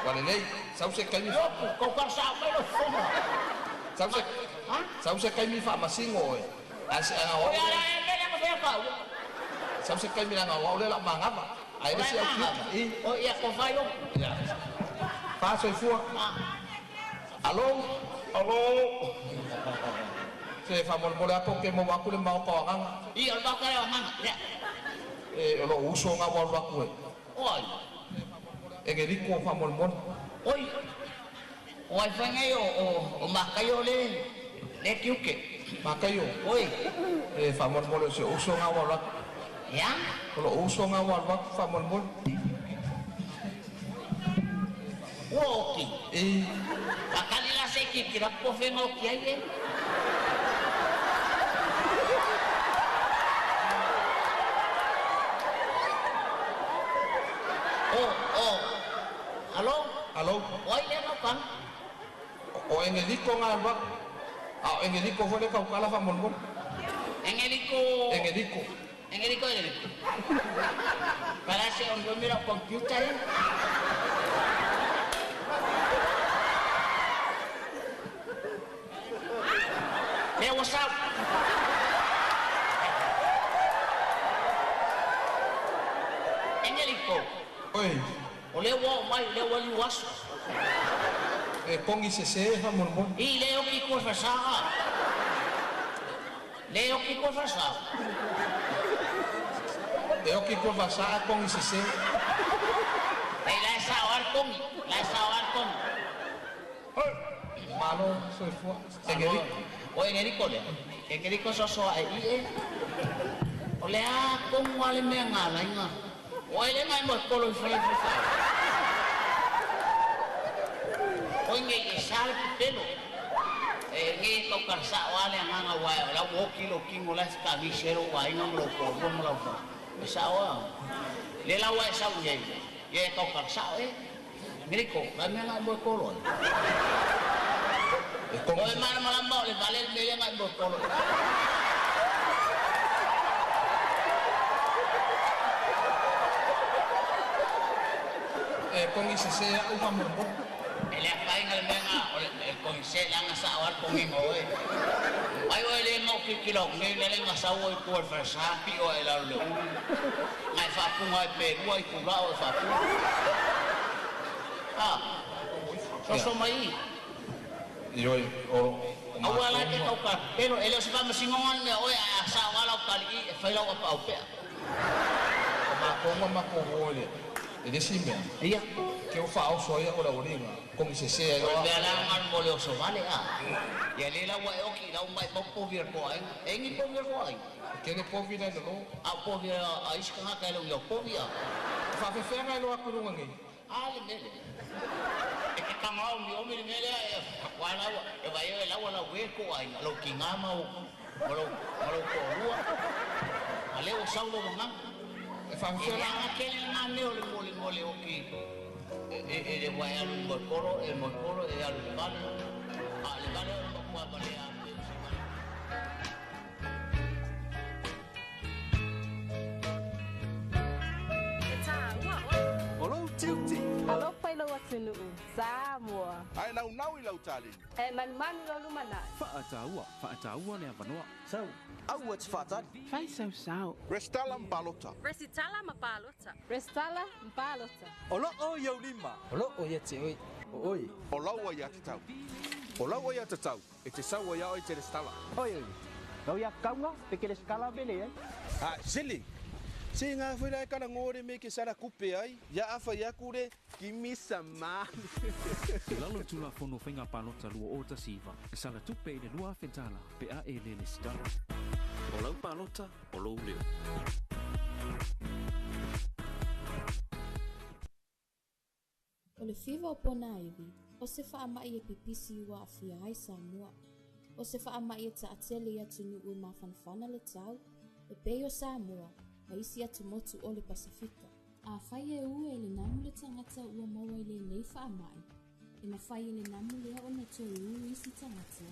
Wale nei. Sau se kaimi. Yoku, kau kar sa mai lo fonga. Sau se. Ha? Sau se kaimi fa masingo e. A se nga O ia la e mele ma fea kau. Sau se kaimi nga wa ole la mangava. Ai le se au i. O ia ko fai yoku. Ia. Fa soifua. Alo. Alo. Se fa mo le apo ke mo wa ku le mau ka nganga. I o ba ka le nganga. Ya. E o lo uso nga wa wa ku e. Oi. E ke ri ko fa mo mo. Oi. O ai fa ngai o o makaio le le kiuke. Makaio. Oi. E fa mo mo le se uso nga wa wa. Ya. O lo uso nga wa wa fa mo mo. Ua oki. E. Pakali la se ki kira po fe ngau ki ai e. O, o. Alo? Alo. Oi le ngau kang. O engeliko nga wa. A o engeliko fo le kau kala fa mo mo. Engeliko. Engeliko. Engeliko engeliko. Para se on mira computer e. Hey, what's up? Engeliko. Oi. O le wa mai le wa liu aso. E kongi se se fa mo mo. I le o ki ko fasaga. Le o ki ko fasaga. E o ki ko fasaga kongi se se. Ei la sa o ar kongi, la sa o ar kongi. Oi. Malo soifua. Engeliko. O engeliko le. Engeliko soso ai i e. O le a kongu ale mea ngā lainga. O ele ngai mo kolo i whai whai. O nge i sale pepelo. E nge kau karsa o ale nganga wai. O lau o kilo kingo lai ka misero wa inga mo ko mo lau fa. E sa o. Le lau e sa nge. Ye kau karsa o e. Ngeliko, ka mea ngai mo kolo. Oi mana malam le vale le mele ngai mo kolo. E kongi se se au fa mo mo. Ele a kai ngal menga o le kongi se la nga sa war kongi mo e. Ai o le ngo ki kilo ngi le le nga sa o ko fa sa pi o e la le u. Ngai fa pu ngai pe rua i ku la o fa pu. Ah. So so mai. Io o Aua la ke kau ka pero ele se fa masingongan me o a sa o ala kali i e fai lau apa au pea. Ma ko ma ko ho le. E le si mea. Ia. Ke o fa o soia o la oringa. Kongi se se O mea la ngan mo le o so vale a. Ia le la wa e oki lau mai po po vir ko ai. E ngi po vir ko ai. Ke le po vira le lo. A po vir a iska nga ka le o po via. Fa fe fe ngai lo aku runga ngi. A le mele. E ke kangau mi o mi mele e wa la wa e vai e la wa la we ko ai lo ki nga ma o lo lo ko rua. A le o sau lo nga. E fa fe E nga ke le nga me o le mo le mo le oki. E e le wa alu mo koro e mo koro e alu le vale. A le vale o mo kwa vale a. O lou tiute. Alo pai lau atunu'u, Samoa. Ai nau nau i lau taleni. E manumanu lau lumanai. Fa'ataua, fa'ataua le avanoa. Sau. Au e te whātari. Fai sau sau. Restala mpalota. Resitala mapalota. Restala mpalota. O lo o iau lima. O lo o ia te oi. O oi. O lau ia te tau. O lau ia te tau. E te sau ia oi te restala. Oi oi. Lau ia kaunga, pe ke le skala mele ai. A, sili. Se ngā whaira e kara ngōre me ke sara kupe ai, ia awha ia kure, ki misa mani. I lalo tula fono whainga palota lua o tasiva. E sala tupe i le lua fentala pe a e le lesitala. O lau palota, o lou leo. O O le fiva o ponaivi, o se faamaʻi e pipisi ua aafia ai Samoa. O se faamaʻi e taatele i atunuu e mafanafana le tau, e pei o Samoa, ma isi atumotu o le Pasifika. Afai e ue e le namu le tagata ua maua i lenei faamaʻi, e mafai e le namu lea ona toe ū isi tagata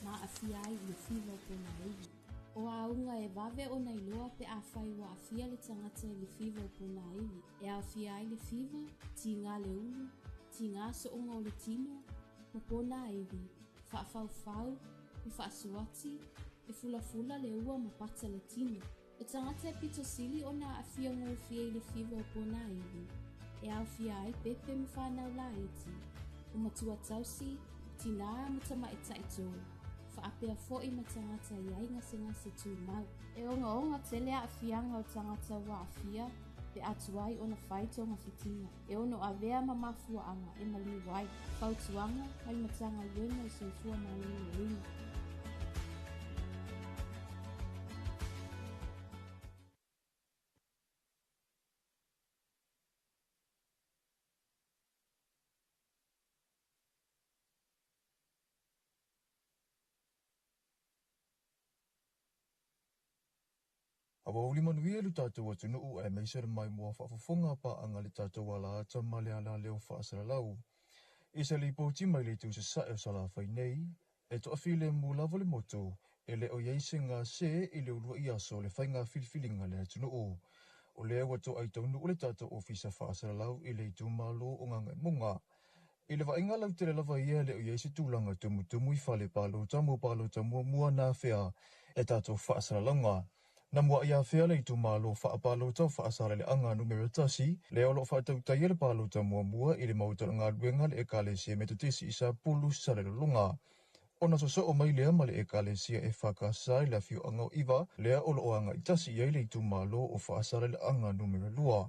ma aafia ai i le fiva o ponaivi. O auga e vave ona iloa pe afai ua aafia le tagata i le fiva o ponaivi, e aofia ai le fiva, tigā le ulu, tigā sooga o le tino, ma ponaivi, faafaufau, ma faasuati, e fulafula le ua ma pata le tino. O tagata e pito sili ona aafia gofie i le fiva o ponaivi, e aofia ai pepe ma fanau laiti, o matua tausi, tinā ma tamaitaʻi tolu, faapea foʻi ma tagata i ai gasegase tumau. E ogaoga tele aafiaga o tagata ua aafia pe a tuai ona fai togafitiga e ono avea ma mafuaaga e maliu ai. Fautuaga mai le Matagaluega o le Soifua Maloloina. Aoauli manuia lo tatou atunuu aemaise le maimoa faafofoga paaga le tatou alaata ma le alaleo faasalalau. I se lipoti mai le itu sasae o Salafai nei, e toafilemu lava le motu e le o i ai se gase i le uluai aso o le faiga filifiliga a le atunuu. O lea ua toai taunuu le tatou ofisa faasalalau i le itumalo o Gagaemauga. I le vaaiga lautele lava ia e le o i ai se tulaga tumutumu i fale palota mo palota muamua na afea e tatou faasalalauga. Na muai afea le itumalo faapalota o Faasaleleaga numera 1, lea o lo o faatautaia le palota muamua i le Maota o le Galuega a le Ekalesia Metotisi i Sapulu, Salelologa. Ona sosoo mai lea ma le Ekalesia EFKS i le afioaga o Iva, lea o lo o agai tasi i ai le itumalo o Faasaleleaga numera 2.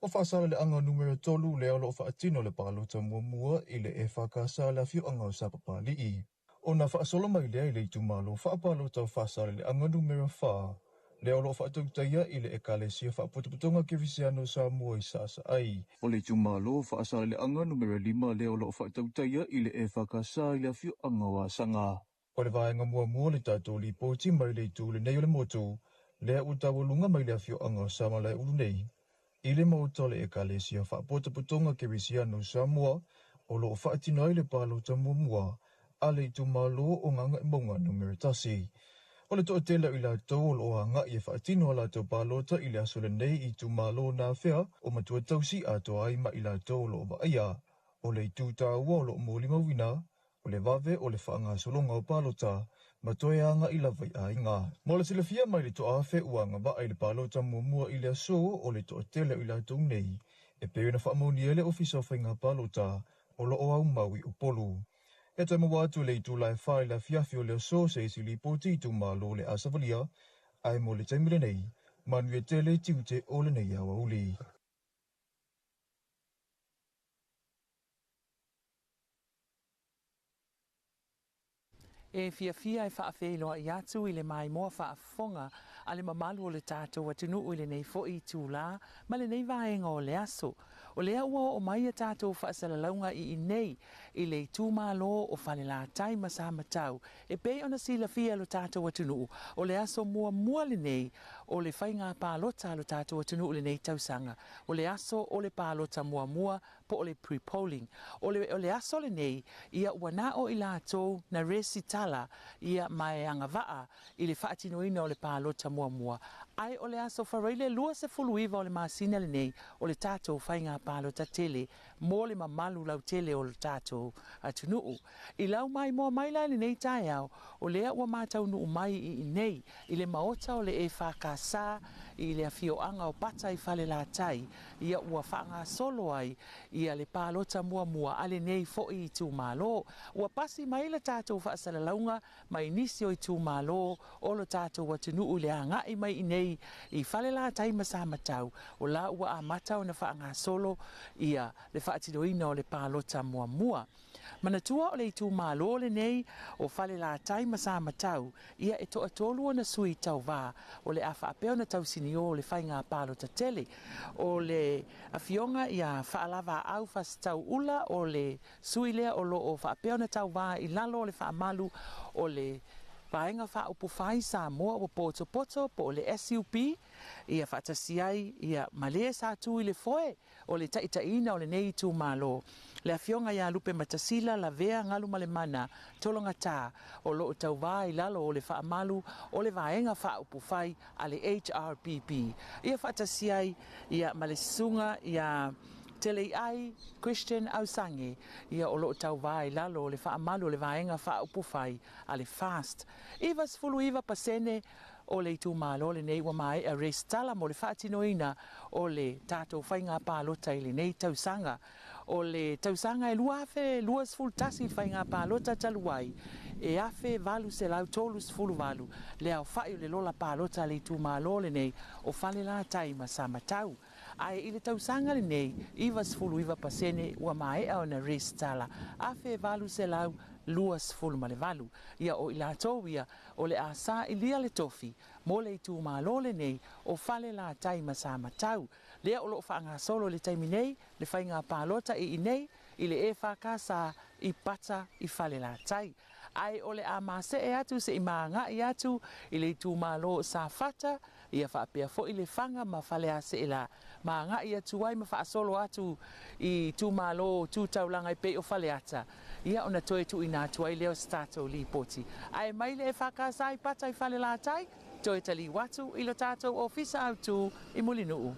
O Faasaleleaga numera 3 lea o lo o faatino le palota muamua i le EFKS i le afioaga o Sapapalii. Ona faasolo mai lea i le itumalo faapalota o Faasaleleaga numera 4, lea o lo o faatautaia i le Ekalesia Faapotopotoga Kerisiano o Samoa i Saasaai. O le itumalo o Faasaleleaga numera 5 lea o lo o faatautaia i le EFKS i le afioaga o Asaga. O le vaega muamua o le tatou lipoti mai le itu lenei o le motu, lea ua taualuga mai le afioaga o Samalaeulu nei, i le Maota o le Ekalesia Faapotopotoga Kerisiano o Samoa o lo o faatino ai le palota muamua a le itumalo o Gagaemauga numera 1. O le toatele o i latou o lo o agai e faatino a latou palota i le aso lenei i itumalo na afea o matua tausi atoa ai ma i latou o lo o vaaia. O le itu taua o lo o molimauina, o le vave o le faagasologa o palota ma toe agai lava i aiga. Mo le silafia mai le toaafe ua agavaa i le palota muamua i le aso o le toatele o i latou nei, e pei ona faamaonia e le Ofisa o Faiga Palota o lo o aumau i Upolu. E toe maua atu i le itula e 4 i le afiafi o le aso se isi lipoti itumalo o le a savalia, ae mo le taimi lenei, manuia tele tiute o lenei aoauli. E fiafia e faafeiloai atu i le maimoa faafofoga a le mamalu o le tatou atunuu i lenei foi itulā ma lenei vaega o le aso. O lea ua oo mai a tatou faasalalauga i inei i le itumalo o Falelatai ma Samatau. E pei ona silafia e lo tatou atunuu, o le aso muamua lenei o le faiga palota a lo tatou atunuu i lenei tausaga. O le aso o le palota muamua po o le pre-polling. O le, o le aso lenei, ia ua na o i latou na resitala ia ma e agavaa i le faatinoina o le palota muamua. Ae o le aso Faraile 29 o le masina lenei o le tatou faiga palota tele mo le mamalu lautele o le tatou atunuu. I lau maimoa mai la i lenei taeao, o lea ua mataunuu mai i inei i le maota o le EFKS i le afioaga o Pata i Falelatai, ia ua faagasolo ai ia le palota muamua a lenei foi itumalo. Ua pasi mai le tatou faasalalauga mai nisi o itumalo o lo tatou atunuu i le agai mai inei i Falelatai ma Samatau, o la ua amata ona faagasolo ia le faatinoina o le palota muamua. Manatua o le itumalo lenei o Falelatai ma Samatau, ia e toatolu ona sui tauvā o le a faapea ona tausinuu. mautiniō o le faiga palota tele. O le afioga ia Faalavaau Fasitauula o le sui lea o loo faapea ona tauvā i lalo o le faamalu o le Vaega Faaupufai Samoa ua Potopoto po o le SUP, ia faatasi ai ia ma le sa tu i le foe o le taitaiina o lenei itumalo, le Afioga ia Lupematasila Lavea Galumalemana Tologata o lo o tauvā i lalo o le faamalu o le Vaega Faaupufai a le HRPP, ia faatasi ai ia ma le Susuga ia Teleiai Christian Ausange, ia o lo o tauvā i lalo o le faamalu o le Vaega Faaupufai a le FAST. 99% o le itumalo lenei ua maea resitala mo le faatinoina o le tatou faiga palota i lenei tausaga. O le tausaga e 2021 i le faiga palota talu ai, e 1838 le aofai o le lola palota a le itumalo lenei o Falelatai ma Samatau. Ae i le tausaga lenei, 99% ua maea ona resitala, 1828. Ia o i latou ia o le a sailia le tofi mo le itumalo lenei o Falelatai ma Samatau, lea o lo o faagasolo i le taimi nei le faiga palota i inei i le EFKS i Pata i Falelatai. Ae o le a masee atu se i magai atu i le itumalo o Safata, ia faapea foi Lefaga ma Faleaseela, ma agai atu ai ma faasolo atu i itumalo tu taulaga e pei o Faleata, ia ona toe tuuina atu ai lea o se tatou lipoti. Ae mai le EFKS i Pata i Falelatai, toe taliu atu i lo tatou ofisa autu i Mulinuu.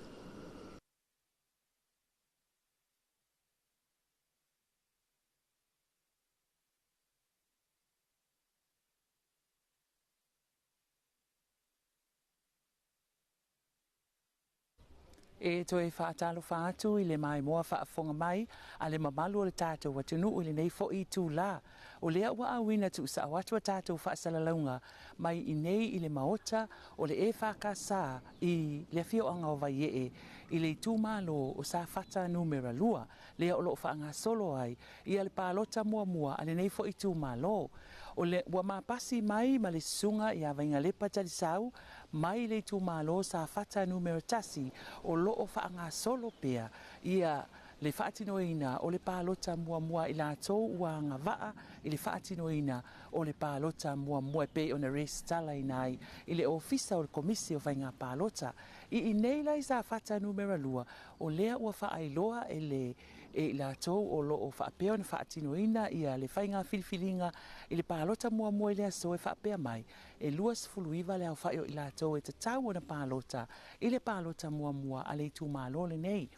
E toe faatalofa atu i le maimoa faafofoga mai a le mamalu o le tatou atunuu i lenei foi itulā. O lea ua auina tuusao atu a tatou faasalalauga mai i nei i le Maota o le EFKS i le afioaga o Vaiee i le itumalo o Safata Numera 2, lea o lo o faagasolo ai ia le palota muamua a lenei foi itumalo. O le ua mapasi mai ma le Susuga ia Vaigalepa Talisau mai le itumalo Safata Numera 1 o lo o faagasolo pea ia le faatinoina o le palota muamua i latou ua agavaa i le faatinoina o le palota muamua e pei ona resitalaina ai i le Ofisa o le Komisi o Faiga Palota. I inei la i Safata Numera 2, o lea ua faailoa e le e i latou o lo o faapea ona faatinoina ia le faiga filifiliga i le palota muamua i le aso e faapea mai, e 29 le aofai o i latou e tatau ona palota i le palota muamua a le itumalo lenei.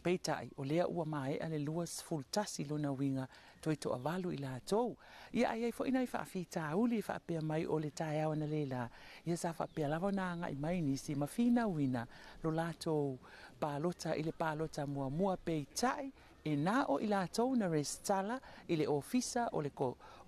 Peitai, o lea ua maea le 21 lona uiga toe toavalu i latou. Ia ae i ai foi nai faafitauli e faapea mai o le taeao analeila, ia sa faapea lava ona agai mai nisi ma finauina lo latou palota i le palota muamua, peitai, e na o i latou na resitala i le ofisa o le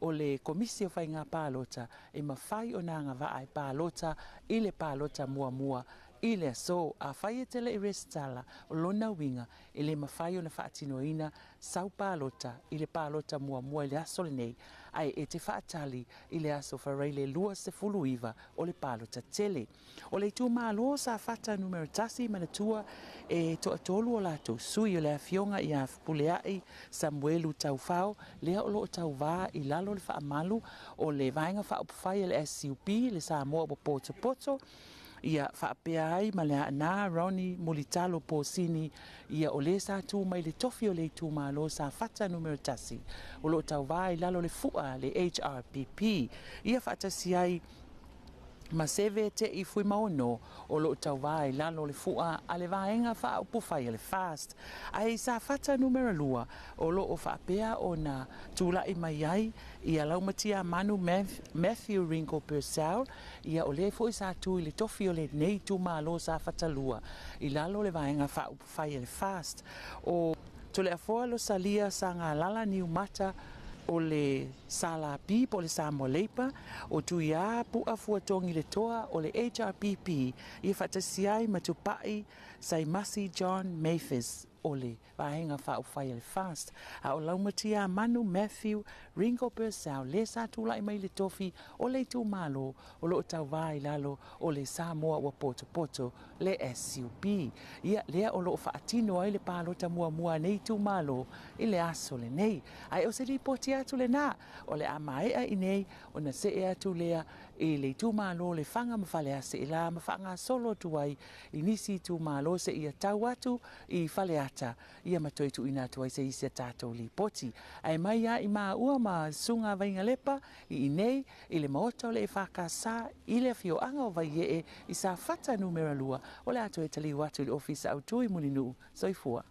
o le Komisi o Faiga Palota e mafai ona agavaa e palota i le palota muamua i le aso. Afai e te le i resitala, o lona uiga e le mafai ona faatinoina sau palota i le palota muamua i le aso lenei, ae e te faatali i le aso Faraile 29 o le palota tele. O le itumalo Safata Numera 1 manatua e toatolu o latou sui o le afioga ia Fepuleai Samuelu Taufao, lea o lo o tauvā i lalo o le faamalu o le Vaega Faaupufai a le SUP, le Samoa ua Potopoto, ia faapea ai ma le Aana Ronnie Mulitalo Posini, ia o le sa tu mai le tofi o le itumalo Safata Numera 1 o lo o tauvā i lalo o le fua le HRPP, ia faatasi ai ma Seve Te'i Fuimaono o lo o tauvā i lalo o le fua a le Vaega Faaupufai a le FAST. Ae i Safata Numera 2 o lo o faapea ona tulai mai ai ia Laumatiamanu Matthew Ringo Purcell, ia o le foi sa tu i le tofi o lenei itumalo Safata 2 i lalo o le Vaega Faaupufai a le FAST. O Toleafoa Losalia Sagalala Niumata o le SLP po o le Samoa Labour, o Tuiā Pu'a Fuatogi le Toa o le HRPP, ia faatasi ai ma Tupai Saimasi John Mathis. o le Vaega Faaupufai a le FAST, a o Laumatiamanu Matthew Ringo Purcell lea sa tulai mai i le tofi o le itumalo o lo o tauvā i lalo o le Samoa Ua Potopoto, le SUP. Ia, lea o lo o faatino ai le palota muamua a nei itumalo i le aso lenei. Ae o se lipoti atu lenā, o le a maea i nei ona see atu lea i le itumalo o Lefaga ma Faleaseela ma faagasolo atu ai i nisi itumalo seia tau atu i Faleata, ia ma toe tuuina atu ai se isi a tatou lipoti. Ae mai lava i maua ma Susuga Vaigalepa i inei i le Maota o le EFKS i le afioaga o Vaiee i Safata Numera 2, o le a toe taliu atu i le Ofisa Autu i Mulinuu. Soifua.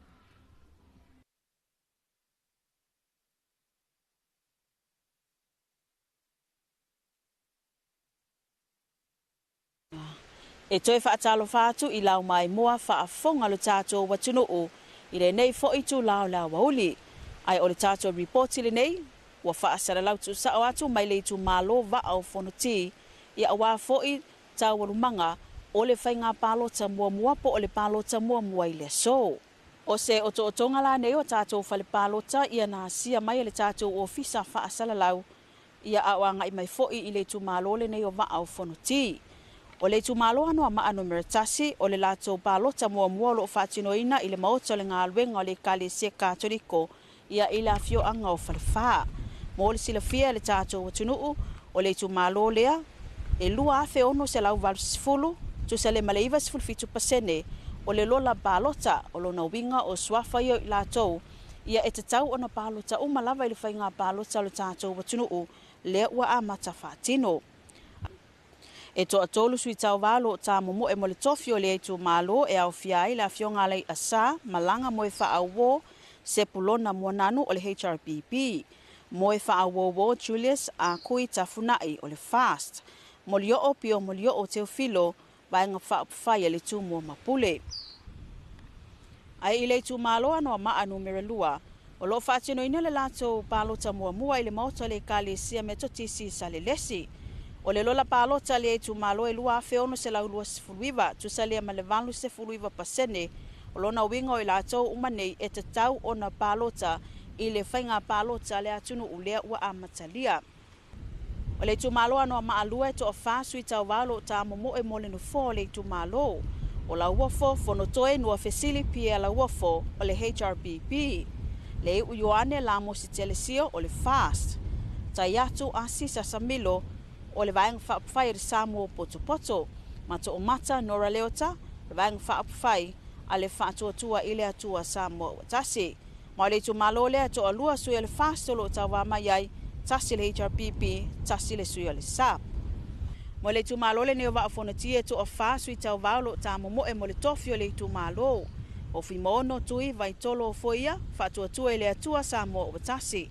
E toe faatalofa atu i lau maimoa faafofoga lo tatou atunuu i lenei foi itula o le aoauli. Ae o le tatou ripoti lenei ua faasalalau tuusao atu mai le itumalo Vaa o Fonoti ia aua foi taualumaga o le faiga palota muamua po o le palota muamua i le aso. O se otootoga lanei o tatou fale palota ia na asia mai e le tatou ofisa faasalalau ia a o agai mai foi i le itumalo lenei o Vaa o Fonoti. O le itumalo Anoamaa Numera 1, o le latou palota muamua o lo o faatinoina i le Maota o le Galuega o le Ekalesia Katoliko ia i le afioaga o Falefa. Mo le silafia e le tatou atunuu, o le itumalo lea e 2,680, tusa le ma le 97% o le lola palota. O lona uiga o suafa ia o i latou ia e tatau ona palota uma lava i le faiga palota o le tatou atunuu lea ua amata faatino. E toatolu sui tauvā o lo o tāmomoe mo le tofi o lea itumalo e aofia ai le afioga a Leiasa Malaga Moefaauo Sepulona Moananu o le HRPP, Moefaauouo Julius Akui Tafunai o le FAST, Molioo Pio Molioo Teofilo Vaega Faaupufai a le Tumua ma Pule. Ae i le itumalo Anoamaa Numera 2, o lo o faatinoina le latou palota muamua i le Maota o le Ekalesia Metotisi i Salelesi. O le lola palota a lea itumalo e 2,629, tusa lea ma le 89%. O lona uiga o i latou uma nei e tatau ona palota i le faiga palota a le atunuu lea ua amatalia. O le itumalo Anoamaa 2 e toafa sui tauvā o lo o tāmomoe mo le nofoa o le itumalo. O Lauofo, Fonotoe, Nuafesili, Pierre Lauofo o le HRPP. Leiu Ioane Lamosi Telesio o le FAST. Taiatu Asisa Samilo o le Vaega Faaupufai a le Samoa Potopoto. Ma Toomata Nora Leota, le Vaega Faaupufai a le Faatuatua i le Atua Samoa ua Tasi. Ma o le itumalo lea e toalua sui o le FAST o lo o tauvā mai ai, tasi le HRPP, tasi le sui o le SUP. Mo le itumalo lenei o Vaa o Fonoti e toafa sui tauvā o lo o tāmomoe mo le tofi o le itumalo. O Fuimaono Tui Vaitolo Ofoia, Faatuatua i le Atua Samoa ua Tasi.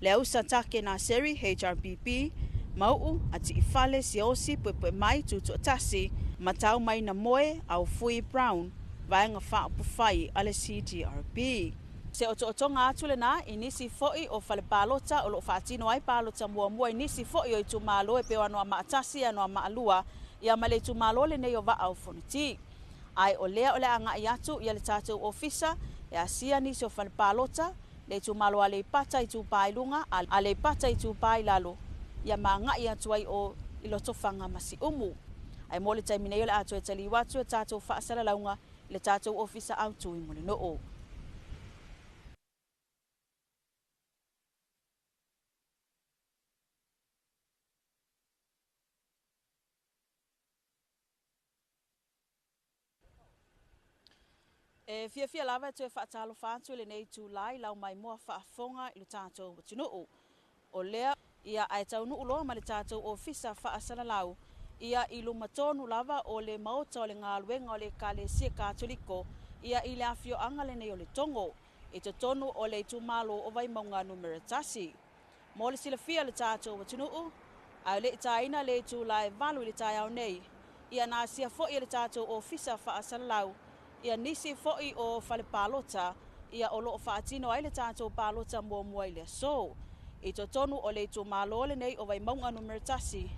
Leausa Take Naseri, HRPP, Mauu, Atiifale, Siaosi, Puepuemai, Tutoatasi, Matau Maina Moe, Aufui Brown, Vaega Faaupufai a le CDRP. Se otootoga atu lenā i nisi foi o fale palota o lo o faatino ai palota muamua i nisi foi o itumalo e pei o Anoamaa 1, Anoamaa 2, ia ma le itumalo lenei o Vaa o Fonoti. Ae o lea o le a agai atu ia le tatou ofisa e asia nisi o fale palota, le itumalo Aleipata Itupa i Luga, Aleipata Itupa i Lalo, ia ma agai atu ai o i Lotofaga ma Siumu. Ae mo le taimi nei o le a toe taliu atu e tatou faasalalauga i le tatou ofisa autu i Mulinuu. E fiafia lava e toe faatalofa atu i lenei itula i lau maimoa faafofoga i lo tatou atunuu. O lea, ia, ae taunuu loa ma le tatou ofisa faasalalau, ia, i luma tonu lava o le Maota o le Galuega o le Ekalesia Katoliko, ia, i le afioaga lenei o Letogo, i totonu o le itumalo o Vaimauga Numera 1. Mo le silafia e le tatou atunuu, ae le i taina le itula e 8 i le taeao nei, ia na asia foi e le tatou ofisa faasalalau ia nisi foi o fale palota ia o lo o faatino ai le tatou palota muamua i le aso. I totonu o le itumalo lenei o Vaimauga Numera 1,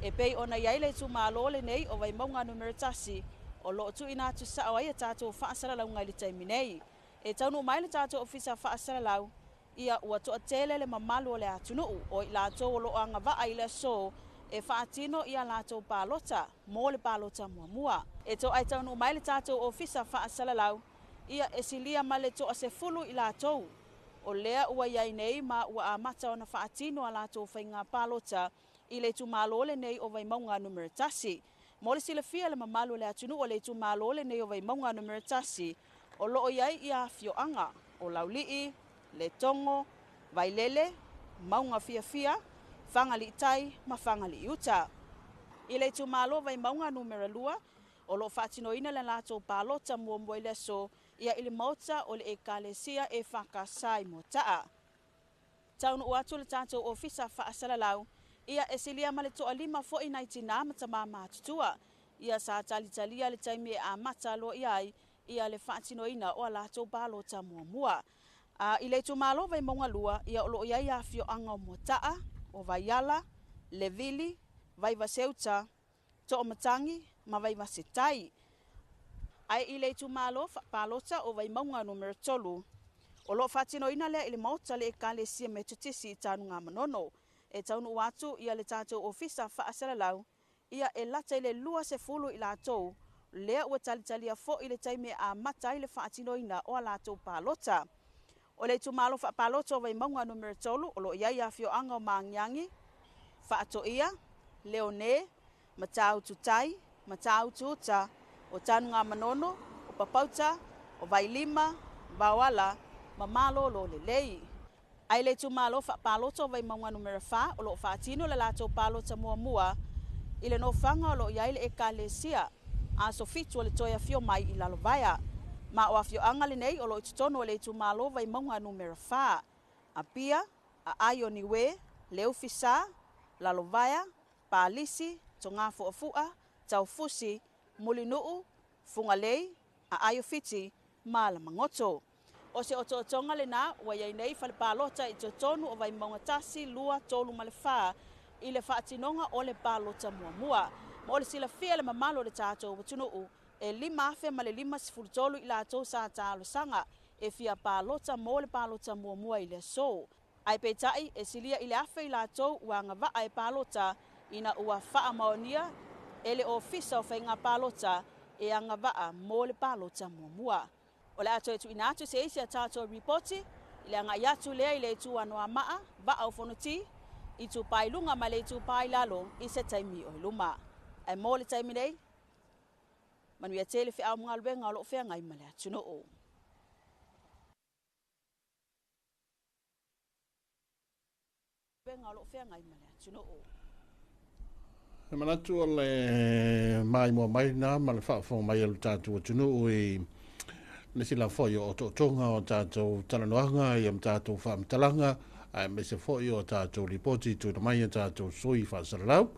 e pei ona i ai le itumalo lenei o Vaimauga Numera 1 o lo o tuuina atu sao ai a tatou faasalalauga i le taimi nei. E taunuu mai le tatou Ofisa Faasalalau, ia ua toatele le mamalu o le atunuu o i latou o loo agavaa i le aso e faatino ia latou palota mo le palota muamua. E toai taunuu mai le tatou Ofisa Faasalalau, ia e silia ma le 10 i latou o lea ua iai nei ma ua amata ona faatino a latou faiga palota i le itumalo lenei o Vaimauga Nu.1. Mo le silafia le mamalu o le atunuu o le itumalo lenei o Vaimauga Nu.1, o loo iai ia afioaga o Laulii, Letogo, Vailele, Mauga Fiafia, Fagaliitai ma Fagaliiuta. I le itumalo Vaimauga Nu.2, o loo faatinoina le latou palota muamua i le aso ia i le maota o le Ekalesia e Fakasa i Moataa. Taunuu atu le tatou Ofisa Faasalalau, ia e silia ma le 5 foi nai tinā ma tamā matutua. Ia sa talitalia le taimi e amata loa i ai ia le faatinoina o a latou palota muamua. I le itumalo Vaimauga 2, ia o loo iai afioaga o Moataa, o Vaiala, Levili, Vaivaseuta, Toomatangi ma Vaivasetai. Ae i le itumalo palota o Vaimauga Nu.3, o loo faatinoina lea i le maota le Ekalesia Metotisi i Tanugamanono. E taunuu atu ia le tatou Ofisa Faasalalau, ia e lata i le 20 i latou lea ua talitalia foi le taimi e amata ai le faatinoina o a latou palota. O le itumalo faapalota o Vaimauga Nu.3, o loo iai afioaga o Magiagi, Faatoia, Leone, Mataututai, Matautuuta, o Tanugamanono, o Papauta, o Vailima, Vaoala ma Malolo Lelei. Ae le itumalo faapalota o Vaimauga Nu.4, o loo faatino le latou palota muamua i le nofoaga o loo iai le Ekalesia Aso 7 o le toe afio mai i Lalovaea. Ma o afioaga lenei o loo i totonu o le itumalo Vaimauga Nu.4: Apia, Aai o Niue, Leufisa, Lalovaea, Palisi, Togafuafua, Taufusi, Mulinuu, Fugalei, Aai o Fiti ma Lamagoto. O se otootoga lena ua iai nei fale palota i totonu o Vaimauga 1, 2, 3 ma le 4 i le faatinoga o le palota muamua. Ma o le silafia le mamalu o le tatou atunuu, e 5,053 i latou sa talosaga e fia palota mo le palota muamua i le aso. Ae peitai e silia i le 1,000 i latou ua agavaa e palota ina ua faamaonia e le Ofisa o Faiga Palota e agavaa mo le palota muamua. O le a toe tuuina atu se isi a tatou ripoti i le agai atu lea i le itu Anoamaa, Vaa o Fonoti, Itupa i luga ma le Itupa i lalo i se taimi o i luma. Ae mo le taimi nei, manuia tele feau ma galuega o loo feagai ma le atunuu. O loo feagai ma le atunuu. E manatu o le maimoa mai na ma le faafofoga mai a lo tatou atunuu i le isi la foi o otootoga o tatou talanoaga ia ma tatou faamatalaga, aemaise foi o tatou lipoti tuuina mai a tatou sui faasalalau,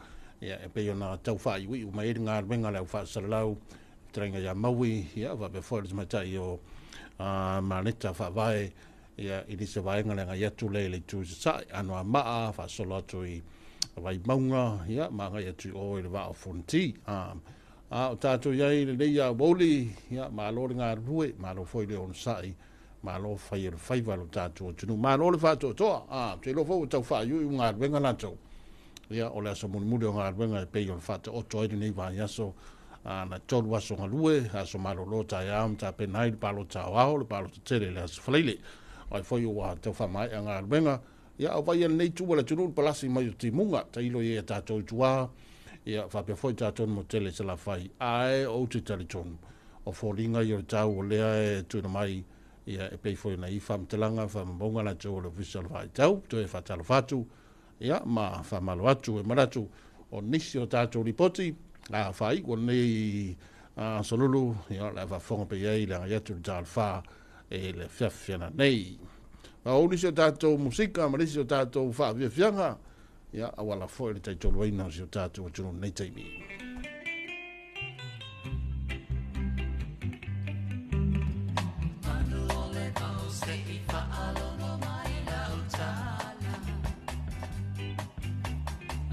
ia e pei ona tau faaiuiu mai ai le galuega a le au faasalalau fetalaiga ia Maui, ia faapea foi le tamaitai o Maleta Faavae, ia i nisi o vaega le agai atu lea i le itu i Sasae, Anoamaa, faasolo atu i Vaimauga, ia ma agai atu i o i le Vaa o Fonoti. A o tatou i ai i lenei aoauli, ia malo le galulue, malo foi le onosai, malo fai o le faiva o lo tatou atunuu, malo le faatoatoa. Ou te iloa foi ua tau faaiuiu galuega latou, ia o le aso mulimuli o galuega e pei ona faataoto ai lenei vaiaso, na 3 aso galue, aso malolo taeao ma tapena ai le palota aoao, le palota tele i le aso Faraile. Ai foi ua tau faamaea galuega, ia au vai lenei tu o le atunuu le palasi mai o timuga, tailo i a tatou i tua, ia faapea foi tatou mo tele Salafai, ae ou te talitonu o foliga i o le tau o lea e tuuina mai, ia e pei foi ona i faamatalaga faamamauga latou o le Ofisa o le Vaitau, toe faatalofa atu, ia ma faamalo atu e manatu o nisi o tatou lipoti faaiu o lenei asolulu, ia o le a faafofoga pe i ai le agai atu i le talofa e le afiafi nei. O nisi o tatou musika ma nisi o tatou faafiafiaga, ia auala foi le taitoluaina o si o tatou atunuu nei taimi. Manu o le mau se i faalogo mai lau tala,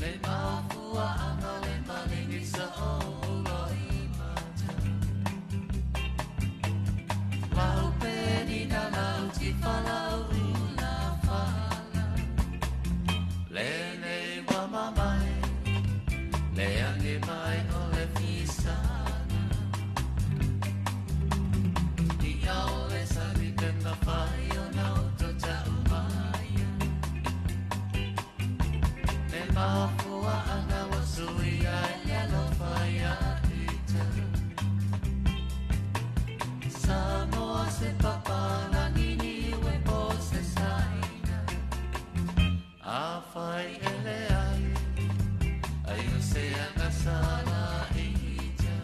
le mafuaaga le maligi sa o loi mata. Lau penina Mafuaʻaga ua suia e le alofa iā ita. Samoa se papalagi niue po se saina. Afai e leai, ai o se agasala ita.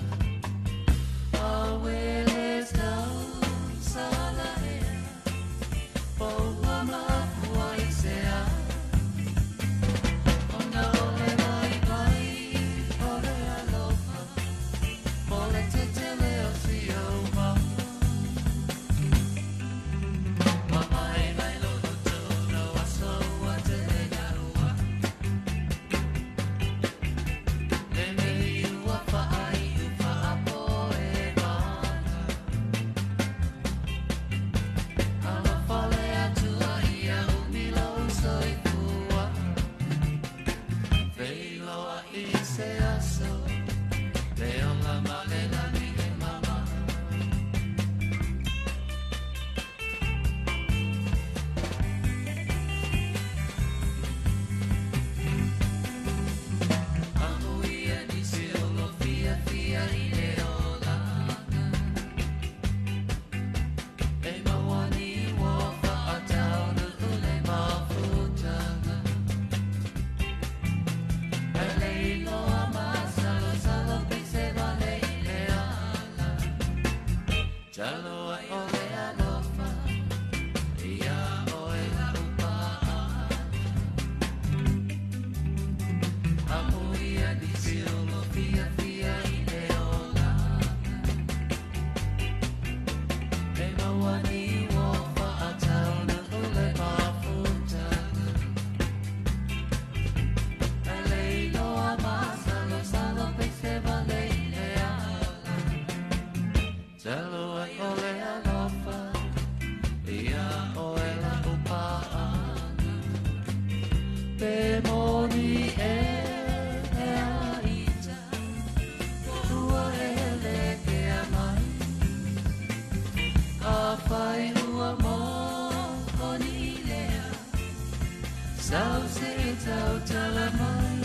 Awele tau sala ea, paua mafua i se a. Ona ole mai mai, ole alofa, ole tetele o si o mau. Mai mai lo tona wa so wa te garua. Le me ua fa ai u fa apo e mana. Alofa le atua ia umilo soifua. Feiloa i se aso, le ola ma le lani e mama. Amuia nisi o lo fia fia i le olaga. E mawani ua whaataunu ule mafutaga. E leiloa masalosalo pise vale i le ala. Taloa o le alofa, ia oe la upaa. Amuia nisi o lo fia fia i le olaga. E mawani ua whaataunu ule mafutaga. E leiloa masalosalo pise vale i le ala. Taloa o le alofa, ia oe la upaaga. Pe moni e e a ita, ua ele ke a mai. A whai ua mō ni lea, sau se e tau tala mai.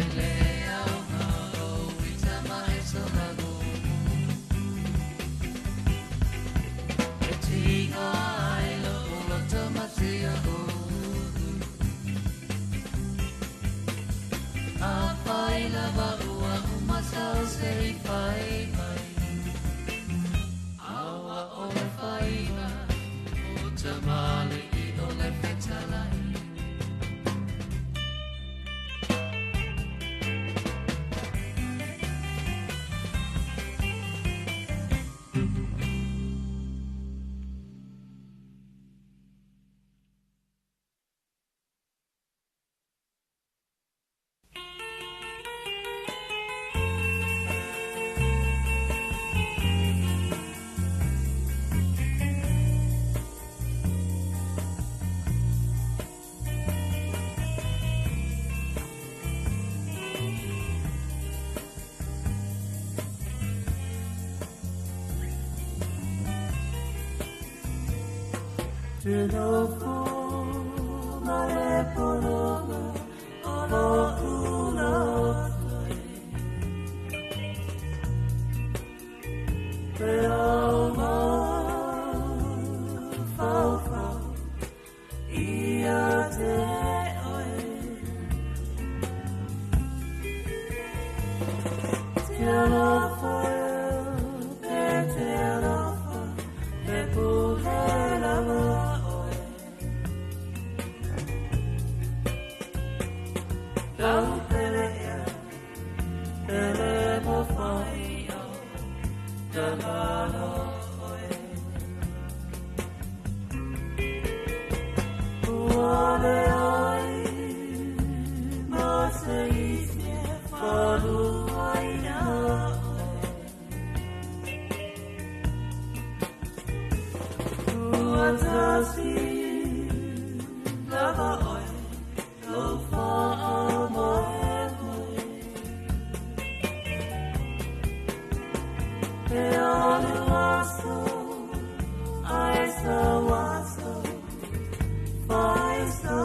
E le au ngā o ita ma e sola E tinga ai lo ulo tamatia uru. A whai lava ua umasau se i whai mai. Aua o le whainga, o tamale i o le fetalai. Te nofo mare polonga o lo ula Te au fau fau ia te oe. Te alofa e te alofa e pule lava oe. Tau pele ea, pele mo whai au, tamalo oe. Ua le ai, ma se isi e whaluaina oe. Ua tasi lava oe, lo whaa moe moe. Te alu aso, ai sa waso, whai sa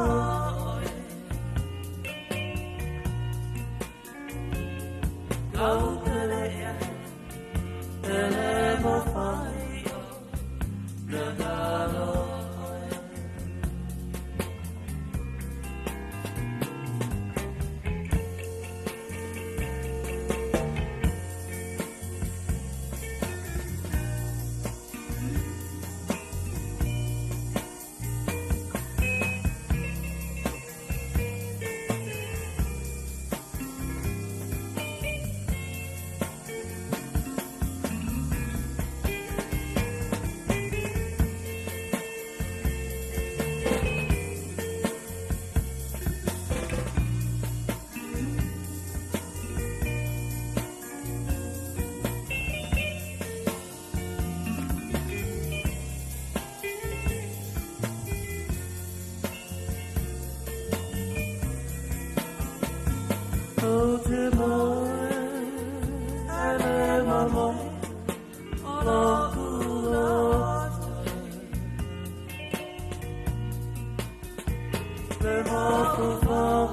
Le mafaufau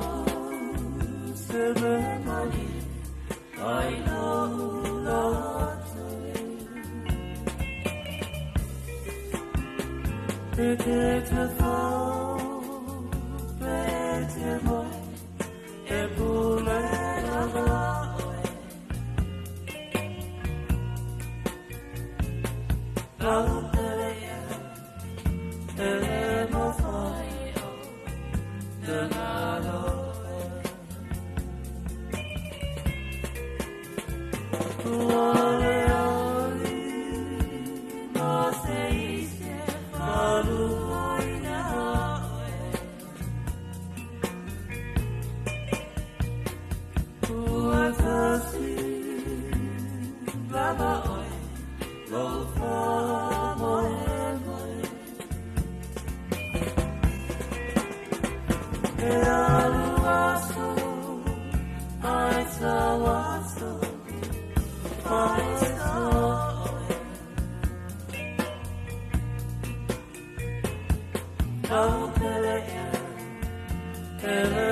se me mai ai lou lautele. E te te fau, pe te moe, e pule lava oe. Lau pele ia, e le mawhai o te ngalo e. Ua le ai ma se ise whaluaina oe. Ua tasi lava oe, lou whamoe moe. E alu aso, ai tau aso, ai tau oe. Lau pele ia, e le